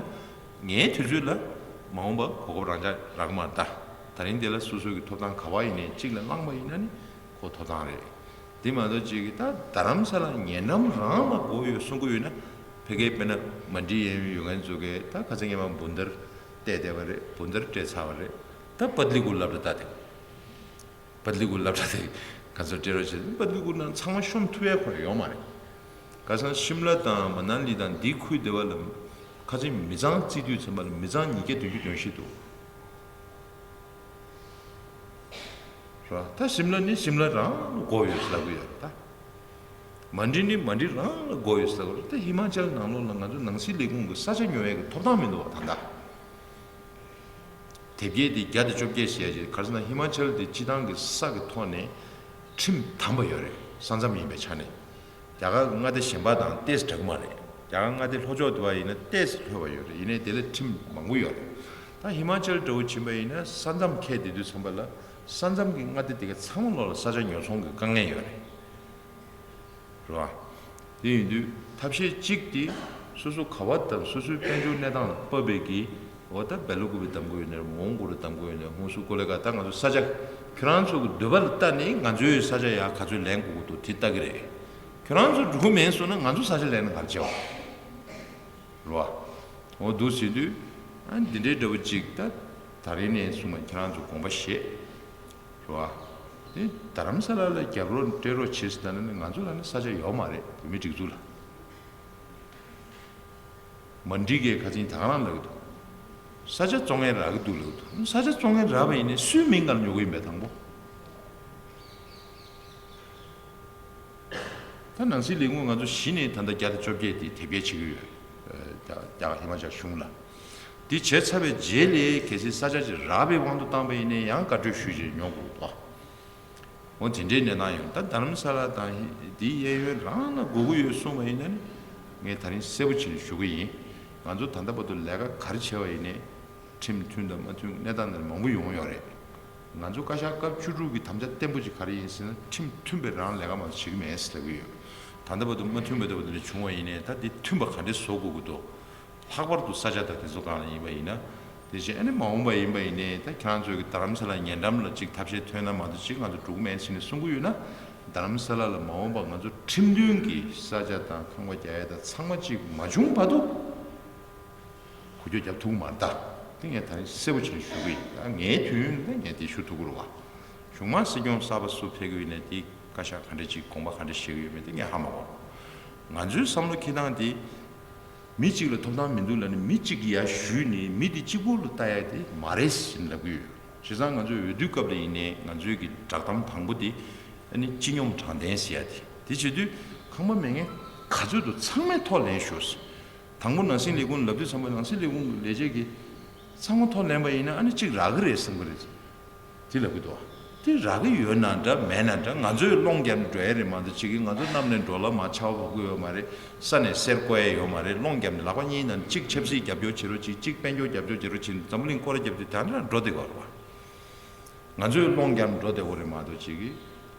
ངའི་དུས་ཚོད་ལ་མ་འོངས་པ་གོ་སྐབས་རང་འཇགས་རག་གི་མ་རེད་ད། ད་རིང་འདི་ལ་སོ་སོ་གི་ཐོབ་ཐང་ག་པར་ཡིན་ནའི་གཅིག་ལ་བླངས་པ་ཡིན་ན་ནི་ཁོ་ཐོབ་ཐང་རེད། དེ་མ་གཏོགས་ཅིག་གིས་ད་རྡ་རམ་ས་ལ་ཉེ་འགྲམ་རང་ལ་དགོས་ཡོད་གསུང་གི་ཡོད་ན། ཕ་གིར་དཔེར་ན་མན་ཌི་ཡན་ཡོད་མཁན་ཚོ་གིས་ད་ཁ་སང་ཉི་མ་བུན་དར་སྤྲད་བསྡད་པ་རེད། བུན་དར་སྤྲད་ཚར་བ་རེད། ད་པ་ཏ་ལི་ཀུལ་སློབ་གྲྭ་ལྟ་དེ། པ་ཏ་ལི་ཀུལ་སློབ་གྲྭ་དེ་ག་ཚོད་སྤྲད་རོགས་བྱེད། པ་ཏ་ལི་ཀུལ་ནང་ཚང་མ་ཤོམ་ཐུབ་ཡ་ཁོ་རང་ཡོད་མ་རེད། ཁ་སང་ཤིམ་ལ་དང་མ་ན་ལི་དང་འདི་ཁུལ་དེ་བ་ལ་ཁ་སང་མི་ཚང་བརྩི་དུས་ཙམ་པ་ལ་མི་ཚང་ཉིས་བརྒྱ་བདུན་ཅུ་དོན་བཞི་འདུག་ར། ད་ཤིམ་ལ་ནི་ཤིམ་ལ་རང་ལ་དགོས་ཡོད་ཟེར་ལབ་ཀྱི་ཡོད་རེད་ད། མན་ཌི་ནི་མན་ཌི་རང་ལ་དགོས་ཡོད་ཟེར་ལབ་ཀྱི་རེད། ད་ཧི་མ་ཅལ་ནང་ལོགས་ལ་ང་ཚོ་ནང་སྲིད་ལས་ཁུངས་ཀྱི་ས་ཆ་ཉོ་ཡས་ཀྱི་ཐོབ་ཐང་མི་འདུག་བ་ད་ལྟ། དེབ་སྐྱེལ་དེ་བརྒྱ་དང་བཅོ་བརྒྱད་ཟེར་ཡ་ཅིག་ག་རེ་ཟེར་ན་ཧི་མ་ཅལ་དེ་སྤྱི་བཏང་གི་ས་གི་ཐོག་ནས་ཁྲིམས་དམ་པ་ཡོད་རེད། ས་མཚམས་ཡིན་པའི་ཆ་ནས། རྒྱ་གར་གྱི་མངའ་སྡེ་གཞན་པ་དང་ཏོག་ཙམ་འདྲ་གི་མ་རེད། རྒྱ་གར་མངའ་སྡེ་ལྷོ་ཕྱོགས་དེ་བ་ཡིན་ན་ཏོག་ཙམ་ལྷོད་པ་ཡོད་རེད། ཡིན་ནའི་དེ་ལ་ཁྲིམས་མང་པོ་ཡོད་རེད། ད་ཧི་མ་ཅལ་འདྲ་བོ་ཕྱིན་པ་ཡིན་ན་ས་མཚམས་ཁེལ་བསྡད་དུས་ཙམ་པ་ལ་ས་མཚམས་ཀྱི་མངའ་སྡེ་དེ་ག་ཚང་མ་ལོག་ལ་ས་ཆ་ཉོ་ཚོང་གི་དཀའ་ངལ་ཡོད་རེད། རེད་བ། དེ་ཡིན་དུས་ཐབས་ཤེས་གཅིག་དེ་སོ་སོ་ག་བ་དང་སོ་སོའི་དཔལ་འབྱོར་གནས་སྟངས་ལ་དཔག་པའི་གི་འོ་ད་སྦེ་ལ་ཀུ་པེ་བདམས་དགོས་ཡོད་ནའི་མོན་གྷོ་རུ་བདམས་དགོས་ཡོད་ནའི་ཧུན་སུར་ཀོ་ལེ་ག་ད་ང་ཚོ་ས་ཆ་ཁྱོད་རང་ཚོ་གི་འདོད་པ་ལ་ལྟ་ནས་ང་ཚོའི་ས་ཆ་ཡ་ག་ཚོད་ལེན་དགོས་ཀྱི་འདུག་དེ་ལྟ་གི་རེད། ཁྱོད་རང་ཚོ་འགྲོ་གི་མེད་སོང་ན་ང་ཚོ་ས་ཆ་ལེན་ན་ག་རེ་བྱེད་བ། རེད་བ། འོ་འདུག་ཟེར་དུས། ཨ་འདི་འདྲའི་འདྲ་བོ་ཅིག་ད་ད་རིང་ནས་གསུངས་པ་ཁྱེད་རང་ཚོ་དགོངས་པ་བཞེས། རེད་བ། དེ་རྡ་རམ་ས་ལ་ལ་རྒྱབ་རོགས་སྤྲད་རོགས་བྱེད་ཟེར་ད་ནི་ང་ཚོ་ལ་ནི་ས་ཆ་ཡོད་མ་རེད། བོད་མི་སྒྲིག་འཛུགས་ལ། མ་འགྲིག་གི་ཁ་ཚིག་ད་ག་རང་ལབ་ཀྱི་འདུག་ས་ཆ་བཙོང་མཁན་རག་གི་འདུག་ལབ་ཀྱི་འདུག་ས་ཆ་བཙོང་མཁན་རག་པ་ཡིན་ནའི་སུའི་མིང་ངར་ཉོ་གི་ཡིན་པས་དང་པོ། ད་ནང་སྲིད་ལས་ཁུངས་ང་ཚོ་གཞི་ནས་ད་ལྟ་བརྒྱ་དང་བཅོ་བརྒྱད་དེ་དེབ་སྐྱེལ་བྱེད་ཀྱི་ཡོད། རྒྱ་རྒྱ་ཧི་མ་ཅལ་གཞུང་ལ། དེ་བྱས་ཚར་བའི་རྗེས་ལ་གལ་སྲིད་ས་ཆ་ཅིག་རག་པའི་དབང་དུ་བཏང་པ་ཡིན་ནའི་ཡང་བཀའ་འཁྲོལ་ཞུས་བྱས་ཉོ་དགོས་འདུག་འོ་དེ་འདྲའི་གནས་སྟངས་ཡོད། ད་རྡ་རམ་ས་ལ་དང་དེའི་གཡས་གཡོན་རང་ལ་དགོས་ཀྱི་ཡོད་གསུངས་པ་ཡིན་ན་ནི། ངས་ད་རིང་གསལ་པོ་བྱས་ནས་ཞུ་གི་ཡིན། ང་ཚོ་ད་ལྟ་བར་དུ་ལས་ཀ་ག་རེ་བྱས་པ་ཡིན་ནའི། ཁྲིམས་མཐུན་དང་མ་མཐུན་གནས་སྟངས་འདིར་མང་པོ་ཡོང་ཡོད་རེད། ང་ཚོ་བཀའ་ཤག་སྐབས་བཅུ་དྲུག་གི་དམ་བཅའ་བརྟན་པོ་ཅིག་ག་རེ་ཡིན་ཟེར་ན། ཁྲིམས་མཐུན་པའི་རང་ལས་ཀ་མ་གཏོགས་བྱེད་ཀྱི་མེད་ཟེར་ལབ་ཀྱི་ཡོད། ད་ལྟ་བར་དུ་མ་མཐུན་པ་འདྲ་བོ་འདི་འདྲ་བྱུང་བ་ཡིན་ནའི་ད་འདི་མཐུན་པ་ག་འདྲས་བཟོ་དགོས་ཀྱི་འདུག་ལྷག་པར་དུ་ས་ཆ་དང་དེ་ཚོ་སྒང་ལ་ཡིན་པ་ཡིན་ན། དེ་བཞིན་ཨ་ནི་མ་འོངས་པ་ཡིན་པ་ཡིན་ནའི་ད་ཁྱེད་རང་ཚོས་ཀྱི་རྡ་རམ་ས་ལ་ཉེ་འགྲམ་ལ་ཅིག་ཐབས་ཤེས་ཐོན་ན་མ་གཏོགས་ཅིག་ང་ཚོ་འགྲོ་གི་མེད་ཟེར་ནས་གསུང་གི་ཡོད་ན། རྡ་རམ་ས་ལ་ལ་མ་འོངས་པ་ང་ཚོ་ཁྲིམས་མཐུན་གྱི་ས་ཆ་དང་ཁང་པ་རྒྱག་ཡ་དང་ཚང་མ་ཅིག་མ་བྱུང་བར་དུ། འགུལ་སྐྱོད་རྒྱབ་ཐུབ་ཀྱི་མ་རེད་ད། དེ་ངས་ད་རིང་གསལ་པོ་བྱས་ནས་ཞུ་གི་ཡིན། ད་ངའི་དུས་ཡུན་ནང་ངས་དེ་ཞུ་ཐུབ་ཀྱི་རེད་བ། གཞུག་མ་སྲིད་སྐྱོང་གསར་པ་སུ་ཕེབས་ཀྱི་ཡོད་ནའི་དེ་བཀའ་ཤག་ག་འདྲ་ཅིག་དགོངས་པ་ག་འདྲ་བཞེས་ཀྱི་ཡོད་མེད་དེ་ངས་ཧ་མ་གོ། ང་ཚོའི་བསམ་བློ་འཁྱེར་སྟངས་དེ། མི་གཅིག་ལ་ཐོབ་ཐང་མི་འདུག་ལབ་ནས་མི་གཅིག་གི་ཡར་གཞུས་ནས་མི་དེ་གཅིག་པོ་ལ་ལྟ་ཡ་དེ་མ་རེད་ཟེར་ནས་ལབ་ཀྱི་ཡོད། བྱས་ཙང་ང་ཚོའི་འོས་བསྡུའི་སྐབས་ལ་ཡིན་ནའི་ང་ཚོའི་གི་བསྒྲགས་གཏམ་དང་པོ་དེ། ཨ་ནི་སྤྱི་སྙོམས་དྲང་བདེན་ཟེར་ཡ་དེ། དེ་བྱེད་དུས་ཁང་པ་མེད་མཁན་ག་ཚོད་འདུག་ཚང་མས་ཐོ་ལེན་ཤོག་ཟེར། དང་པོ་ནང་སྲིད་ལས་ཁུངས་ལབ་དུས་ཙམ་པ་ནང་སྲིད་ལས་ཁུངས་ཀྱི་ལས་བྱེད་ཀྱིས་ཚང་མ་ཐོ་ལེན་པ་ཡིན་ན་ཨ་ནི་གཅིག་རག་གི་རེད་བསམ་གི་རེད། དེ་ལབ་གི་འདུག་དེ་རག་གི་ཡོད་ན་འདྲ་མེད་ན་འདྲ་ང་ཚོས་སློང་བརྒྱབ་ནས་འགྲོ་ཡ་རེད་མ་གཏོགས་གཅིག་གིས་ང་ཚོ་གནམ་ནས་འགྲོ་ལ་མ་ཆར་པ་བབས་ཀྱི་ཡོད་མ་རེད། ས་ནས་གསེར་བརྐོ་ཡ་ཡོད་མ་རེད། སློང་བརྒྱབ་ནས་ལག་པ་གཉིས་ནང་གཅིག་ཆབ་སྲིད་རྒྱབ་སྐྱོར་བྱེད་རོགས་གྱིས། གཅིག་དཔལ་འབྱོར་རྒྱབ་སྐྱོར་བྱེད་རོགས་གྱིས། འཛམ་བུ་གླིང་སྐོར་ར་རྒྱབ་དུས་ད་འདྲ་འགྲོ་བསྡད་ཡོད་རེད་བ། ང་ཚོས་སློང་བརྒྱབ་འགྲོ་བདེ་བོ་རེད་མ་གཏོགས་གཅིག་གིས་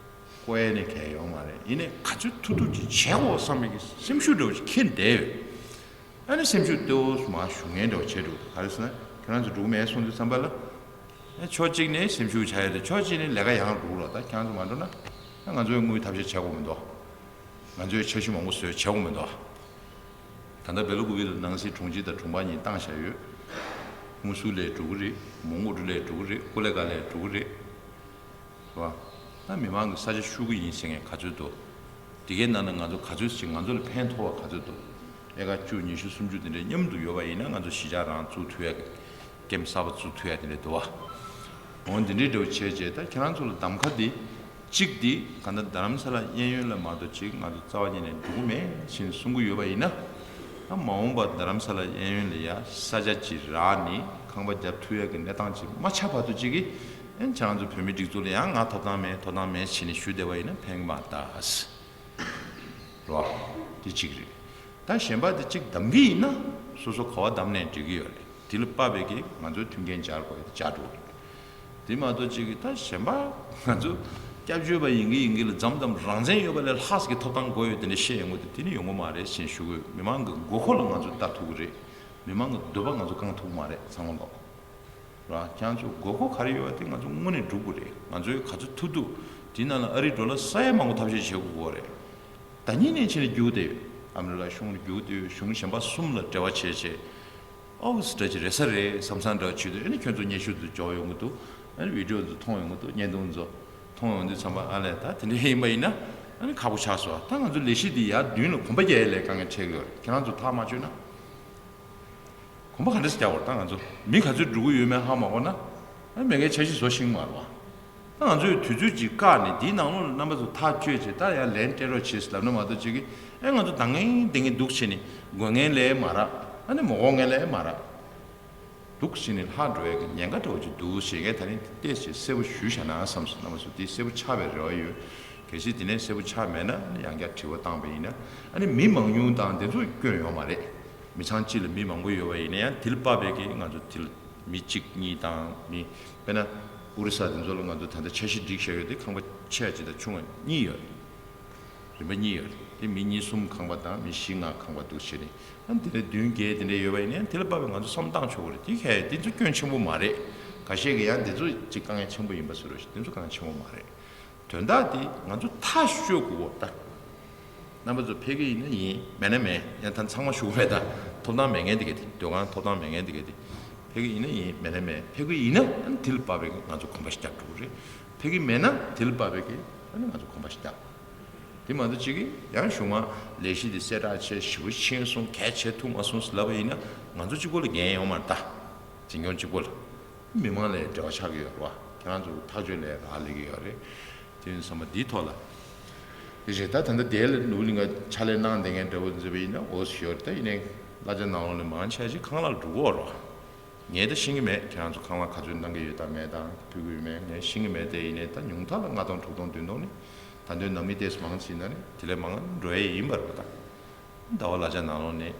བཀོལ་ནས་གལ་ཡོད་མ་རེད། ཡིན་ནའི་ག་ཚོད་ཐུབ་ཐུབ་ཅིག་བྱེད་དགོས་བསམ་པའི་གི་སེམས་ཤུགས་འདྲ་བོ་ཞིག་འཁྱེར་བསྡད་ཡོད། ཨ་ནི་སེམས་ཤུགས་སྟེར་འོ་མ་ཞུ་མཁན་འདྲ་བོ་བྱས་འདུག་ག་རེ་ཟེར་ན་ཁྱེད་རང་ཚོ་འགྲོ་གི་མེད་གསུངས་དུས་ཙམ་པ་ལ། ཨ་ཕྱོགས་གཅིག་ནས་སེམས་ཤུགས་ཆག་ཡོད་དེ་ཕྱོགས་གཅིག་ནས་ལས་ཀ་ཡང་འགྲུག་རོགས། ད་ཁྱེད་རང་ཚོ་མ་འགྲོ་ན། ཨ་ང་ཚོས་དངུལ་ཐབས་ཤེས་བྱེད་དགོས་མི་འདུག་ང་ཚོས་འཆར་གཞི་མང་པོ་བཟོས་བྱེད་དགོས་མི་འདུག་ད་ལྟ་བེ་ལ་ཀུ་པི་ལ་ནང་སྲིད་དྲུང་ཆེ་དང་དྲུང་འཕར་གཉིས་བཏང་བཞག་ཡོད། དངུལ་སུའུ་ལས་འགྲོ་གི་རེད། མོན་གྷོ་ལས་འགྲོ་གི་རེད། ཀུ་ལེ་གྷལ་ལས་འགྲོ་གི་རེད། རེད་བ། ད་མི་མང་གི་ས་ཆ་བཤུ་གི་ཡིན་ཟེར་མཁན་ག་ཚོད་འདུག་དེ་གའི་ནང་ན་ང་ཚོ་ག་ཚོད་ཅིག་ང་ཚོ་ལ་ཕན་ཐོགས་པ་ག་ཚོད་འདུག་ཨེ་ཀར་བཅུ་ཉི་ཤུ་སུམ་ཅུ་དེ་འདྲའི་མཉམ་དུ་ཡོད་པ་ཡིན་ན་ང་ཚོ་གཞིས་ཆགས་རང་བཙུགས་ཐུབ་ཡ་གི་ཀེམ་གསར་པ་བཙུགས་ཐུབ་ཡ་དེ་འདྲ་འདུག་བ། འོ་འདི་འདྲའི་འདྲ་བོ་བྱས་རྗེས་ད་ཁྱེད་རང་ཚོ་ལ་གདམ་ཁ་འདི། གཅིག་འདི་ག་ད་རྡ་རམ་ས་ལ་གཡས་གཡོན་ལ་མ་གཏོགས་གཅིག་ང་ཚོ་རྩ་བ་ཉིད་ནས་འགྲོ་གི་མེད་ཅེས་གསུང་གི་ཡོད་པ་ཡིན་ན། ད་མ་འོངས་པ་རྡ་རམ་ས་ལ་གཡས་གཡོན་ལ་ཡ་ས་ཆ་ཅིག་རག་ནས་ཁང་པ་རྒྱབ་ཐུབ་ཡ་གི་གནས་སྟངས་ཅིག་མ་ཆགས་བར་དུ་གཅིག་གིས་ཨེ་ཁྱེད་རང་ཚོ་བོད་མི་སྒྲིག་འཛུགས་ལ་ཡང་ང་ཐོབ་ཐང་མེད་ཐོབ་ཐང་མེད་བྱས་ནས་ཞུ་བསྡད་པ་ཡིན་ན་ཕན་གི་མ་རེད་ད། རེད་བ། དེ་གཅིག་རེད། ད་གཞན་པ་དེ་གཅིག་གདམ་གི་ཡིན་ན་སོ་སོ་ག་བ་བདམས་ནས་འགྲིག་གི་ཡོད་རེད། དེ་ལ་དཔག་པའི་གི་ང་ཚོའི་མཐུན་རྐྱེན་སྦྱར་དགོས་ཡོད་སྦྱར་འགྲོ་གི་རེད། དེ་མ་གཏོགས་གཅིག་གི་ད་གཞན་པ་ང་ཚོ་སྐྱབས་བཅོལ་བ་ཡིན་གི་ཡིན་གི་ལ་མཚམས་མཚམས་རང་བཙན་ཡོད་པ་ལས་ལྷག་ཙམ་གི་ཐོབ་ཐང་དགོས་ཡོད་དེ་འདྲ་བཤད་ཡོང་གི་འདུག་དེ་ནི་ཡོང་གི་མ་རེད་ཞེས་ཞུ་གི་ཡོད། མི་མང་གི་དགོས་མཁོ་ལ་ང་ཚོ་ལྟ་ཐུབ་གི་རེད། མི་མང་གི་འདོད་པ་ང་ཚོ་བསྐང་ཐུབ་གི་མ་རེད་ཚང་མ་ལོག་ར་ཁྱེད་ཚོ་དགོས་མཁོ་ག་རེ་ཡོད་པ་དེ་ང་ཚོ་དངོས་གནས་སྒྲུབ་དགོས་རེད། ང་ཚོས་ག་ཚོད་ཐུབ་ཐུབ་དེ་ནང་ལ་ཨ་རིའི་ཌོ་ལར་ས་ཡ་མང་པོ་ཐབས་ཤེས་བྱེད་དགོས་ཀྱི་རེད། ད་ཉིན་ནས་ཕྱིན་ནས་རྒྱུགས་བསྡད་ཡོད། ཨ་མི་རི་ཀ་གཞུང་ལ་རྒྱུགས་བསྡད་ཡོད། གཞུང་གཞན་པ་གསུམ་ལ་འབྲེལ་བ་བྱས་བྱས། ཨོ་སི་འདྲ་ཅིག་རེད་ས་རེད་བསམ་བསམ་འདྲ་བྱེད་དུས་ཨ་ནི་ཁྱོད་ཚོ་སྙན་ཞུ་དུ་འབྱོར་ཡོང་གི་འདུག་ཨ་ནི་བི་ཌི་ཡོ་ཚོ་མཐོང་ཡོང་གི་འདུག་བརྙན་ཐུང་ཚོ་མཐོང་ཡོང་དུས་ཙམ་པ་ཨ་ལས་ད་དེ་འདྲ་ཡིན་པ་ཡིན་ན་ཨ་ནི་ཁག་པོ་ཆགས་སོང་། ད་ང་ཚོ་ལས་གཞི་འདི་ཡར་མདུན་ལ་གོམ་པ་རྒྱག་ཡ་ལས་དཀའ་ངལ་འཕྲད་ཀྱི་ཡོད་རེད། ཁྱེད་རང་ཚོ་ཐག་མ་ཆོད་ན། གོམ་པ་ག་འདྲ་ཞིག་རྒྱག་དགོས་རེད། ད་ང་ཚོ་མི་ག་ཚོད་འགྲོ་གི་ཡོད་མེད་ཧ་མ་གོ་ན། ཨ་མེད་མཁན་འཆར་གཞི་བཟོ་ཤེས་ཀྱི་མ་རེད་བ། ད་ང་ཚོས་དུས་ཚོད་ཅིག་བཀག་ནས་འདིའི་ནང་ལོགས་ལ་རྣམ་པ་ཚོ་ཐག་གཅོད་བྱས་ད་ཡར་ལན་སྤྲད་རོགས་བྱེད་ཟེར་ལབ་ན་མ་གཏོགས་ཅིག་གིས་ཨེ་ང་ཚོ་འདང་ངེ་འདང་ངེ་འདུག་བྱས་ནས་དགོས་མཁན་ལས་མ་རག་ཨ་ནི་མ་དགོས་མཁན་ལས་མ་རག་འདུག་བྱས་ནས་ལྷག་འགྲོ་ཡ་གི་ཉེན་ཁ་འདྲ་བོ་ཅིག་འདུག་ཞེས་ངས་ད་རིང་ཏོག་ཙམ་གསལ་པོ་ཞུས་བཞག་ན་བསམ་སོང་། རྣམ་པ་ཚོ་འདི་གསལ་པོ་ཆགས་པའི་རེ་བ་ཡོད། གལ་སྲིད་དེ་ནས་གསལ་པོ་ཆགས་མེད་ན་ཡང་བསྐྱར་དྲི་བ་བཏང་པ་ཡིན་ན་ཨ་ནི་མི་མང་ཉུང་དང་དེ་ཚོ་སྐྱོན་ཡོད་མ་རེད། མི་ཚང་གཅིག་ལ་མི་མང་པོ་ཡོད་པ་ཡིན་ན་ཡང་དེ་ལ་དཔག་པའི་གི་ང་ཚོ་དེ་ལ་མི་གཅིག་གཉིས་དང་མི་དཔེར་ན་ཨོ་རི་ས་དེ་ཚོ་ལ་ང་ཚོ་ད་ལྟ་འཆར་གཞི་སྒྲིག་བཞག་ཡོད་དེ་ཁང་པ་ཆེ་བ་གཅིག་དང་ཆུང་བ་གཉིས་ཡོད་རེད། རིམ་པ་གཉིས་ཡོད་རེད། དེ་མི་གཉིས་གསུམ་ཁང་པ་དང་མི་བཞི་ལྔ་ཁང་པ་འདུག་བྱས་ནས་ཨ་དེ་ལ་བདུན་བརྒྱད་དེ་འདྲ་ཡོད་པ་ཡིན་ན་ཡང་དེ་ལ་དཔག་པའི་ང་ཚོ་བསམ་བཏང་ཆོག་གི་རེད། དེ་གས་དེ་ཚོ་སྐྱོན་ཆེན་པོ་མ་རེད། ཁ་ཤས་ཀྱིས་ཡང་དེ་ཚོ་གཅིག་དཀའ་ངལ་ཆེན་པོ་ཡིན་པ་བཟོ་རོགས་ཞེས་དེ་ཚོ་དཀའ་ངལ་ཆེན་པོ་མ་རེད། དོན་དག་དེ་ང་ཚོ་ཐག་གཅོད་དགོས་འོ་ད། རྣམ་པ་ཚོ་ཕེབས་ཀྱི་ཡིན་ན་ཡིན། མེད་ན་མེད། ཡང་ད་ཚང་མ་ཞུ་གི་མེད། ད་ཐོབ་ཐང་མེད་མཁན་དེ་ག་དེ། སྡོད་ཁང་ཐོབ་ཐང་མེད་མཁན་དེ་ག་དེ། ཕེབས་ཀྱི་ཡིན་ན་ཡིན། མེད་ན་མེད། ཕེབས་ཀྱི་ཡིན་ན་ཨ་ནི་དེ་ལ་བབས་པའི་ང་ཚོ་གོམ་པ་ཞིག་རྒྱག་འགྲོ་གི་རེད། ཕེབས་ཀྱི་མེད་ན་དེ་ལ་བབས་པའི་ཨ་ནི་ང་ཚོ་གོམ་པ་ཞིག་རྒྱག་དེ་མ་གཏོགས་གཅིག་གིས་ཡང་གཞུག་མ་ལས་གཞི་དེ་གསལ་བསྒྲགས་བྱས་ཞེ་པོ་ཕྱིན་སོང་། གལ་ཆེ་ཐུབ་མ་སོང་ཟེར་ལབ་པ་ཡིན་ན་ང་ཚོ་གཅིག་པོ་ལ་འགན་ཡོད་མ་རེད། ད་འཛིན་སྐྱོང་གཅིག་པོ་ལ། མི་མང་ལ་འབྲེལ་བ་ཆགས་ཀྱི་ཡོད་རེད་བ། ཁྱེད་རང་ཚོ་ཐག་གཅོད་ལས་རག་ལས་ཀྱི་ཡོད་རེད། དེ་ཡིན་ཙང་མ་འདིའི་ཐོག་ལ། དེ་རེད། ད་ད་ལྟ་དེ་ལ་ནུབ་གླིང་ག་ཕྱག་ལས་གནང་བསྡད་མཁན་འདྲ་བོ་མཛད་པ་ཡིན་ན་འོ་ཞོར་ད་ཡིན་ནའི་གླ་ཆ་ནང་ལོགས་ནས་མང་ཆེ་ཞིག་ཁང་གླར་འགྲོ་གི་ཡོད་རེད་བ། ངས་ད་ཤེས་ཀྱི་མེད། ཁྱེད་རང་ཚོ་ཁང་གླ་ག་ཚོད་གནང་གི་ཡོད་དམ་མེད་དང་ཕུལ་གྱི་ཡོད་མེད་ངས་ཤེས་ཀྱི་མེད། དེ་ཡིན་ནའི་ད་ཉུང་མཐའ་ལ་ལྔ་སྟོང་དྲུག་སྟོང་བདུན་སྟོང་ནི་ད་དུང་ནང་མི་ཏོག་ཙམ་མང་ཙམ་ཡིན་ན་ནི་དེ་ལས་མང་འགྲོ་ཡས་ཡིན་པ་རེད་བ། ད་ཟླ་བ་གླ་ཆ་ནང་ལོགས་ནས་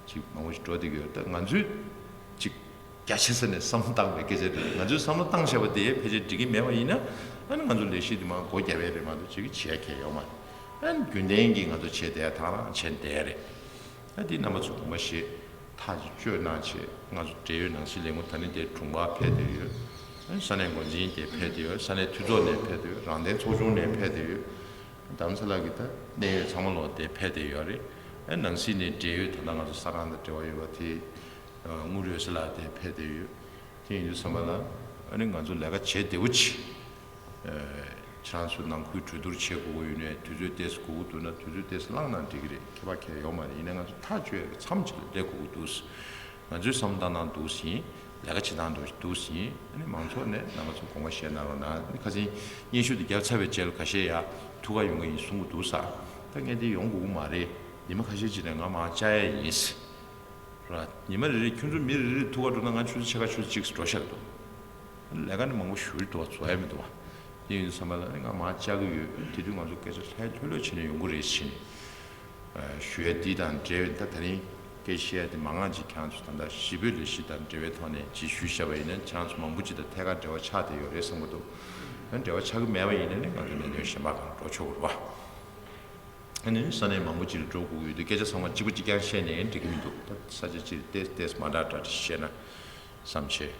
ཅིག་མང་པོ་ཞིག་འགྲོ་བསྡད་ཀྱི་ཡོད། ད་ང་ཚོས་ཅིག་རྒྱ་ཆེ་ས་ནས་བསམ་བློ་བཏང་བའི་སྐད་ཆ་རེད། ང་ཚོས་བསམ་བློ་བཏང་བྱས་པ་དེ་ཕལ་ཆེར་འགྲིག་གི་མེད་པ་ཡིན་ན་ཨ་ནི་ང་ཚོ་ལས་གཞི་དེ་མར་སྒོ་བརྒྱབ་ཡས་རེད་མ་གཏོགས་ཅིག་བྱེད་ཡ་གང་ཡང་ཡོད་མ་རེད། ཨ་ནི་རྒྱུན་ལྡན་གྱི་ང་ཚོ་བྱས་བསྡད་ཡ་དེ་རང་བྱས་བསྡད་ཡ་རེད། ཨ་འདི་རྣམ་པ་ཚོ་གོང་མ་ཞེས་ཐག་ཅིག་གཅོད་གནང་བྱས། ང་ཚོ་འབྲེལ་ཡོད་ནང་སྲིད་ལས་ཁུངས་ད་ནི་དེ་དྲུང་འཕར་ཕེབས་བསྡད་ཡོད། ཨ་ནི་ས་གནས་འགོ་འཛིན་དེ་ཕེབས་བསྡད་ཡོད། ས་གནས་འཐུས་ཚོགས་ནས་ཕེབས་བསྡད་ཡོད། རང་བདེན་ཚོགས་ཆུང་ནས་ཕེབས་བསྡད་ཡོད། རྡ་རམ་ས་ལ་གི་ད་གནད་ཡོད་ཚང་མ་ལོག་དེ་ཕེབས་བསྡད་ཡོད་རེད། ཨ་ནང་སྲིད་ནས་འབྲེལ་ཡོད་ད་ལྟ་ང་ཚོ་ས་ཁང་དང་འབྲེལ་བ་ཡོད་པ་དེ། དངུལ་ཡོད་ས་ལ་དེ་ཕེབས་བསྡད་ཡོད། དེ་ཡིན་དུས་ཙམ་པ་ལ་ཨ་ནི་ང་ཚོ་ལས་ཀ་བྱེད་བདེ་བོ་བྱེད། ཁྱེད་རང་ཚོ་ནང་ཁུལ་གྲོས་བསྡུར་བྱེད་དགོས་ཀྱི་ཡོད་ནའི་དུས་ཚོད་ཏོག་ཙམ་དགོས་ཀྱི་འདུག་ན་དུས་ཚོད་ཏོག་ཙམ་བླངས་ན་འགྲིག་གི་རེད། ཁྱད་པར་གང་ཡང་ཡོད་མ་རེད། ཡིན་ནའི་ང་ཚོ་ཐག་གཅོད་ཡག་གི་མཚམས་ཅིག་ལ་སླེབས་དགོས་ཀྱི་འདུག་ང་ཚོའི་བསམ་བློ་བཏང་སྟངས་འདུག་ཟིན། ལས་ཀ་བྱེད་སྟངས་འདུག་འདུག་ཟིན། ཨ་ནི་མང་ཚོགས་ནས་རྣམ་པ་ཚོ་དགོངས་པ་བཞེས་གནང་རོགས་གནང་། ཨ་ནི་ཁ་སང་སྙན་ཞུ་དེ་བརྒྱབ་ཚར་བའི་རྗེས་ལ་ཁ་ཤས་ཡ་ཐུགས་ཁག་ཡོང་གི་ཡིན་གསུང་གི་འདུག་ས། ད་ངས་འདི་ཡོང་དགོས་ཀྱི་མ་རེད། ཉི་མ་ཁ་ཤས་ཅིག་ནས་ང་མར་བཅར་ཡ་ཡིན། ར། ཉི་མ་རེ་རེ་ཁྱོད་ཚོ་མི་རེ་རེ་ཐུག་ག་འགྲོ་ན་ང་ཆུ་ཚོད་ཕྱེད་ཀ་ཆུ་ཚོད་གཅིག་འགྲོ་ཤག་འདུག་ལས་ཀ་ནི་མང་པོ་ཞེ་པོ་འདུག་བ། རྫོགས་ཡ་མི་འདུག་བ། དེ་ཡིན་དུས་ཙམ་པ་ལ་ང་མར་བཅར་གི་ཡོད། དེ་དུས་ང་ཚོ་སྐད་ཆ་ལྷོད་ལྷོད་བྱས་ནས་ཡོང་གི་རེད་ཟེར་ནས། ཨ། ཞུ་ཡ་འདི་དང་འབྲེལ་བའི་ད་ད་རིང་སྐད་ཆ་བཤད་ཡ་དེ་མང་ང་ཅིག་ཁྱེད་རང་ཚོ་ད་ལྟ་གཞིས་སྤོའི་ལས་གཞི་དང་འབྲེལ་བའི་ཐོག་ནས་ཅིག་ཞུས་བཞག་པ་ཡིན་ན་ཁྱེད་རང་ཚོ་མང་པོ་ཅིག་དང་ཐད་ཀར་འབྲེལ་བ་ཆགས་བསྡད་ཡོད་རེད་བསམ་གི་འདུག་ཡང་འབྲེལ་བ་ཆགས་ཀྱི་མེད་པ་ཡིན་ན་ནི་ང་ཚོ་གནད་དོན་གཞན་པ་གང་འགྲོ་ཆོག་གི་རེད་བ། ཨ་ནི་ས་གནས་མང་པོ་ཅིག་ལ་འགྲོ་དགོས་ཀྱི་ཡོད་དུས་སྐད་ཆ་ཚང་མ་གཅིག་པ་གཅིག་རྐྱང་བཤད་ནས་འགྲིག་གི་མི་འདུག་ད་ས་ཆ་གཅིག་ཏོག་ཙམ་ཏོག་ཙམ་མ་འདྲ་འདྲ་བཤད་ན་བསམ་བྱས།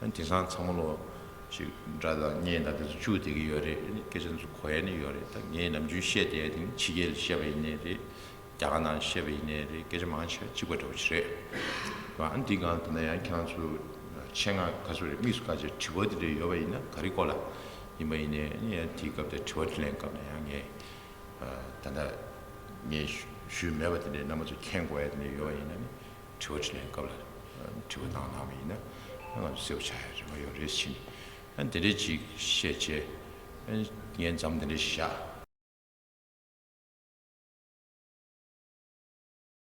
ཨ་ནི་དེང་སང་ཚང་མ་ལོ་ཅིག་དགྲ་དང་གཉེན་དང་དེ་ཚོ་བཅུག་བསྡད་ཀྱི་ཡོད་རེད། ཨ་ནི་སྐད་ཆ་དེ་ཚོ་གོ་ཡ་ནི་ཡོད་རེད། ད་ངས་ནམ་རྒྱུན་བཤད་བསྡད་ཡ་དེ་ནི་ཕྱི་རྒྱལ་ལ་བཤད་པ་ཡིན་ནའི་རེད། རྒྱ་གར་ནང་བཤད་པ་ཡིན་ནའི་རེད། སྐད་ཆ་མང་ཆེ་བ་གཅིག་པ་འདྲ་བོ་ཞིག་རེད། ཨ་ནི་འདི་སྒང་ད་ལྟ་ཡང་ཁྱེད་རང་ཚོ་ཆེད་མངགས་ག་ཚོད་རེད། དམིགས་སུ་བཀར་བྱས་དྲི་བ་དེ་འདྲ་ཡོད་པ་ཡིན་ན་ག་རེ་སྐོར་ལ་ཡིན་པ་ཡིན་ནའི་ཨ་ནི་ཡང་དེའི་སྐབས་དེ་དྲི་བ་དྲིས་ལན་སྐབས་ན་ཡང་ངས། ད་ལྟ་ངས་ཞུས་མེད་པ་དེ་འདྲའི་རྣམ་པ་ཚོ་མཁྱེན་དགོས་ཡ་དེ་འདྲ་ཡོད་པ་ཡིན་ན་ནི་དྲི་བ་དྲིས་ལན་སྐབས་ལ་དྲི་བ་བཏང་གནང་བ་ཡིན་ན་ང་ཚོ་གསལ་པོ་ཆགས་ཡ་རེ་བ་ཡོད་རེད་ཟེར་ནས། ཨ་དེ་འདྲའི་ཅིག་བཤད་བྱས། ཨ་ངས་མཚམས་དེ་འདྲ་བཞག